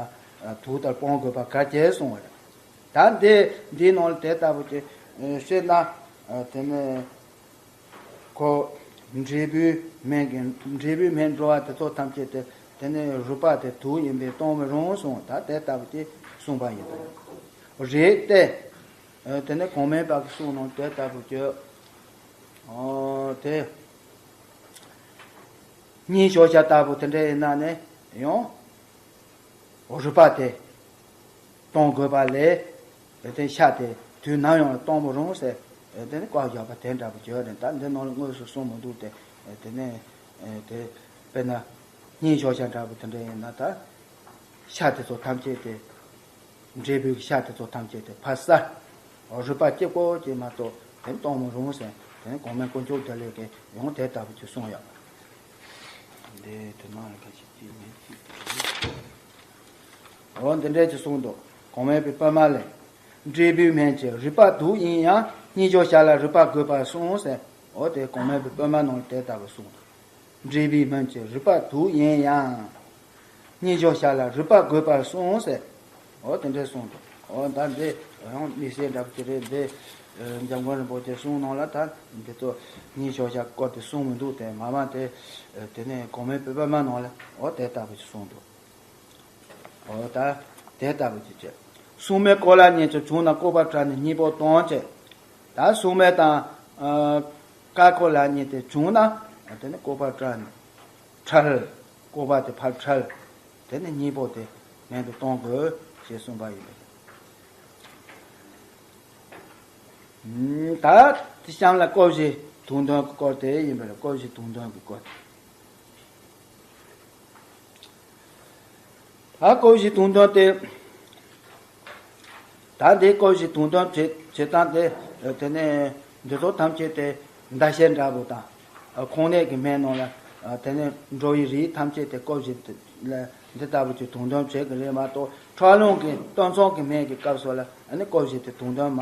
དུག་ལྟར་སྤང་དགོས་པ་གལ་ཆེ་གསུངས་པ་རེད། ད་འདི་འདིའི་ནང་ལ་དེ་ལྟ་བུ་ཅིག་བཤད་ན་དེ་ནས་ཁོ་འབྲས་བུའི་སྨན་གྱི་འབྲས་བུའི་སྨན་འགྲོ་བ་དེ་ཚོ་ཐམས་ཅད་དེ་དེ་ནས་རུས་པ་དེ་དུག་ཡིན་པས་གཏོང་མི་རུང་གསུངས། ད་དེ་ལྟ་བུ་ཅིག་གསུངས་པ་ཡིན་པ་རེད་དེ། ཨ་དེ་ནས་གོང་སྨན་པ་གི་གསུང་ནང་དེ་ལྟ་བུ་གྱོད། ཨོ་དེ་སྙིང་ཞོག་ཤ་ལྟ་བུ་དེ་འདྲ་ཡིན་ན་ནི་ཡང་རུས་པ་དེ་གཏོང་དགོས་པ་ལས་དེ་ཤ་དེ་དུས་ནམ་ཡང་གཏོང་མི་རུང་ཟེར། དེ་ནི་བཀའ་བཞག་པ་དེ་འདྲ་བུ་གྱོད་རེད། ད་འདི་ནང་ལ་དངོས་སུ་གསུངས་མི་འདུག་སྟེ། དེ་ནས་དེ་དཔེར་ན་སྙིང་ཞོག་ཤ་འདྲ་བུ་དེ་འདྲ་ཡིན་ན་ད་ཤ་དེ་ཚོ་ཐམས་ཅད་དེ། འབྲས་བུའི་ཤ་དེ་ཚོ་ཐམས་ཅད་དེ་ཕར་ཟ། རུས་པ་གཅིག་པོ་ཅིག་མ་གཏོགས་དེ་གཏོང་མི་རུང་ཟེར། དེ་ནི་གོང་མའི་དཀོན་མཆོག་བདེ་ལེགས་ཀྱིས་ཡང་དེ་ལྟ་བུ་ཅིག་གསུངས་ཡོད། འདི་དེ་ནང་ལ་ཁ་ཤས་ཅིག་མེད་ཅིག་འོ་འདི་འདྲས་ཅིག་གསུངས་འདུག་གོང་མའི་པའི་པདྨ་ལས། འབྲས་བུའི་སྨན་གྱི་རུས་པ་དུག་ཡིན་ཡང་། སྙིང་ཞོག་ཤ་ལ་རུས་པ་དགོས་པར་གསུངས་ཟེར། འོ་དེ་གོང་མའི་པའི་པདྨ་ནང་ལ་དེ་ལྟ་བུ་གསུངས་འདུག་འབྲས་བུའི་སྨན་གྱི་རུས་པ་དུག་ཡིན་ཡང་། སྙིང་ཞོག་ཤ་ལ་རུས་པ་དགོས་པར་གསུངས་ཟེར། འོ་དེ་འདྲས་གསུངས་འདུག་འོ་ད་འདི་ཡང་དམིགས་བསལ་འདྲ་པོ་ཅིག་རེད། འདི་འཇམ་མགོན་རིན་པོ་ཆེ་གསུང་ནང་ལ་ད་འདི་ཚོ་སྙིང་ཞོག་ཤ་སྐོར་དེ་གསུང་མི་འདུག་དེ་མ་མ་དེ་དེ་ནས་གོང་མའི་པའི་པདྨ་ནང་ལ་འོ་དེ་ལྟ་བུ་ཅིག་གསུངས་འདུག་འོ་ད་དེ་ལྟ་བུ་ཅིག་བྱས། སྲུང་མའི་ཀོ་ལ་གཉིས་ཀྱི་བྱུང་ན་བཀོད་པ་བྲལ་ནས་གཉིས་པོ་གཏོང་བྱས། ད་སྲུང་མའི་དང་ཨ་ཀ་ཀོ་ལ་གཉིས་དེ་བྱུང་ན་དེ་ནི་བཀོད་པ་བྲལ་ནས་བྲལ། བཀོད་པ་དེ་ཕར་བྲལ། དེ་ནི་གཉིས་པོ་དེ་སྨན་དུ་གཏོང་དགོས་ཞེས་གསུངས་པ་ཡིན་པས། ད་དེ་གཤམ་ལ་བཀོད་བཞི་དུག་འདོན་གྱི་སྐོར་དེ་ཡིན་པས། བཀོད་བཞི་དུག་འདོན་གྱི་སྐོར་དེ། ད་བཀོད་བཞི་དུག་འདོན་དེ། ད་འདི་བཀོད་བཞི་དུག་འདོན་བྱེད་བྱེད་སྟངས་དེ། དེ་ནས་འདི་ཚོ་ཐམས་ཅད་དེ་ཟླ་ཤེལ་འདྲ་པོ་དང་། ཁོང་ནད་ཀྱི་སྨན་ནང་ལ་དེ་ནས་འགྲོ་བའི་རིགས་ཐམས་ཅད་དེ་བཀོད་བཞི་ལ་འདི་ལྟ་བུ་ཅིག་དུག་འདོན་བྱེད་ཀྱི་རེད་མ་གཏོགས། ཁྲག་རླུང་གི་སྟོད་འཚངས་ཀྱི་སྨན་གྱི་སྐབས་སུ་ལ་ཨ་ནི་བཀོད་བཞི་དེ་དུག་འདོན་མ་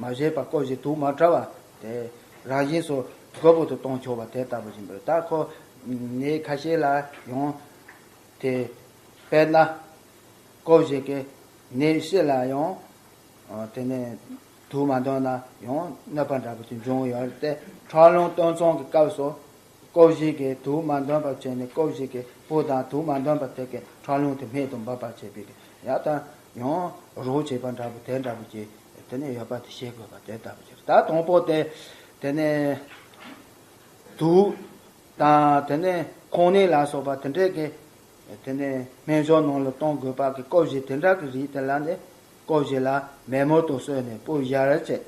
མ་བྱས་པ། བཀོད་བཞི་དུག་མ་བྲལ་བ་དེ་རང་བཞིན་སོ་རྒོད་པོ་དུ་གཏོང་ཆོག་པ་དེ་ལྟ་བུ་ཡིན་པས། ད་ཁོ་ནད་ཁ་ཤས་ལ་ཡང་དེ་དཔེར་ན། བཀོད་བཞི་གི་ནད་གཞི་ལ་ཡང་དེ་ནས་དུག་མ་འདོན་ན་ཡང་གནོད་པ་འདྲ་པོ་ཅིག་འབྱུང་ཡོད་རེད་དེ། ཁྲག་རླུང་སྟོད་འཚངས་ཀྱི་སྐབས་སུ་བཀོད་བཞི་གི་དུག་མ་འདོན་པར་བྱས་ནས། བཀོད་བཞི་གི་སྤུ་དང་དུག་མ་འདོན་པ་དེ་གི་ཁྲག་རླུང་དེ་སྨད་དུ་འབབ་པར་བྱེད་པའི་ཡང་ད་ཡང་རོགས་བྱེད་པ་འདྲ་པོ་དེ་འདྲ་པོ་ཅིག་དེ་ནས་ཡོད་པ་དེ་ཤེས་དགོས་པ་དེ་ལྟ་བུ་ཅིག་རེད། ད་དང་པོ་དེ་དེ་ནས་དུག་དང་དེ་ནས་ཁོང་ནད་ལ་སོགས་པ་དེ་འདྲས་ཀྱི་དེ་ནས་སྨན་སྦྱོར་ནང་ལ་གཏོང་དགོས་པ་གི་བཀོད་བཞི་དེ་འདྲ་གི་རིགས་དེ་ལ་ནི་བཀོད་བཞི་ལ་མེ་མུར་དུ་གསོལ་ནས་སྤུ་བཞར་བྱས།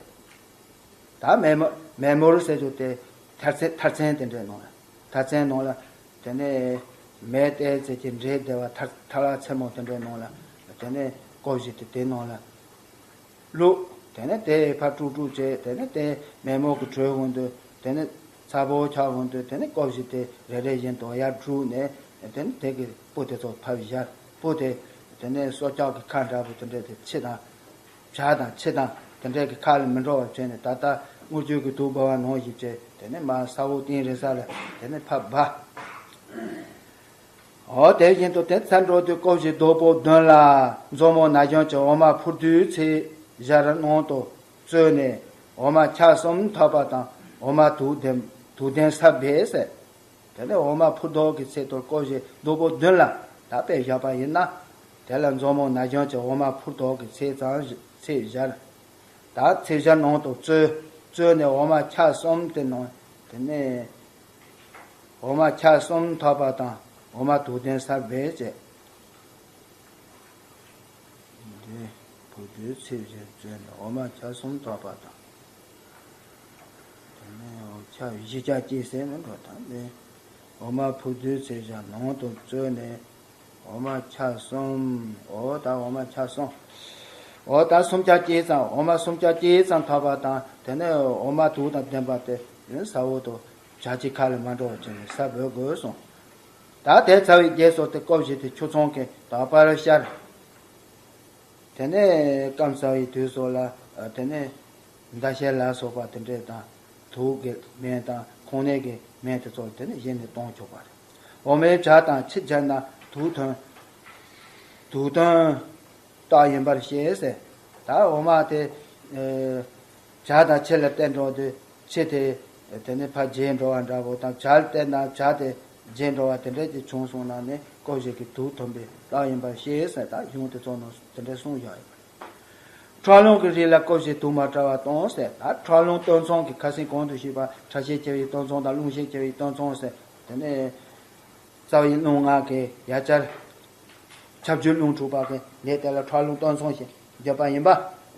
ད་མེ་མོ་མེ་མོར་ཟེར་རྒྱུ་དེ་མཐར་ཚན་མཐར་ཚན་དེ་འདྲའི་ནང་ལ། མཐར་ཚན་ནང་ལ། དེ་ནས་མེ་བཏེག་ཚད་ཀྱི་འབྲས་བདེ་བ་མཐར་མཐར་ལ་མཚན་མོ་དེ་འདྲའི་ནང་ལ། དེ་ནས་ཀོ་བཞི་དེ་དེ་ནང་ལ་བླུགས། དེ་ནས་དེ་ཕར་དཀྲུག་དཀྲུག་བྱས། དེ་ནས་དེ་མེ་མོ་གི་དྲོད་འོང་དུས། དེ་ནས་ཚ་པོ་ཆགས་འོང་དུས། དེ་ནས་ཀོ་བཞི་དེ་རེ་རེ་བཞིན་དུ་ཡར་བསྒྲུགས་ནས། དེ་ནས་དེ་གི་སྤུ་དེ་ཚོ་ཕར་བཞར། སྤུ་དེ་དེ་ནས་སྲོག་ཆགས་ཀྱི་ཁ་འདྲ་པོ་དེ་འདྲ་དེ་ཕྱི་དང་། བྱ་དང་ཁྱི་དང་དེ་འདྲའི་གི་ཁ་ལ་མི་འགྲོ་བ་བྱས་ནས། ད་ལྟ་དངུལ་ཆུ་གི་དུག་འབུལ་བ་ནང་བཞིན་བྱས། དེ་ནས་མར་ས་འོག་གཏིང་རིང་ས་ལ་དེ་ནས་ཕར་སྦ། འོ་དེ་བཞིན་དུ་དེ་ཚར་འགྲོ་དུས་ཀོ་བཞི་རྡོག་པོ་བདུན་ལ་མཛོ་མོ་ན་གཞོན་གྱི་འོ་མ་ཕུར་རྡོའི་ཚད་བཞིར་ནང་དུ་བཙོས་ནས། འོ་མ་ཆ་གསུམ་ཐོབ་པ་དང་། འོ་མ་དུག་ལྡན་དུག་ལྡན་ཟབ་སྦས་ཟེར། དེ་ནས་འོ་མ་ཕུར་རྡོག་གི་ཚད་དུ་ཀོ་བཞི་རྡོག་པོ་བདུན་ལ་ད་དཔེ་བཞག་པ་ཡིན་ན། དེ་ལ་མཛོ་མོ་ན་གཞོན་གྱི་འོ་མ་ཕུར་རྡོག་གི་ཚད་ཙམ་ཚད་བཞིར། ད་ཚད་བཞིར་ནང་དུ་བཙོས། བཙོས་ནས་འོ་མ་ཆ་གསུམ་དེ་ནང་། དེ་ནས་འོ་མ་ཆ་གསུམ་ཐོབ་པ་དང་། འོ་མ་དུག་ལྡན་ཟབ་སྦས་བྱས། འདི་ཕུར་རྡོའི་ཚད་བཞིར་བཙོས་ནས་འོ་མ་ཆ་གསུམ་ཐོབ་པ་དང་། དེ་ནས་འོ་ཆ་བཞི་ཆ་གཅིག་ཟེར་ནས་འགྲོ་དང་། འདི་འོ་མ་ཕུར་རྡོའི་ཚད་བཞིར་ནང་དུ་བཙོས་ནས་འོ་མ་ཆ་གསུམ། འོ་ད་འོ་མ་ཆ་གསུམ། འོ་ད་སུམ་ཆ་གཅིག་ཙམ། འོ་མ་སུམ་ཆ་གཅིག་ཙམ་ཐོབ་པ་དང་། དེ་ནས་འོ་མ་དུག་དང་ལྡན་པ་དེ་ས་འོག་ཏུ་བྱ་གཅིག་ཁ་ལ་མ་འགྲོ་བ་བྱས་ནས་ས་འབོད་དགོས་གསུངས། ད་དེ་ཚར་བའི་རྗེས་སུ་དེ་ཀོ་བཞི་དེ་ཆུ་ཚང་གིས་དག་པར་བཤར། དེ་ནས་སྐམ་ཚར་བའི་དུས་སུ་ལ། དེ་ནས་མདའ་ཤེལ་ལ་སོགས་པ་དེ་འདྲས་དང་། དུག་གི་སྨན་དང་ཁོང་ནད་ཀྱི་སྨན་དེ་ཚོ་དེ་ནས་བཞེས་ནས་གཏོང་ཆོག་པ་རེད། འོ་མའི་བྱ་དང་ཁྱི་སྦྱར་ན་དུག་ཐོན། དུག་ཐོན་རྟགས་ཡིན་པར་ཤེས་ཟེར། ད་འོ་མ་དེ་བྱ་དང་ཁྱི་ལ་བསྟན་འགྲོ་དུས། ཁྱི་དེ་དེ་ནས་ཕར་བརྗེད་འགྲོ་བ་འདྲ་པོ་དང་། བྱ་ལ་བསྟན་ན་བྱ་དེ་བརྗེད་འགྲོ་བ་དེ་འདྲས་ཀྱི་བྱུང་སོང་ན་ནི་ཀོ་བཞི་གི་དུག་ཐོན་པའི་རྟགས་ཡིན་པར་ཤེས་ཟེར། ད་གཞུང་དེ་ཚོ་ནང་དེ་འདྲས་གསུངས་བཞག་ཡོད་པ་རེད། ཁྲག་རླུང་གི་རིགས་ལ་ཀོ་བཞི་དུག་མ་བྲལ་བ་གཏོང་ཟེར། ད་ཁྲག་རླུང་སྟོད་འཚངས་ཀྱི་ཁ་སེང་གོང་དུ་ཞུས་པ། ཁྲག་ཤེད་ཆེ་བའི་སྟོད་འཚངས་དང་རླུང་ཤེད་ཆེ་བའི་སྟོད་འཚངས་ཟེར། དེ་ནས་རྩ་བའི་རླུང་ལྔ་གི་ཡ་གྱལ། ཁྱབ་འཇུག་རླུང་འཁྲུགས་པ་གི་ལས་དེ་ལ་ཁྲག་རླུང་སྟོད་འཚངས་ཞེས་བརྗོད་པ་ཡིན་པ།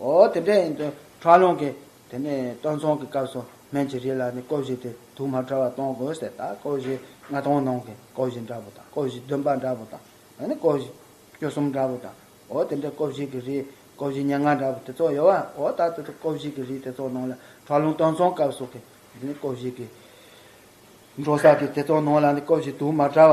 འོ་དེ་འདྲ་ཡིན་དུས་ཁྲག་རླུང་གི་དེ་ནས་སྟོད་འཚངས་ཀྱི་སྐབས་སུ་སྨན་གྱི་རིགས་ལ་ནི་ཀོ་བཞི་དེ་དུག་མ་བྲལ་བ་གཏོང་དགོས་ཟེར། ད་ཀོ་བཞི་ལྔ་སྟོང་ནང་གི་ཀོ་བཞི་འདྲ་པོ་དང་། ཀོ་བཞི་བདུན་པ་འདྲ་པོ་དང་། ཨ་ནི་ཀོ་བཞི་བཅུ་གསུམ་འདྲ་པོ་དང་། འོ་དེ་འདྲ་ཀོ་བཞི་གི་རིགས། ཀོ་བཞི་ཉེར་ལྔ་འདྲ་པོ་དེ་ཚོ་ཡོད་པ། འོ་ད་དེ་ཚོ་ཀོ་བཞི་གི་རིགས་དེ་ཚོ་ནང་ལ་ཁྲག་རླུང་སྟོད་འཚངས་སྐབས་སུ་གི་དེ་ནི་ཀོ་བཞི་གི་འགྲོ་ས་དེ་དེ་ཚོ་ནང་ལ་ནི་ཀོ་བཞི་དུག་མ་བྲལ་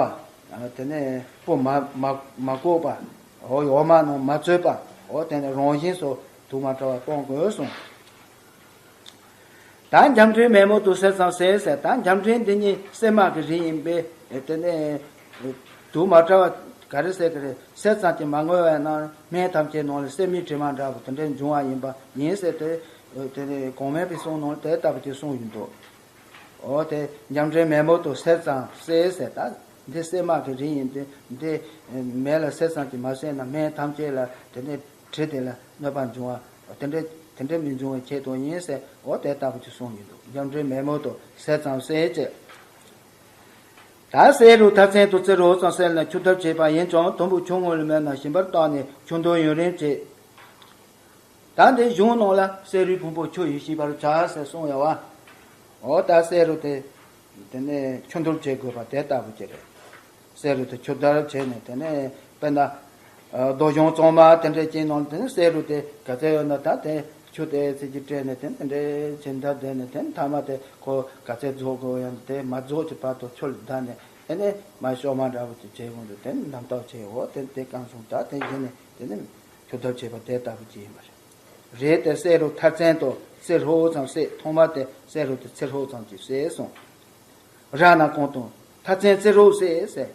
བ། ཨ་དེ་ནས་སྤུ་མ་མ་མ་བཀོག་པ། འོ་འོ་མ་ནང་མ་བཙོས་པ། འོ་དེ་ནས་རང་བཞིན་སུ་དུག་མ་བྲལ་བ་གཏོང་དགོས་གསུངས། ད་འཇམ་འཕྲུལ་མེ་མོ་དུག་སེལ་ཙམ་ཟེར་ཟེར། ད་འཇམ་འཕྲུལ་འདི་ཉིད་གསེར་མ་གི་རིགས་ཡིན་པས། དེ་ནས་དུག་མ་བྲལ་བ་ག་རེ་ཟེར་གི་རེད། གསེར་ཙམ་གྱིས་མ་བསྔོས་པ་ན་སྨན་ཐམས་ཅད་ནང་ལ་གསེར་མིག་དྲི་མ་འདྲ་པོ་དེ་འདྲ་འབྱུང་བ་ཡིན་པ་ཡིན་ཟེར་ཏེ། དེ་ནས་གོང་མའི་པའི་གསུང་ནང་ལ་དེ་ལྟ་བུ་ཅིག་གསུངས་ཡོད་འདུག། འོ་དེ་འཇམ་འཕྲུལ་མེ་མོ་དུག་སེལ་ཙམ་ཟེར་ཟེར། ད་འདི་གསེར་མ་གི་རིགས་ཡིན་ཏེ། འདི་མེ་ལ་གསེར་ཙམ་གྱིས་མ་བསྲེགས་ན་སྨན་ཐམས་ཅད་ལ་དེ་ནས་དྲི་དེ་ལ་གནོད་པ་འབྱུང་བ་དེ་འདྲ་དེ་འདྲ་མི་འབྱུང་བའི་ཆེད་དུ་ཡིན་ཟེར། འོ་དེ་ལྟ་བུ་ཅིག་གསུངས་ཡོད་འདུག། འཇམ་འཕྲུལ་མེ་མོ་དུག་སེལ་ཙམ་ཟེར་བྱས། ད་གསེར་རུ་མཐར་ཚན་དུ་བཙིར་རོ་ཙམ་བསྲེས་ནས་ཆུ་ལྟར་བྱས་པ་ཡིན་ཀྱང་། དུམ་བུ་ཆུང་ངུ་ལས་མེད་ན་ཞིམ་པར་བཏགས་ནས་ཆུ་འདོན་ཡུན་རིང་བྱེད། ད་འདི་གཞུང་ནང་ལ་གསེར་རུའི་ཕུང་པོ་ཆུ་ཡིས་ཞིབ་པར་བྱ་ཟེར་གསུངས་ཡོད་པ། འོ་ད་གསེར་རུ་དེ་དེ་ནས་ཆུ་འདོན་བྱེད་དགོས་པ་དེ་ལྟ་བུ་ཅིག་རེད། གསེར་རུ་དེ་ཆུ་ལྟར་བྱས་ནས། དེ་ནས་དཔེར་ན་རྡོ་གཞུང་གཙང་མ་དེ་འདྲ་ཅིག་ནང་དེ་ནས་གསེར་རུ་དེ་ག་ཚད་ཡོད་ན་ད་དེ་ཆུ་དེ་ཚད་ཅིག་སྤྲད་ནས་དེ་འདྲ་ཅིག་འདྲ་བསྡད་ནས། དེ་ནས་མཐའ་མ་དེ་ཁོ་ག་ཚད་རྫོགས་དགོས་ཡང་དེ་མ་རྫོགས་ཀྱི་བར་དུ་ཆུ་ལ་བརྡར་ནས། དེ་ནས་མར་གཤོག་མ་འདྲ་བོ་ཅིག་བྱེད་དགོས་འདུག། དེ་ནས་རྣམ་རྟོག་བྱེད། འོ་དེ་དེ་གང་བྱུང་ད་དེ་བཞིན་ནས་དེ་ནས་ཆུ་ལྟར་བྱེད་པ་དེ་ལྟ་བུ་ཅིག་ཡིན་པ་རེད། རེད་དེ་གསེར་རུ་མཐར་ཚན་དུ་བཙིར་རོ་ཙམ་བསྲེས། ཐོག་མར་དེ་གསེར་རུ་དེ་བཙིར་རོ་ཙམ་ཅིག་བསྲེས་སོང་། རག་ན་གང་དང་མཐར་ཚན་བཙིར་རོ་བསྲེས་ཟེར།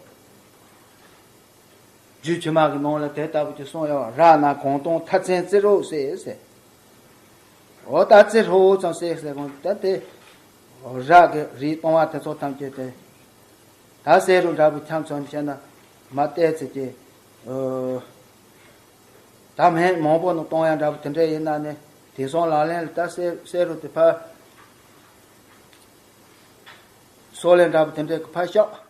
རྒྱུད་ཕྱི་མ་གི་ནང་ལ་དེ་ལྟ་བུ་ཅིག་གསུངས་ཡོད་པ། རག་ན་གང་དང་མཐར་ཚན་བཙིར་རོ་བསྲེས་ཟེར། འོ་ད་བཙིར་རོ་ཙམ་བསྲེས་ཟེར་གོང་ད་དེ་རག་གི་རིགས་གཏོང་བ་དེ་ཚོ་ཐམས་ཅད་དེ། ད་གསེར་རུ་འདྲ་པོ་འཁྱམས་སོང་བཤད་ན་མ་བལྟས་ཚེ་ཀྱི། ཨོ། ད་སྨན་མང་པོ་ནང་གཏོང་ཡ་འདྲ་པོ་དེ་འདྲ་ཡིན་ན་ནི། དེང་སང་ལག་ལེན་ལ་ད་གསེར་གསེར་རུ་དེ་ཕར་སོག་ལེ་འདྲ་པོ་དེ་འདྲ་གི་ཕར་བཞག།